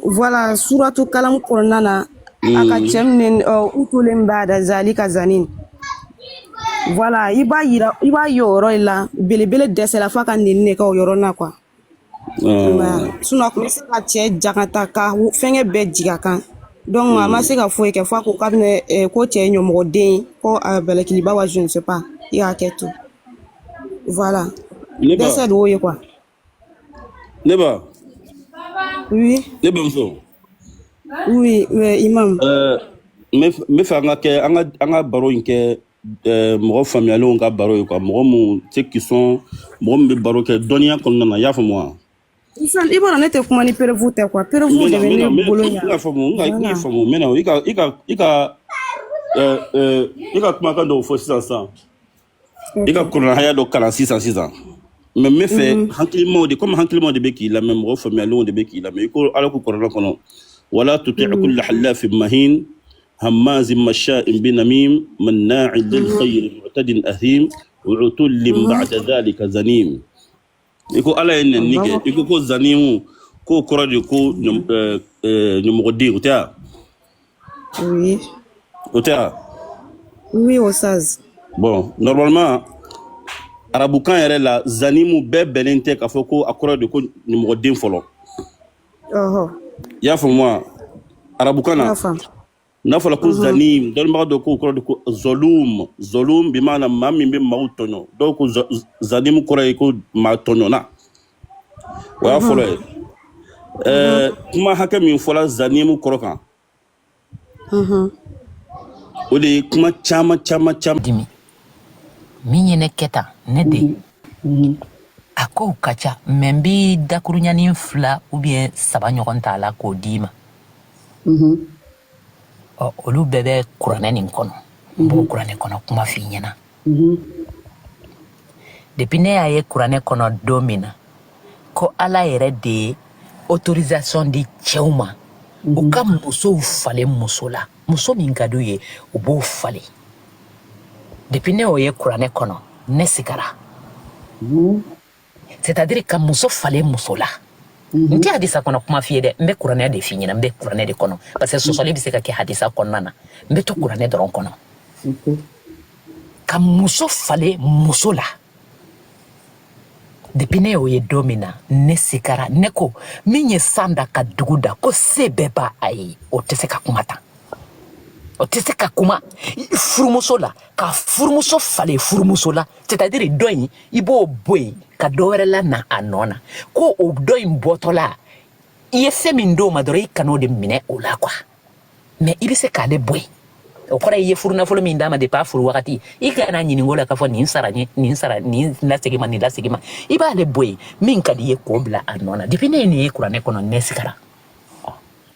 Voilà, suratu kalam kɔnɔna na, a ka cɛ min u tolen b'a da zalika zanin. Voilà, i b'a yira, i b'a ye o yɔrɔ de la, belebele dɛsɛla f'a ka nɛni de kɛ o yɔrɔ la quoi. Sinon a kun bɛ se ka cɛ jagata ka fɛnkɛ bɛɛ jigin a kan. Donc a ma se ka foyi kɛ f'a ko k'a bɛna ko cɛ ye ɲɔmɔgɔden ye, ko a bɛlɛkiliba wa, je ne sais pas. I y'a kɛ to. Voilà. Ne ba. Dɛsɛ de y'o ye quoi. Ne ba. Oui. Ne bamuso. Oui, oui, imam. N bɛ fɛ an ka kɛ an ka baro in kɛ mɔgɔ faamuyalenw ka baro ye quoi, mɔgɔ mun ceux qui sont, mɔgɔ min bɛ baro kɛ dɔnniya kɔnɔna na, i y'a faamu wa? Sisan i b'a dɔn ne tɛ kuma ni preuve tɛ quoi. N Preuve de bɛna bɛ n bɛna ne n bɛ bolo n yan. ka faamu, n ka n Voilà. y'i faamu, n bɛna i ka kumakan dɔw fɔ sisan sisan, i ka kuranɛ dɔ kalan sisan sisan, mais n bɛ fɛ hakilimaw de, komi hakilimaw de bɛ k'i lamɛn, mɔgɔ faamuyalenw de bɛ k'i lamɛn. I ko Ala ko kuranɛ kɔnɔ: ولا تطع كل حلاف مهين هماز مشاء بنميم مناع للخير معتد أثيم عتل بعد ذلك زنيم. I ko Ala ye nɛni kɛ, i ko ko zanimu, k'o kɔrɔ de ko ɲɔmɔgɔden, o tɛ wa? Oui. O tɛ wa? Oui, Oustaz. Bon, normalement arabukan yɛrɛ la, zanimu bɛɛ bɛnnen tɛ k'a fɔ ko a kɔrɔ de ko ɲɔmɔgɔden fɔlɔ. I y'a faamu wa? Arabukan N na, y'a faamu. N'a fɔra ko zanim, dɔnnibaga dɔw k'o kɔrɔ de ko zɔlum, zɔlum bi maana maa min bɛ maaw tɔɲɔ. Dɔw ko zanimu kɔrɔ ye ko maa tɔɲɔna. O y'a fɔlɔ ye. Kuma hakɛ min fɔla zanimu kɔrɔ kan, o de ye kuma caman caman caman. Dimi min ye ne kɛ tan, ne den, a kow ka ca, mais n bi dakuruɲanin fila ou bien saba ɲɔgɔn t'a la k'o d'i ma. Ɔ, olu bɛɛ bɛ kuranɛ nin kɔnɔ. N b'o kuranɛ kɔnɔ kuma f'i ɲɛna. Depuis ne y'a ye kuranɛ kɔnɔ don min na ko Ala yɛrɛ de ye autorisation di cɛw ma u ka musow falen muso la, muso min ka d'u ye, u b'o falen, depuis ne y'o ye kuranɛ kɔnɔ, ne sigara. C'est à dire ka muso falen muso la. N tɛ hadisa kɔnɔ kuma f'i ye dɛ, n bɛ kuranɛ de f'i ɲɛna, n bɛ kuranɛ de kɔnɔ, parce que sɔsɔli bɛ se ka kɛ hadisa kɔnɔna na. N bɛ to kuranɛ dɔrɔn kɔnɔ. Ka muso falen muso la, depuis ne y'o ye don min na, ne sigara. Ne ko min ye san da ka dugu da, ko se bɛɛ b'a a ye, o tɛ se ka kuma tan, o tɛ se ka kuma furumuso la, ka furumuso falen furumuso la. C'est à dire dɔ in, i b'o bɔ yen ka dɔ wɛrɛ la na a nɔ na, ko o dɔ in bɔtɔla, i ye fɛn min d'o ma dɔrɔn, i kan'o de minɛ o la quoi, mais i bɛ se k'ale bɔ yen. O kɔrɔ ye i ye furu nafolo min d'a ma depuis a furu wagati, i kana ɲininka o la k'a fɔ nin sara n ye, nin sara, nin lasegin ma, nin lasegin ma. I b'ale bɔ yen, min ka di i ye k'o bila a nɔ na. Depuis ne ye nin ye kuranɛ kɔnɔ, ne sigara.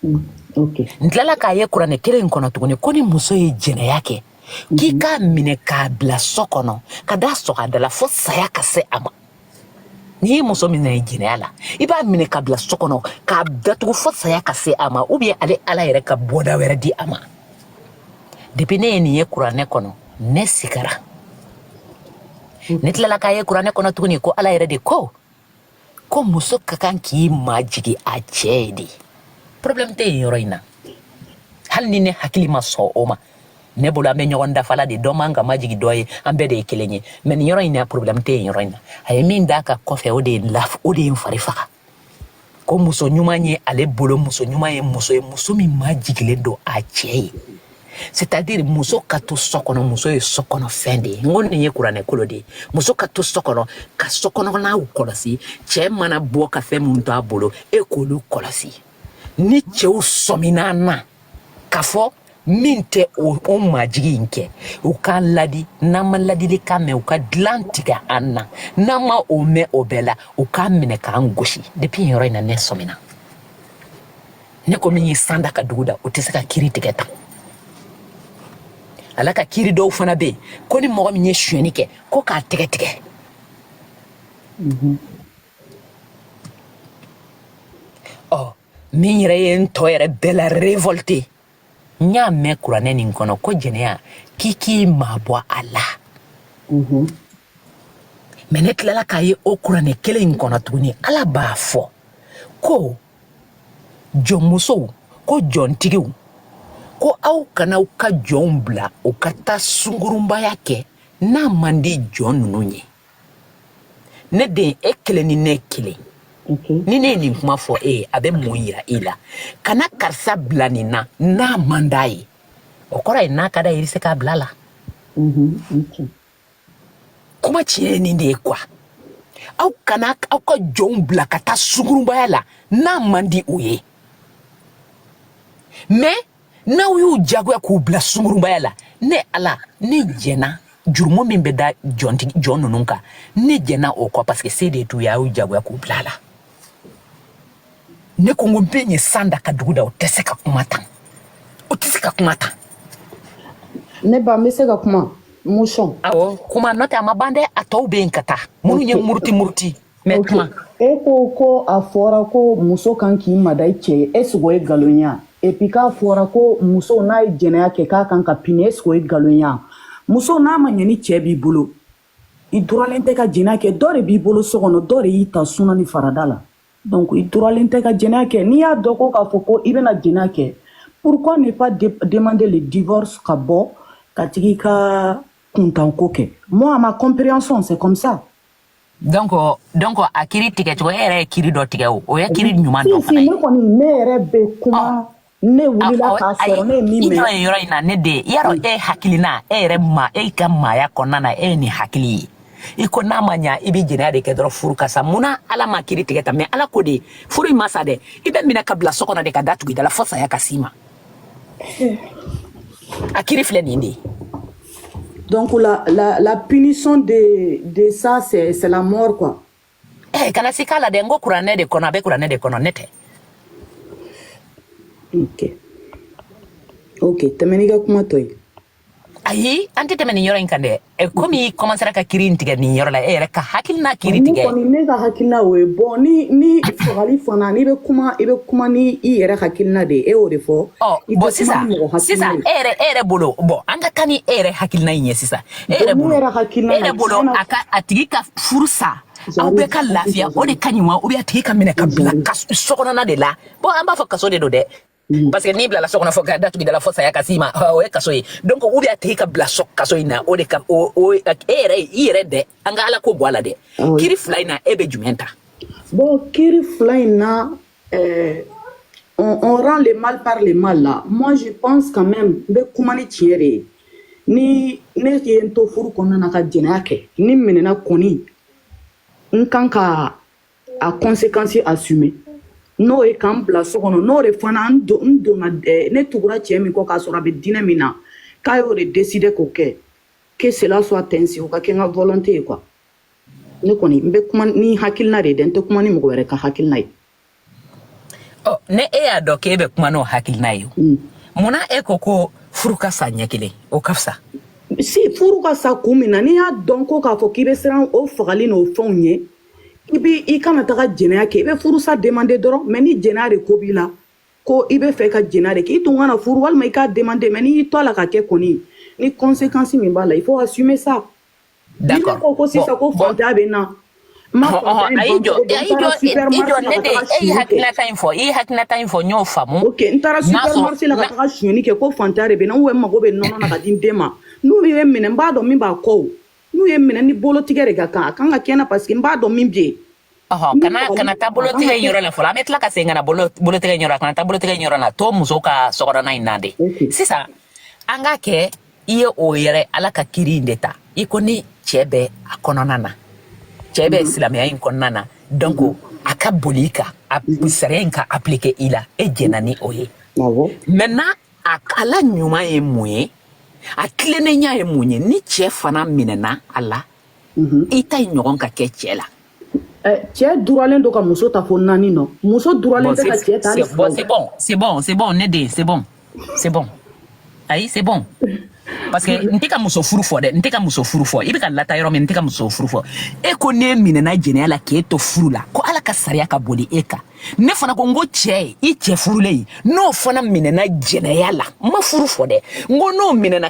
N tilala k'a ye kuranɛ kelen in kɔnɔ tuguni ko ni muso ye jɛnɛya kɛ, k'i k'a minɛ k'a bila so kɔnɔ ka da sɔgɔ a da la fo saya ka se a ma. N'i ye muso minɛ jɛnɛya la, i b'a minɛ ka bila so kɔnɔ k'a datugu fo saya ka se a ma, ou bien ale Ala yɛrɛ ka bɔda wɛrɛ di a ma. Depuis ne ye nin ye kuranɛ kɔnɔ, ne sigara. Ne tilala k'a ye kuranɛ kɔnɔ tuguni ko Ala yɛrɛ de ko ko muso ka kan k'i majigi a cɛ ye de. Problème tɛ yen yɔrɔ in na. Hali ni ne hakili ma sɔn o ma, ne bolo an bɛ ɲɔgɔn dafala de, dɔ man ka majigi dɔ ye, an bɛɛ de ye kelen ye. Mais nin yɔrɔ in na, problème tɛ yen yɔrɔ in na. A ye min d'a ka kɔfɛ, o de ye o de ye n fari faga. Ko muso ɲuman ye, ale bolo muso ɲuman ye muso ye, muso min majigilen don a cɛ ye, c'est à dire muso ka to so kɔnɔ. Muso ye so kɔnɔ fɛn de ye. N ko nin ye kuranɛ kolo de ye. Muso ka to so kɔnɔ ka so kɔnɔnaw kɔlɔsi. Cɛ mana bɔ ka fɛn min to a bolo, e k'olu kɔlɔsi. Ni cɛw sɔmina an na k'a fɔ min tɛ o majigi in kɛ, u k'an ladi. N'an ma ladilikan mɛn, u ka dilan tigɛ an na. N'an ma o mɛn, o bɛɛ la, u k'an minɛ k'an gosi. Depuis yen yɔrɔ in na, ne sɔmina. Ne ko min ye san da ka dugu da, o tɛ se ka kiri tigɛ tan. Ala ka kiri dɔw fana bɛ yen ko ni mɔgɔ min ye sonyɛni kɛ, ko k'a tɛgɛ tigɛ. Ɔ, min yɛrɛ ye n tɔ yɛrɛ bɛɛ la révolté, n y'a mɛn kuranɛ nin kɔnɔ ko jɛnɛya, k'i k'i mabɔ a la. Mais ne tilala k'a ye o kuranɛ kelen in kɔnɔ tuguni, Ala b'a fɔ ko jɔnmusow, ko jɔntigiw, ko aw kana aw ka jɔnw bila u ka taa sungurunbaya kɛ n'a man di jɔn ninnu ye. Ne den, e kelen ni ne kelen, ni ne ye nin kuma fɔ e ye, a bɛ mun yira i la? Kana karisa bila nin na n'a man d'a ye. O kɔrɔ ye n'a ka d'a ye, i bɛ se k'a bila a la. Kuma tiɲɛ ye nin de ye quoi. Aw kana aw ka jɔnw bila ka taa sungurunbaya la n'a man di u ye. Mais n'aw y'u jagoya k'u bila sungurunbaya la, ne Ala, ne jɛnna jurumu min bɛ da jɔntigi jɔn ninnu kan, ne jɛnna o kɔ, parce que se de t'u ye, a y'u jagoya k'u bila a la. Ne ko n ko min ye san da ka dugu da, o tɛ se ka kuma tan, o tɛ se ka kuma tan. Ne ba, n bɛ se ka kuma motion? Awɔ, kuma. N'o tɛ a ma ban dɛ, a tɔw bɛ yen ka taa, minnu ye muruti muruti, mais kuma. E ko ko a fɔra ko muso kan k'i mada i cɛ ye, est ce que o ye nkalon ye wa? Et puis k'a fɔra ko muso n'a ye jɛnɛya kɛ k'a kan ka pini, est ce que o ye nkalon ye wa? Muso n'a ma ɲɛ ni cɛ b'i bolo, i duralen tɛ ka jɛnɛya kɛ. Dɔ de b'i bolo so kɔnɔ, dɔ de y'i ta suna ni farada la, donc i duralen tɛ ka jɛnɛya kɛ. N'i y'a dɔn ko k'a fɔ ko i bɛna jɛnɛya kɛ, pourquoi ne pas demander le divorce ka bɔ ka tigi ka kuntanko kɛ? Moi, à ma compréhension, c'est comme ça. Donc a kiri tigɛ cogo, e yɛrɛ ye kiri dɔ tigɛ, o ye kiri ɲuman dɔ Si fana si ye. Ne kɔni, ne yɛrɛ bɛ kuma, ne wulila k'a Ayi, sɔrɔ ne ye min i mɛn. jɔ yen yɔrɔ in na, ne den. I y'a dɔn, e hakilina, e yɛrɛ ma, e ka maaya kɔnɔna na, e ye nin hakili ye. I ko n'a ma ɲa, i bɛ jɛnɛya de kɛ dɔrɔn, furu ka sa. Munna Ala ma kiri tigɛ tan? Mais Ala ko de, furu in ma sa dɛ, i bɛ minɛ ka bila so kɔnɔ de, ka da tugu i da la fo saya ka s'i ma. A kiri filɛ nin de ye. Donc la punition de ça, c'est la mort, quoi. Eh, kana si k'a la dɛ. N ko kuranɛ de kɔnɔ, a bɛ kuranɛ de kɔnɔ, ne tɛ. Ok, tɛmɛ n'i ka kuma tɔ ye. Ayi, an tɛ tɛmɛ nin yɔrɔ in kan dɛ. Komi i commencera ka kiri in tigɛ nin yɔrɔ la, e yɛrɛ ka hakilina kiri Ne tigɛ. kɔni, ne ka hakilina o ye. Bon, ni fagali fana, n'i bɛ kuma, i bɛ kuma ni i yɛrɛ hakilina de ye. E y'o de fɔ. Ɔ I bon, tɛ kuma sisan ni mɔgɔ sisan hakilina ye. e yɛrɛ bolo, bon, an ka taa ni e yɛrɛ hakilina in ye sisan. E yɛrɛ Bon, ne bolo, yɛrɛ e hakilina na, yɛrɛ bolo, tiɲɛna. a ka a tigi ka furu sa, aw bɛɛ J'arrive, ka lafiya, o de j'arrive, ka ɲi wa, ou bien a tigi ka minɛ ka bila j'arrive. kaso so kɔnɔna de la? Bon, an b'a fɔ kaso de don dɛ, parce que n'i bilala so kɔnɔ fo ka datugu i da la fo saya ka s'i ma, o ye kaso ye. Donc ou bien a tigi ka bila so kaso in na, o de ka o e yɛrɛ, i yɛrɛ dɛ, an ka Ala ko bɔ a la dɛ. Kiri fila in na, e bɛ jumɛn ta? Bon, kiri fila in na, on rend le mal par le mal là. Moi, je pense quand même, n bɛ kuma ni tiɲɛ de ye. Ni ne ye n to furu kɔnɔna na ka jɛnɛya kɛ, ni n minɛna kɔni, n kan ka a conséquence assumer. N'o ye k'an bila so kɔnɔ, n'o de fana n donna, ne tugura cɛ min kɔ k'a sɔrɔ a bɛ diinɛ min na, k'a y'o de décider k'o kɛ, que cela soit ainsi, o ka kɛ n ka volonté ye quoi. Ne kɔni, n bɛ kuma ni hakilina de ye dɛ, n tɛ kuma ni mɔgɔ wɛrɛ ka hakilina ye. Ɔ, ne e y'a dɔn k'e bɛ kuma n'o hakilina ye, o munna e ko ko furu ka sa ɲɛ kelen, o ka fisa? Si furu ka sa kun min na, n'i y'a dɔn ko k'a fɔ k'i bɛ siran o fagali n'o fɛnw ɲɛ, i bi i kana taga jɛnɛya kɛ, i bɛ furusa demander dɔrɔn. Mais ni jɛnɛya de ko b'i la, ko i bɛ fɛ ka jɛnɛya de kɛ, i tun kana furu walima i k'a demander. Mais n'i y'i to a la ka kɛ kɔni, ni conséquence min b'a la, il faut assumer ça. Ni ne D'accord. ko ko Bon, sisan ko bon. fantanya bɛ n na, n ma Ɔhɔn, fantanya in ayi ban jɔ, cogo dɔn, n ayi taara jɔ, i jɔ supermarché la ne ka de, taga e y'i sonyali kɛ. hakilinata in fɔ, i ye hakilinata in fɔ, n y'o faamu. Ok, n taara N'a sɔrɔ, supermarché la ka na, taga sonyali kɛ ko fantanya de bɛ n na, ou bien n mago bɛ nɔnɔ na ka di n den ma. N'u ye n minɛ, n b'a dɔn min b'a kɔ o. N'u ye n minɛ ni bolotigɛ de ka kan, a kan ka kɛ n na parce que n b'a dɔn min bɛ yen. ɔhɔn, N bɛ kana fagali kana taa a kan ka bolotigɛ in kɛ. yɔrɔ la fɔlɔ. An bɛ tila ka segin ka na bolotigɛ in yɔrɔ la, kana taa bolotigɛ in yɔrɔ la. To muso ka sokɔnɔna in na de. Ok. Sisan, an k'a kɛ i ye o yɛrɛ Ala ka kiri in de ta. I ko ni cɛ bɛ a kɔnɔna na. Cɛ bɛ silamɛya in kɔnɔna na. Donc, a ka boli i kan, a sariya in ka appliquer i la. E jɛnna ni o ye. Awɔ. Maintenant, a ala ɲuman ye mun ye? A tilennenya ye mun ye? Ni cɛ fana minɛna a la, i ta in ɲɔgɔn ka kɛ cɛ la. Cɛ duralen don ka muso ta fo naani nɔ. Muso duralen Bon, tɛ c'est ka cɛ ta hali c'est fila bon, o. c'est bon, c'est bon, c'est bon, ne den, c'est bon, c'est bon. Ayi, c'est bon. Parce que n tɛ ka muso furu fɔ dɛ, n tɛ ka muso furu fɔ. I bɛ ka lata yɔrɔ min, n tɛ ka muso furu fɔ. E ko n'e minɛna jɛnɛya la k'e to furu la, ko Ala ka sariya ka boli e kan. Ne fana ko n ko cɛ, i cɛ furulen, n'o fana minɛna jɛnɛya la, n ma furu fɔ dɛ, n ko n'o minɛna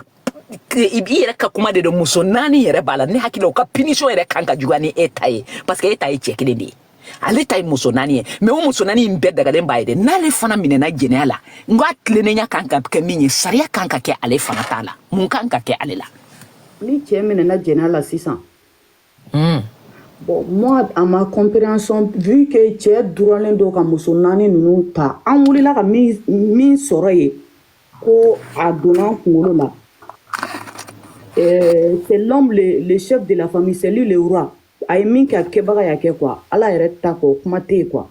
i yɛrɛ ka kuma de don, muso naani yɛrɛ b'a la, ne hakili la o ka punition yɛrɛ kan ka juguya ni e ta ye, parce que e ta ye cɛ kelen de ye. Ale ta ye muso naani ye, mais o muso naani in bɛɛ dagalen b'a ye dɛ. N'ale fana minɛna jɛnɛya la, n ko a tilennenya kan ka kɛ min ye, sariya kan ka kɛ ale fana ta la, mun kan ka kɛ ale la? Ni cɛ minɛna jɛnɛya la sisan. Bon, moi, à ma compréhension, vu que cɛ duralen don ka muso naani ninnu ta, an wulila ka min sɔrɔ yen, ko a donna an kunkolo la. C'est l'homme le chef de la famille, c'est lui le roi. A ye min kɛ, a kɛbaga y'a kɛ quoi. Ala yɛrɛ ta kɔ, kuma tɛ yen quoi.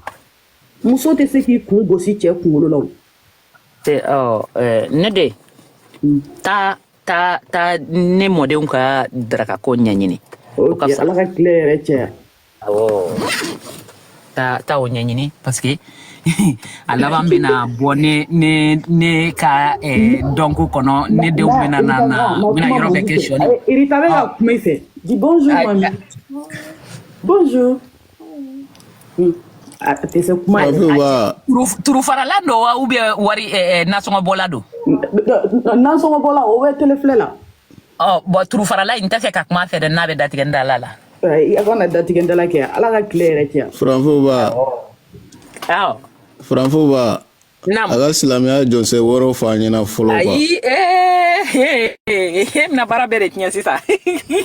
Muso tɛ se k'i kun gosi cɛ kunkolo la o. Ɔ, ne de taa taa taa ne mɔdenw ka darakako ɲɛɲini, o ka Ok, fisa. Ala ka tile yɛrɛ caya. Awɔ, taa taa o ɲɛɲini, parce que a laban bɛna bɔ ne ka dɔnko kɔnɔ, ne denw Na bɛna na Irita, na na u bɛna kuma yɔrɔ bɛɛ mandi kɛ fɛ. sɔni. Irita bɛ ka kuma i fɛ. Dis bonjour mamie. Bonjour. A tɛ se kuma yɛrɛ. Farafinw b'a Turufaralan don wa ou bien wari nasɔngɔbɔla don? Nasɔngɔbɔla o bɛ télé filɛ la. Ɔ bɔn, turufarala in n tɛ fɛ ka kuma a fɛ dɛ, n'a bɛ datigɛ n da la. I kana datigɛ n dala kɛ. Ala ka tile yɛrɛ caya. Farafinw b'a Awɔ. Farafinw b'a Naam. a ka silamɛya jɔsɛ wɔɔrɔ fɔ an ɲɛna fɔlɔ quoi. Ayi, e bɛna baara bɛɛ de tiɲɛ sisan.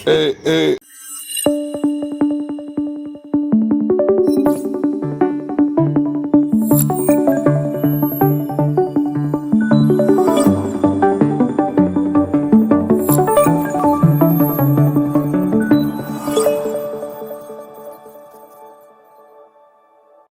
Ee ee.